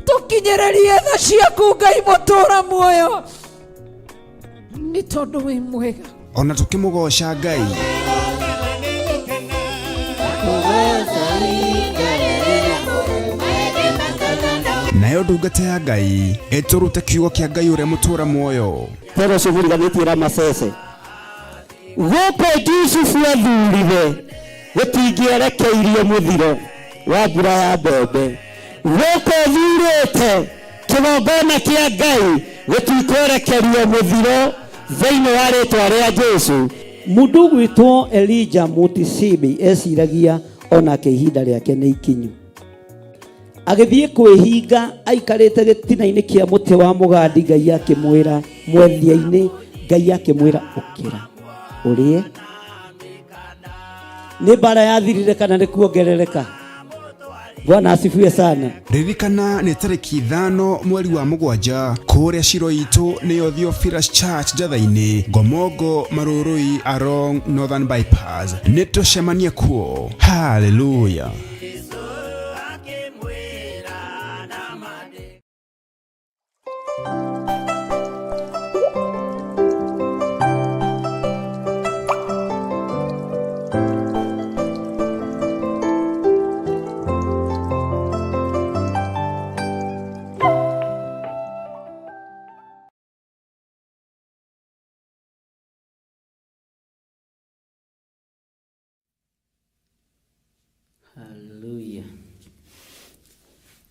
tũkinyĩrĩrie tha ciaku Ngai mũtũra muoyo, nĩ tondũ wĩ mwega. Ona tũkĩmũgoca Ngai. Nayo ndungata ya Ngai ĩtũrute kiugo kĩa Ngai ũrĩa mũtũra muoyo. Tero ũcio mũriganĩtie Ramasese. Gũkũ Jusufu athurire gũtingĩerekeirio mũthiro wa mbura ya mbembe. Gũkũ thurĩte kĩgongona kĩa Ngai gũtikwerekerio mũthiro thĩinĩ wa rĩtwa rĩa Jesũ. Mũndũ ũgwĩtwo Elijah Mutisibi eciragia onake ihinda rĩake nĩ ikinyu. Agĩthiĩ kwĩhinga aikarĩte gĩtina-inĩ kĩa mũtĩ wa mũgandi, Ngai akĩmwĩra mwethia-inĩ, Ngai akĩmwĩra ũkĩra ũrĩe. Nĩ mbara yathirire kana nĩ kuongerereka? Bwana asifiwe sana. Ririkana nĩ tarĩki 5 mweri wa 7 kũrĩa Shilo itũ nĩyo Theophilus Church Njatha-inĩ, Ngomongo Marũrũi along Northern Bypass. Nĩ tũcemanie kuo. Hallelujah.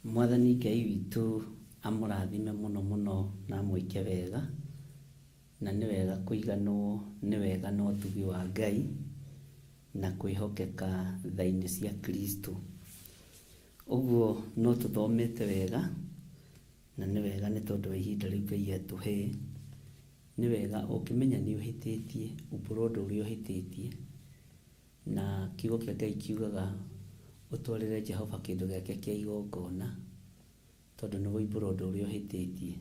Mwathani Ngai witũ amũrathime mũno mũno na amwĩke wega, na nĩ wega kũiganwo nĩ wega na ũtugi wa Ngai na kwĩhokeka tha-inĩ cia Kristo. Ũguo no tũthomete wega, na nĩ wega nĩ tondũ wa ihinda rĩu Ngai atũhe. Nĩ wega ũngĩmenya nĩ ũhĩtĩtie, umbũra ũndũ ũrĩa ũhĩtĩtie, na kiugo kĩa Ngai kiugaga ũtwarĩre Jehova kĩndũ gĩake kĩa igongona, tondũ nĩ woimbũra ũndũ ũrĩa ũhĩtĩtie.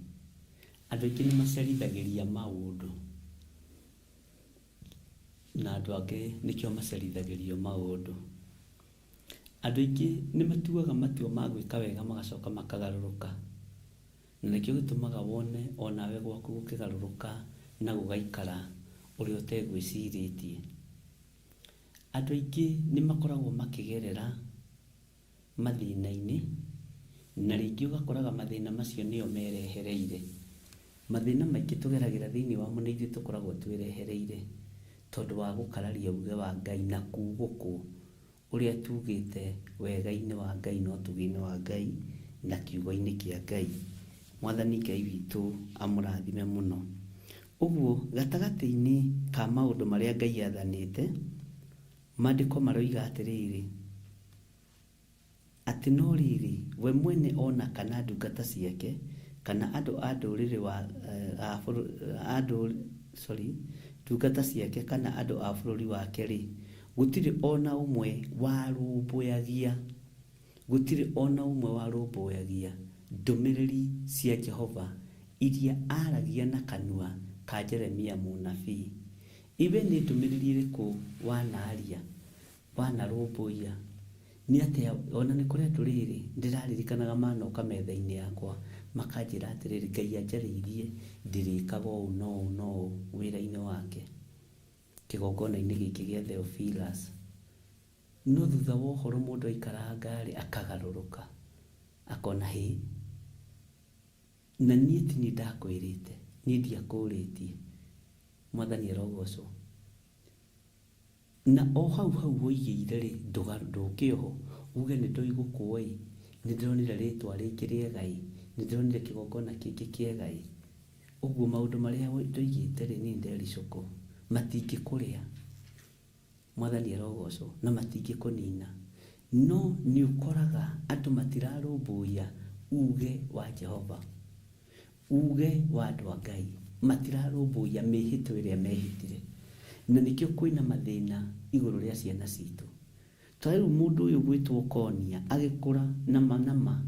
Andũ aingĩ nĩ macerithagĩria maũndũ, na andũ angĩ nĩkĩo macerithagĩrio maũndũ. Andũ aingĩ nĩ matuaga matua ma gwĩka wega magacoka makagarũrũka, na nĩkĩo gĩtũmaga wone onawe gwaku gũkĩgarũrũka na gũgaikara ũrĩa ũtegwĩcirĩtie. Andũ aingĩ nĩ makoragwo makĩgerera mathĩna-inĩ, na rĩngĩ ũgakoraga mathĩna macio nĩo merehereire. Mathĩna maingĩ tũgeragĩra thĩinĩ wamo nĩ ithuĩ tũkoragwo twĩrehereire, tondũ wa gũkararia uge wa Ngai na kugũkwo ũrĩa tugĩte wega-inĩ wa Ngai na ũtugi-inĩ wa Ngai na kiugo-inĩ kĩa Ngai. Mwathani Ngai witũ amũrathime mũno. Ũguo gatagatĩ-inĩ ka maũndũ marĩa Ngai athanĩte, maandĩko maroiga atĩrĩrĩ, atĩ no rĩrĩ, we mwene ona kana ndungata ciake, kana andũ a ndũrĩrĩ wa, a sorry, ndungata ciake kana andũ a bũrũri wake-rĩ, gũtirĩ ona ũmwe warũmbũyagia, gũtirĩ ona ũmwe warũmbũyagia ndũmĩrĩri cia Jehova iria aaragia na kanua ka Jeremia mũnabii. Iwe nĩ ndũmĩrĩri ĩrĩkũ wanaaria, wanarũmbũiya? Nĩ atĩa, ona nĩ kũrĩ andũ rĩrĩ, ndĩraririkanaga manoka metha-inĩ yakwa, makanjĩra atĩrĩrĩ, Ngai anjarĩirie ndĩrĩkaga ũũ na ũũ na ũũ wĩra-inĩ wake, kĩgongona-inĩ gĩkĩ gĩa Theophilus. No thutha wa ũhoro mũndũ aikaranga-rĩ, akagarũrũka, akona hĩ, na niĩ ti niĩ ndakwĩrĩte, niĩ ndiakũrĩtie. Mwathani arogocwo. Na o hau hau woigĩire-rĩ, ndũke oho, uge nĩ ndoigũkwo-ĩ, nĩ ndĩronire rĩtwa rĩngĩ rĩega-ĩ, nĩ ndĩronire kĩgongona kĩngĩ kĩega-ĩ. Ũguo maũndũ marĩa ndoigĩte-rĩ, niĩ nĩndericũkwo, matingĩkũrĩa. Mwathani arogocwo, na matingĩkũnina. No nĩ ũkoraga andũ matirarũmbũiya uge wa Jehova, uge wa andũ a Ngai, matirarũmbũiya mĩhĩtwa ĩrĩa mehĩtire. Na nĩkĩo kwĩna mathĩna igũrũ rĩa ciana citũ. Ta rĩu mũndũ ũyũ gwĩtwo Konia agĩkũra nama nama,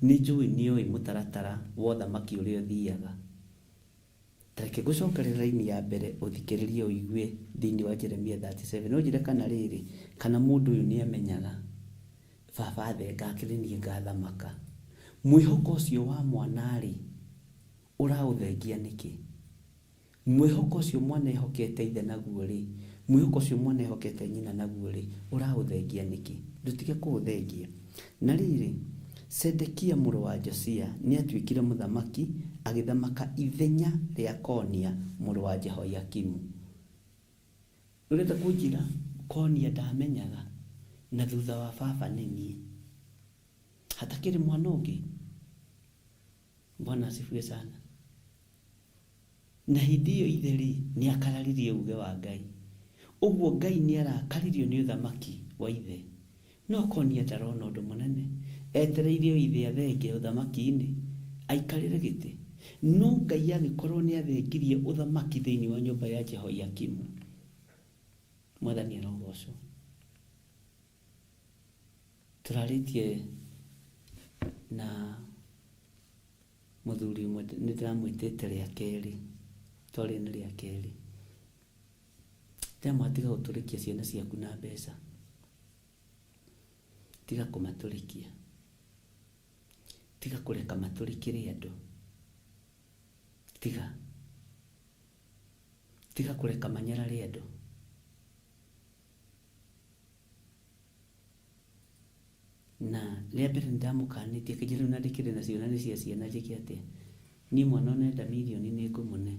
nĩ njũĩ nĩoĩ mũtaratara wa ũthamaki ũrĩa ũthiaga. Ta reke ngũcokerere raini ya mbere ũthikĩrĩrie ũigue thĩinĩ wa Jeremia 37. Ũnjĩre kana rĩrĩ, kana mũndũ ũyũ nĩ amenyaga baba athenga akĩrĩ niĩ ngathamaka. Mwĩhoko ũcio wa mwana-rĩ, ũraũthengia nĩkĩ? Mwĩhoko ũcio mwana ehokete ithe naguo-rĩ, mwĩhoko ũcio mwana ehokete nyina naguo-rĩ, ũraũthengia nĩkĩ? Ndũtige kũũthengia. Na rĩrĩ, Zedekia mũrũ wa Josia nĩatuĩkire mũthamaki, agĩthamaka ithenya rĩa Konia mũrũ wa Jehoiakimu. Ũrenda kũnjĩra Konia ndamenyaga na thutha wa baba nĩ niĩ? Hatakĩrĩ mwana ũngĩ? Bwana asifiwe sana. Na hĩndĩ ĩyo ithe-rĩ, nĩakararirie uuge wa Ngai. Ũguo Ngai nĩarakaririo nĩ ũthamaki wa ithe. No Konia ndarona ũndũ mũnene. Etereire o ithe athenge ũthamaki-inĩ, aikarĩre gĩtĩ. No Ngai agĩkorwo nĩathengirie ũthamaki thĩinĩ wa nyũmba ya Jehoiakimu. Mwathani arogocwo. Tũrarĩtie na mũthuri ũmwe nĩ ndĩramwĩtĩte rĩa kerĩ, twarĩ na rĩa kerĩ. Ndĩramwĩra tiga gũtũrĩkia ciana ciaku na mbeca, tiga kũmatũrĩkia, tiga kũreka matũrĩkĩre andũ, tiga, tiga kũreka manyarare andũ. Na rĩa mbere nĩ ndamũkanĩtie akĩnjĩra rĩu na ndĩkĩrĩ nacio na nĩ cia ciana njĩke atĩa. Niĩ mwana ona enda mirioni nĩ ngũmũne,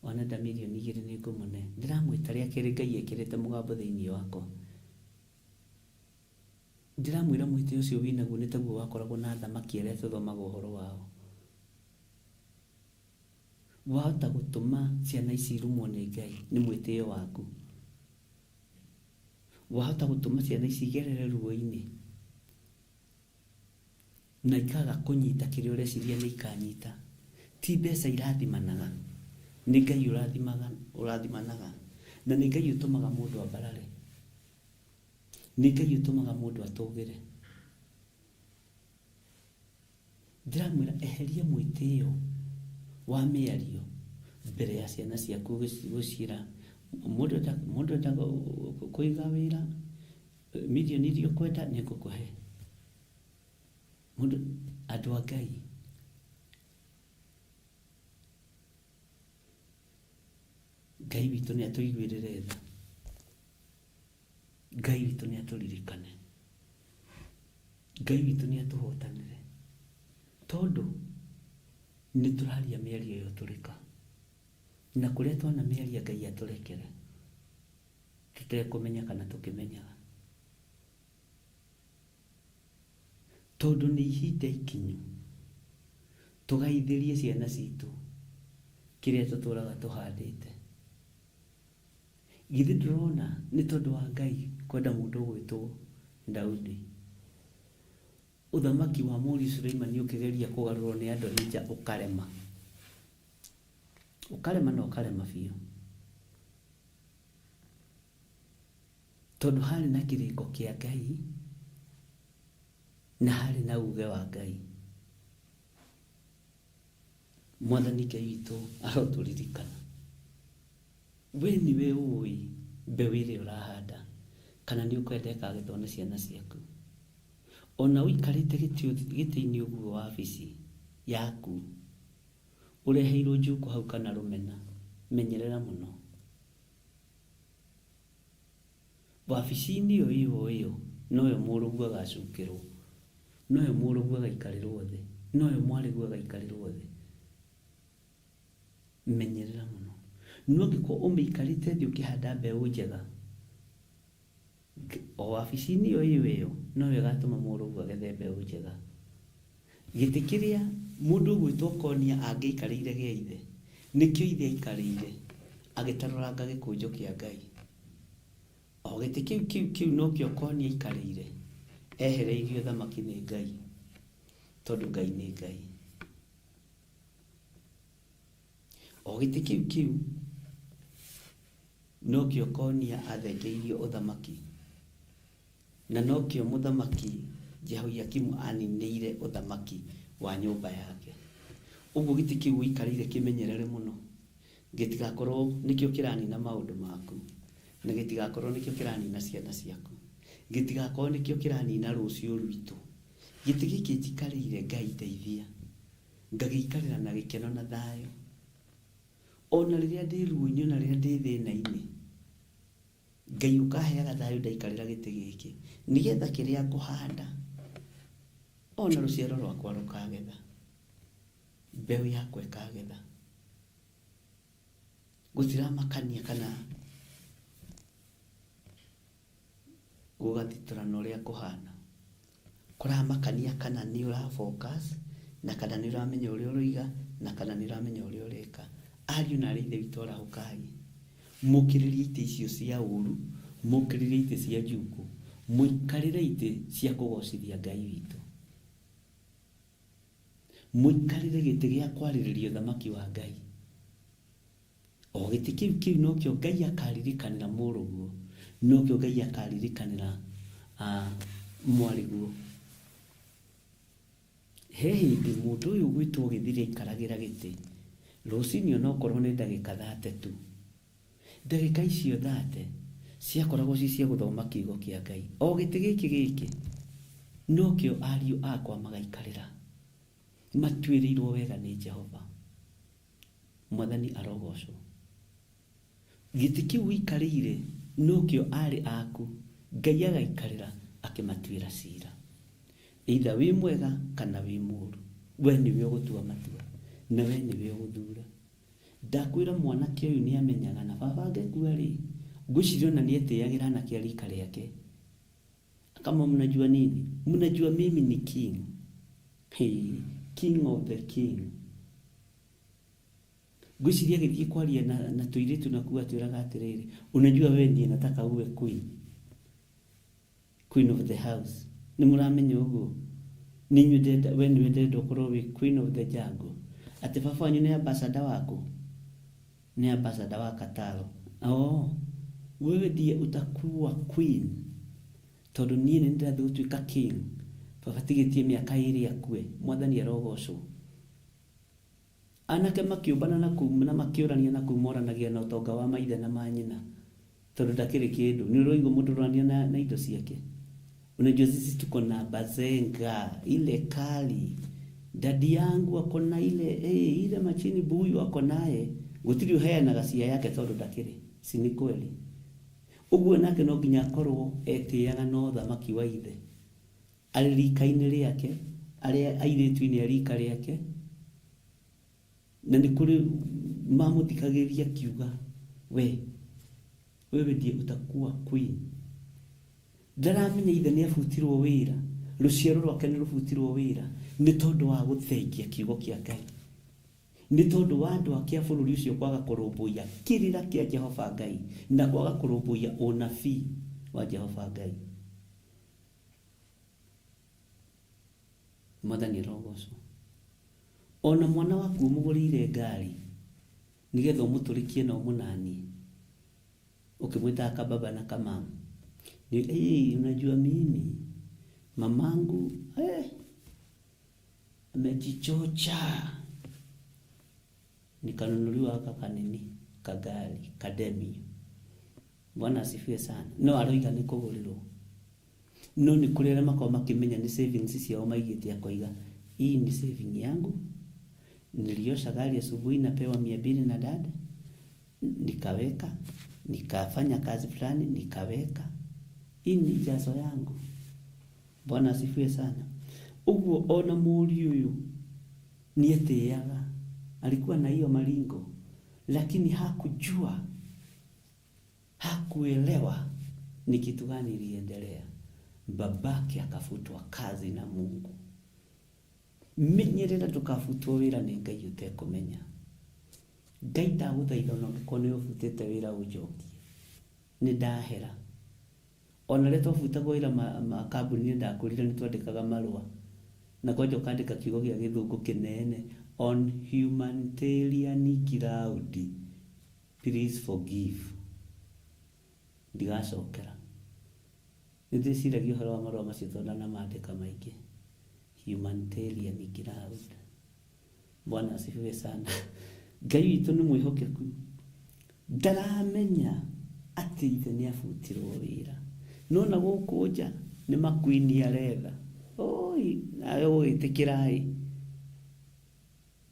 ona enda mirioni igĩrĩ nĩ ngũmũne. Ndĩramwĩta rĩa kerĩ Ngai ekĩrĩte mũgambo thĩinĩ wakwa. Ndĩramwĩra mwĩtĩo ũcio wĩnaguo nĩ taguo wakoragwo na athamaki arĩa tũthomaga ũhoro wao. Wahota gũtũma ciana ici irumwo nĩ Ngai nĩ mwĩtĩo waku. Wahota gũtũma ciana ici igerere ruo-inĩ na ikaga kũnyita kĩrĩa ũreciria nĩ ikanyita. Ti mbeca irathimanaga, nĩ Ngai ũrathimaga, ũrathimanaga. Na nĩ Ngai ũtũmaga mũndũ ambarare. Nĩ Ngai ũtũmaga mũndũ atũgĩre. Ndĩramwĩra eheria mwĩtĩo wa mĩario mbere ya ciana ciaku gũciĩra mũndũ enda mũndũ enda kũiga wĩra mirioni iria ũkwenda nĩ ngũkũhe. Mũndũ andũ a Ngai Ngai witũ nĩ atũiguĩrĩre tha. Ngai witũ nĩ atũririkane. Ngai witũ nĩ atũhotanĩre. Tondũ nĩ tũraria mĩario ya ũtũrĩka. Na kũrĩa twanamĩaria Ngai atũrekere. Tũtekũmenya kana tũkĩmenyaga. Tondũ nĩ ihinda ikinyu tũgaithĩrie ciana citũ kĩrĩa tũtũraga tũhandĩte. Githĩ ndũrona nĩ tondũ wa Ngai kwenda mũndũ ũgwĩtwo Daudi? Ũthamaki wa mũriũ Suleimani ũkĩgeria kũgarũrwo nĩ Adonija ũkarema. Ũkarema na ũkarema biũ. Tondũ harĩ na kĩrĩko kĩa Ngai na harĩ na uge wa Ngai. Mwathani Ngai witũ arotũririkana. We nĩwe ũĩ mbeũ ĩrĩa ũrahanda kana nĩ ũkwenda ĩkagethwo nĩ ciana ciaku. Ona ũikarĩte gĩtĩ-inĩ ũguo wabici yaku, ũreheirwo njukũ hau kana rũmena, menyerera mũno. Wabici-inĩ o ĩyo o ĩyo noyo mũrũguo agacukĩrwo, noyo mũrũguo agaikarĩrwo thĩ, noyo mwarĩguo agaikarĩrwo thĩ. Menyerera mũno. No angĩkorwo ũmĩikarĩte thĩ ũkĩhanda mbeũ njega, o wabici-inĩ o ĩyo ĩyo noyo ĩgatũma mũrũguo agethe mbeũ njega. Gĩtĩ kĩrĩa mũndũ ũgwĩtwo Konia angĩaikarĩire gĩa ithe, nĩkĩo ithe aikarĩire, agĩtarũranga gĩkũnjo kĩa Ngai. O gĩtĩ kĩu kĩu kĩu nokĩo Konia aikarĩire, ehereirio ũthamaki nĩ Ngai, tondũ Ngai nĩ Ngai. O gĩtĩ kĩu kĩu nokĩo Konia athengeirio ũthamaki. Na nokĩo Mũthamaki Jehoiakimu aaninĩire ũthamaki wa nyũmba yake. Ũguo gĩtĩ kĩu ũikarĩire kĩmenyerere mũno, gĩtigakorũo nĩkĩo kĩranina maũndũ maku, na gĩtigakorũo nĩkĩo kĩranina ciana ciaku, gĩtigakorũo nĩkĩo kĩranina rũciũ rwitũ. Gĩtĩ gĩkĩ njikarĩire, Ngai ndeithia, ngagĩikarĩra na gĩkeno na thayũ, o na rĩrĩa ndĩ ruo-inĩ, o na rĩrĩa ndĩ thĩna-inĩ. Ngai ũkaheaga thayũ ndaikarĩra gĩtĩ gĩkĩ, nĩgetha kĩrĩa ngũhanda ona rũciaro rwakwa rũkagetha, mbeũ yakwa ĩkagetha. Gũtiramakania kana gũgathitũrana ũrĩa kũhana. Kũramakania kana nĩ ũra focus na kana nĩ ũramenya ũrĩa ũroiga na kana nĩ ũramenya ũrĩa ũreka. Ariũ na aarĩ a Ithe witũ arahũkai, mũkĩrĩrie itĩ icio cia ũũru, mũkĩrĩrie itĩ cia njukũ, mũikarĩre itĩ cia kũgocithia Ngai witũ. Mũikarĩre gĩtĩ gĩa kwarĩrĩria ũthamaki wa Ngai. O gĩtĩ kĩu kĩu nokĩo Ngai akaririkanĩra mũrũguo, nokĩo Ngai akaririkanĩra mwarĩguo. He hĩndĩ mũndũ ũyũ ũgwĩtwo Gĩthiri aikaragĩra gĩtĩ rũcinĩ onokorwo nĩ ndagĩka thate tu. Ndagĩka icio thate ciakoragwo ci cia gũthoma kiugo kĩa Ngai. O gĩtĩ gĩkĩ gĩkĩ nokĩo ariũ akwa magaikarĩra matuĩrĩirwo wega nĩ Jehova. Mwathani arogocwo. Gĩtĩ kĩu ũikarĩire nokĩo aarĩ aku Ngai agaikarĩra akĩmatuĩra cira. Either wĩ mwega kana wĩ mũru, we nĩwe ũgũtua matua na we nĩwe ũgũthura. Ndakwĩra mwanake ũyũ nĩamenyaga na baba angĩkua rĩ, ngwĩciria ona nĩetĩyagĩra anake a rika rĩake. Kama mnajua nini? Mnajua mimi ni king. Hey, king of the king. Ngwĩciria agĩthiĩ kwaria na tũirĩtu nakuo atwĩraga atĩrĩrĩ, unajua wewe ndiye nataka uwe queen. Queen of the house. Nĩ mũramenya ũguo? Nĩ inyuĩ ndĩrenda, we nĩwe ndĩrenda ũkorwo wĩ queen of the jungle. Atĩ baba wanyu nĩ ambassador waku? Nĩ ambassador wa Qatar. Oh, wewe ndiye utakuwa queen. Tondũ niĩ nĩ ndĩrathiĩ gũtuĩka king. Baba tigĩtie mĩaka ĩrĩ akue. Mwathani arogocwo. Anake makĩũmbana na kũu na makĩũrania na kũu moranagia na ũtonga wa maithe na manyina. Tondũ ndakĩrĩ kĩndũ. Nĩ ũraigua mũndũ ũrorania na indo ciake. Unajua sisi tuko na bazenga ile kali. Dadi yangu ako na ile ile machini buyu ako naye. Gũtirĩ ũheanaga cia yake tondũ ndakĩrĩ. Si ni kweli? Ũguo nake no nginya akorwo etĩaga na ũthamaki wa ithe. Arĩ rika-inĩ rĩake, arĩ airĩtu-inĩ a rika rĩake. Na nĩ kũrĩ mamũthikagĩrĩria akiuga, we, wewe ndiye utakuwa queen. Ndaramenya ithe nĩ abutirwo wĩra, rũciaro rwake nĩ rũbutirwo wĩra, nĩ tondũ wa gũthengia kiugo kĩa Ngai. Nĩ tondũ wa andũ ake a bũrũri ũcio kwaga kũrũmbũiya kĩrĩra kĩa Jehova Ngai na kwaga kũrũmbũiya ũnabii wa Jehova Ngai. Mwathani arogocwo. Ona mwana waku ũmũgũrĩire ngari nĩgetha ũmũtũrĩkie na ũmũnanie, ũkĩmwĩtaga kababa na kamama. Ni, unajua mimi mamangu amejichocha, nikanunuliwa haka kanini kagari kademio. Bwana asifiwe sana. No aroiga nĩ kũgũrĩrwo, no nĩ kũrĩ arĩa makoragwo makĩmenya nĩ savings ciao maigĩte, akoiga hii ni saving yangu, niliosha gari asubuhi napewa 200 na dada, nikaweka, nikafanya kazi fulani nikaweka, hii ni jazo yangu. Bwana asifiwe sana. Ũguo ona mũriũ ũyũ nĩetĩaga, alikuwa na hiyo maringo, lakini hakujua, hakuelewa ni kitu gani iliendelea. Babake akafutwa kazi na Mungu. Menyerera ndũkabutwo wĩra nĩ Ngai ũtekũmenya. Ngai ndagũthaitha ona ũngĩkorwo nĩ ũbutĩte wĩra ũnjokie. Nĩ ndahera. Ona rĩrĩa twabutagwo wĩra makambuni-inĩ ndakũrire nĩ twandĩkaga marũa. Na kwanja ũkandĩka kiugo gĩa gĩthũngũ kĩnene, on humanitarian ground, please forgive. Ndigacokera. Nĩ ndĩciragia ũhoro wa marũa macio tondũ ndanamandĩka maingĩ. Humanitarian ground. Bwana asifiwe sana. Ngai witũ nĩ mwĩhokeku. Ndaramenya atĩ ithe nĩ abutirwo wĩra. No na gũkũ nja nĩ makuini aretha. Oi, nawe ũgwĩtĩkĩra ĩ.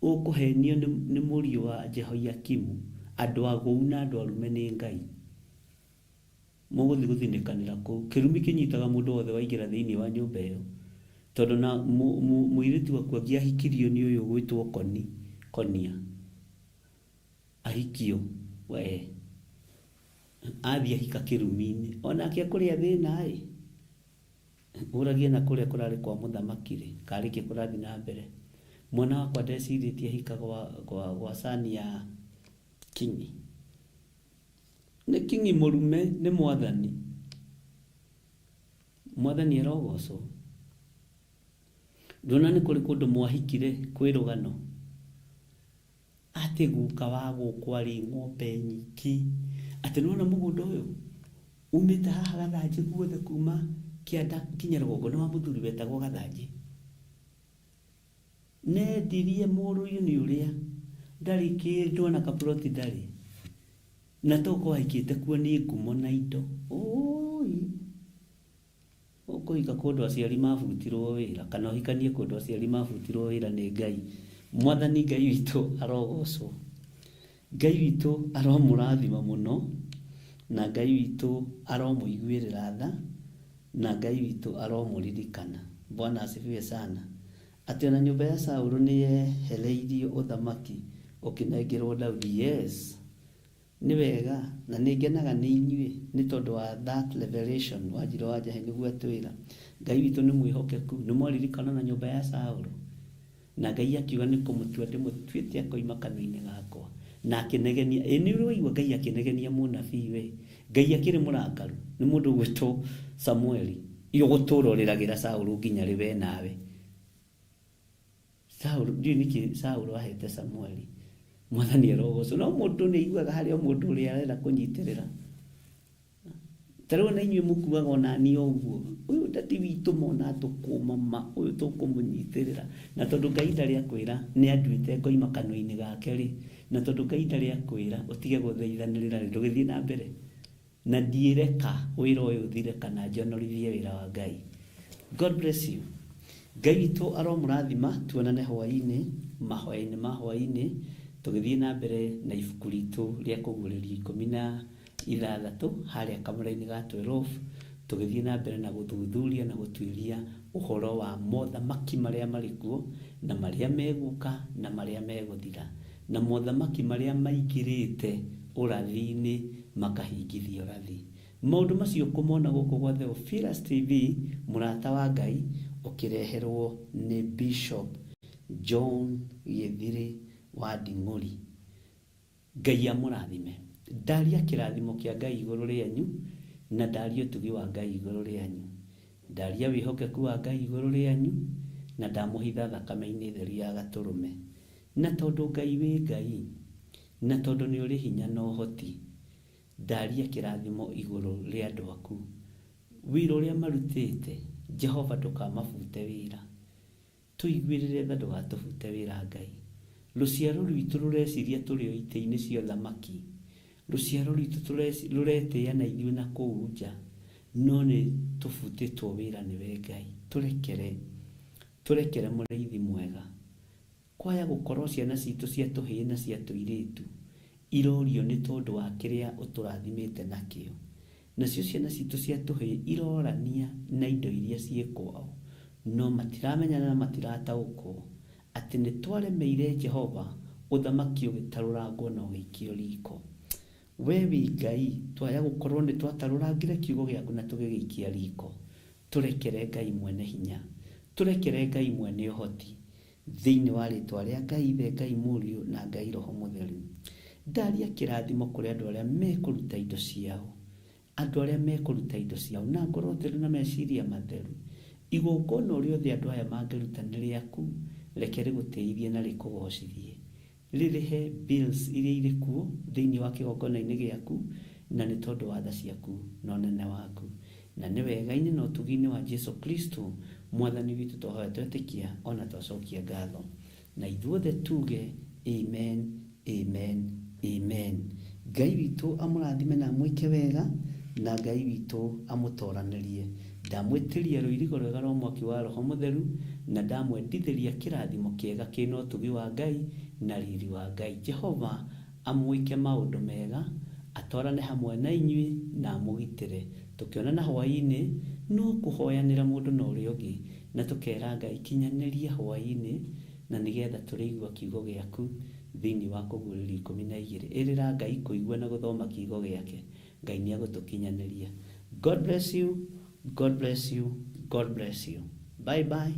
Ũkũhenio nĩ mũriũ wa Jehoiakimu, andũ agũu na andũ arume nĩ Ngai. Mũgũthiĩ gũthinĩkanĩra kũu. Kĩrumi kĩnyitaga mũndũ wothe waingĩra thĩinĩ wa nyũmba ĩyo. Tondũ na mũirĩtu waku angĩahikirio nĩ ũyũ ũgwĩtwo Koni, Konia. Ahikio, we. Athiĩ ahika kĩrumi-inĩ. Onake akũrĩa thĩna ĩ. Ũragie na kũrĩa kũrarĩ kwa mũthamaki rĩ, karĩ kĩ kũrathiĩ na mbere. Mwana wakwa ndecirĩtie ahika gwa cani ya kingi. Nĩ kingi mũrume, nĩ mwathani. Mwathani arogocwo. Ndona nĩ kũrĩ kũndũ mwahikire kwĩ rũgano. Atĩ guka wa gũkũ arĩ ng'ombe nyingĩ. Atĩ nĩwona mũgũnda ũyũ umĩte haha Gathanjĩ guothe kuma kĩanda nginya rũgongo nĩ wa mũthuri wetagwo Gathanjĩ. Nendirie mũrũ-inĩ ũrĩa ndarĩ kĩndũ ona kaburoti ndarĩ. Na to ũkorwo ahikĩte kuo nĩ ngumo na indo. Oi. Ũkũhika kũndũ aciari mabutirwo wĩra kana ũhikanie kũndũ aciari mabutirwo wĩra nĩ Ngai. Mwathani Ngai witũ arogocwo. Ngai witũ aromũrathima mũno, na Ngai witũ aromũiguĩrĩra tha, na Ngai witũ aromũririkana. Bwana asifiwe sana. Atĩ ona nyũmba ya Saũlũ nĩ yehereirio ũthamaki ũkĩnengerwo Daudi. Yes. Nĩ wega na nĩ ngenaga nĩ inyuĩ nĩ tondũ wa that revelation Wanjirũ wa Njahi nĩguo atwĩra. Ngai witũ nĩ mwĩhokeku. Nĩ mwaririkana ona nyũmba ya Saũlũ? Na Ngai akiuga nĩ kũmũtua ndĩmũtuĩte akoima kanua-inĩ gakwa. Na akĩnegenia. Ĩ nĩ ũrĩ waigua Ngai akĩnegenia mũnabii we? Ngai akĩrĩ mũrakaru nĩ mũndũ ũgwĩtwo Samueli. Ĩ ũgũtũra ũrĩragĩra Saũlũ nginya rĩ we nawe? Saũlũ, ndiũĩ nĩkĩ Saũlũ ahete Samueli. Mwathani arogocwo. No mũndũ nĩ aiguaga harĩ o mũndũ ũrĩa arenda kũnyitĩrĩra. Ta rĩu ona inyuĩ mũkuaga ona niĩ o ũguo. Ũyũ ndadi witũ mona atũkũma ma, ũyũ tũkũmũnyitĩrĩra. Na tondũ Ngai ndarĩ akwĩra nĩ anduĩte ngoima kanua-inĩ gake rĩ, na tondũ Ngai ndarĩ akwĩra ũtige gũthaithanĩrĩra rĩ, ndũgĩthiĩ na mbere. Na ndiĩreka wĩra ũyũ ũthire kana njonorithie wĩra wa Ngai. God bless you. Ngai witũ aromũrathima tuonane hwainĩ, mahoya-inĩ ma hwainĩ, tũgĩthiĩ na mbere na ibuku ritũ rĩa kũguũrĩrio 16 harĩa kamũra-inĩ ga 12, tũgĩthiĩ na mbere na gũthuthuria na gũtuĩria ũhoro wa mothamaki marĩa marĩ kuo, na marĩa megũka, na marĩa megũthira. Na mothamaki marĩa maingĩrĩte ũrathi-inĩ makahingithia ũrathi. Maũndũ macio ũkũmona gũkũ gwa Theophilus TV, mũrata wa Ngai, ũkĩreherwo nĩ Bishop John Gĩthirĩ wa Nding'ũri. Ngai amũrathime. Ndaria kĩrathimo kĩa Ngai igũrũ rĩanyu, na ndaria ũtugi wa Ngai igũrũ rĩanyu. Ndaria wĩhokeku wa Ngai igũrũ rĩanyu, na ndamũhitha thakame-inĩ theru ya Gatũrũme. Na tondũ Ngai wĩ Ngai, na tondũ nĩ ũrĩ hinya na ũhoti, ndaria kĩrathimo igũrũ rĩa andũ aku. Wĩra ũrĩa marutĩte, Jehova ndũkamabute wĩra. Tũiguĩrĩre tha ndũgatũbute wĩra Ngai. Rũciaro rwitũ rũreciria tũrĩ o itĩ-inĩ cia ũthamaki. Rũciaro rwitũ rũretĩĩa na ithuĩ na kũu nja, no nĩ tũbutĩtwo wĩra nĩwe Ngai. Tũrekere. Tũrekere mũrĩithi mwega. Kwaya gũkorwo ciana citũ cia tũhĩĩ na cia tũirĩtu irorio nĩ tondũ wa kĩrĩa ũtũrathimĩte nakĩo. Nacio ciana citũ cia tũhĩĩ irorania na indo iria ciĩ kwao, no matiramenyana na matirataũkwo atĩ nĩ twaremeire Jehova, ũthamaki ũgĩtarũrangwo na ũgĩikio riko. Wee wĩ Ngai, twaya gũkorwo nĩ twatarũrangire kiugo gĩaku na tũgĩgĩikia riko. Tũrekere Ngai mwene hinya. Tũrekere Ngai mwene ũhoti. Thĩinĩ wa rĩtwa rĩa Ngai Ithe, Ngai Mũriũ, na Ngai Roho Mũtheru. Ndaria kĩrathimo kũrĩ andũ arĩa mekũruta indo ciao. Andũ arĩa mekũruta indo ciao na ngoro theru na meciria matheru. Igongona o rĩothe andũ aya mangĩruta nĩ rĩaku, reke rĩgũtĩithie na rĩkũgocithie. Rĩrĩhe bills iria irĩ kuo thĩinĩ wa kĩgongona-inĩ gĩaku, na nĩ tondũ wa tha ciaku na ũnene waku. Na nĩ wega-inĩ na ũtugi-inĩ wa Jesu Kristo, Mwathani witũ twahoya twetĩkia o na twacokia ngatho. Na ithuothe tuuge, Amen, Amen, Amen. Ngai witũ amũrathime na amwĩke wega, na Ngai witũ amũtoranĩrie. Ndamwĩtĩria rũirigo rwega rwa mwaki wa Roho Mũtheru, na ndamwendithĩria kĩrathimo kĩega kĩna ũtugi wa Ngai na riri wa Ngai. Jehova amwĩke maũndũ mega, atwarane hamwe na inyuĩ, na amũgitĩre. Tũkĩonana hwaĩ-inĩ, no kũhoyanĩra mũndũ na ũrĩa ũngĩ, na tũkera Ngai kinyanĩria hwaĩ-inĩ, na nĩgetha tũrĩigua kiugo gĩaku thĩinĩ wa Kũguũrĩrio 12. Ĩrĩra Ngai kũigua na gũthoma kiugo gĩake. Ngai nĩagũtũkinyanĩria. God bless you, God bless you, God bless you. Bye bye.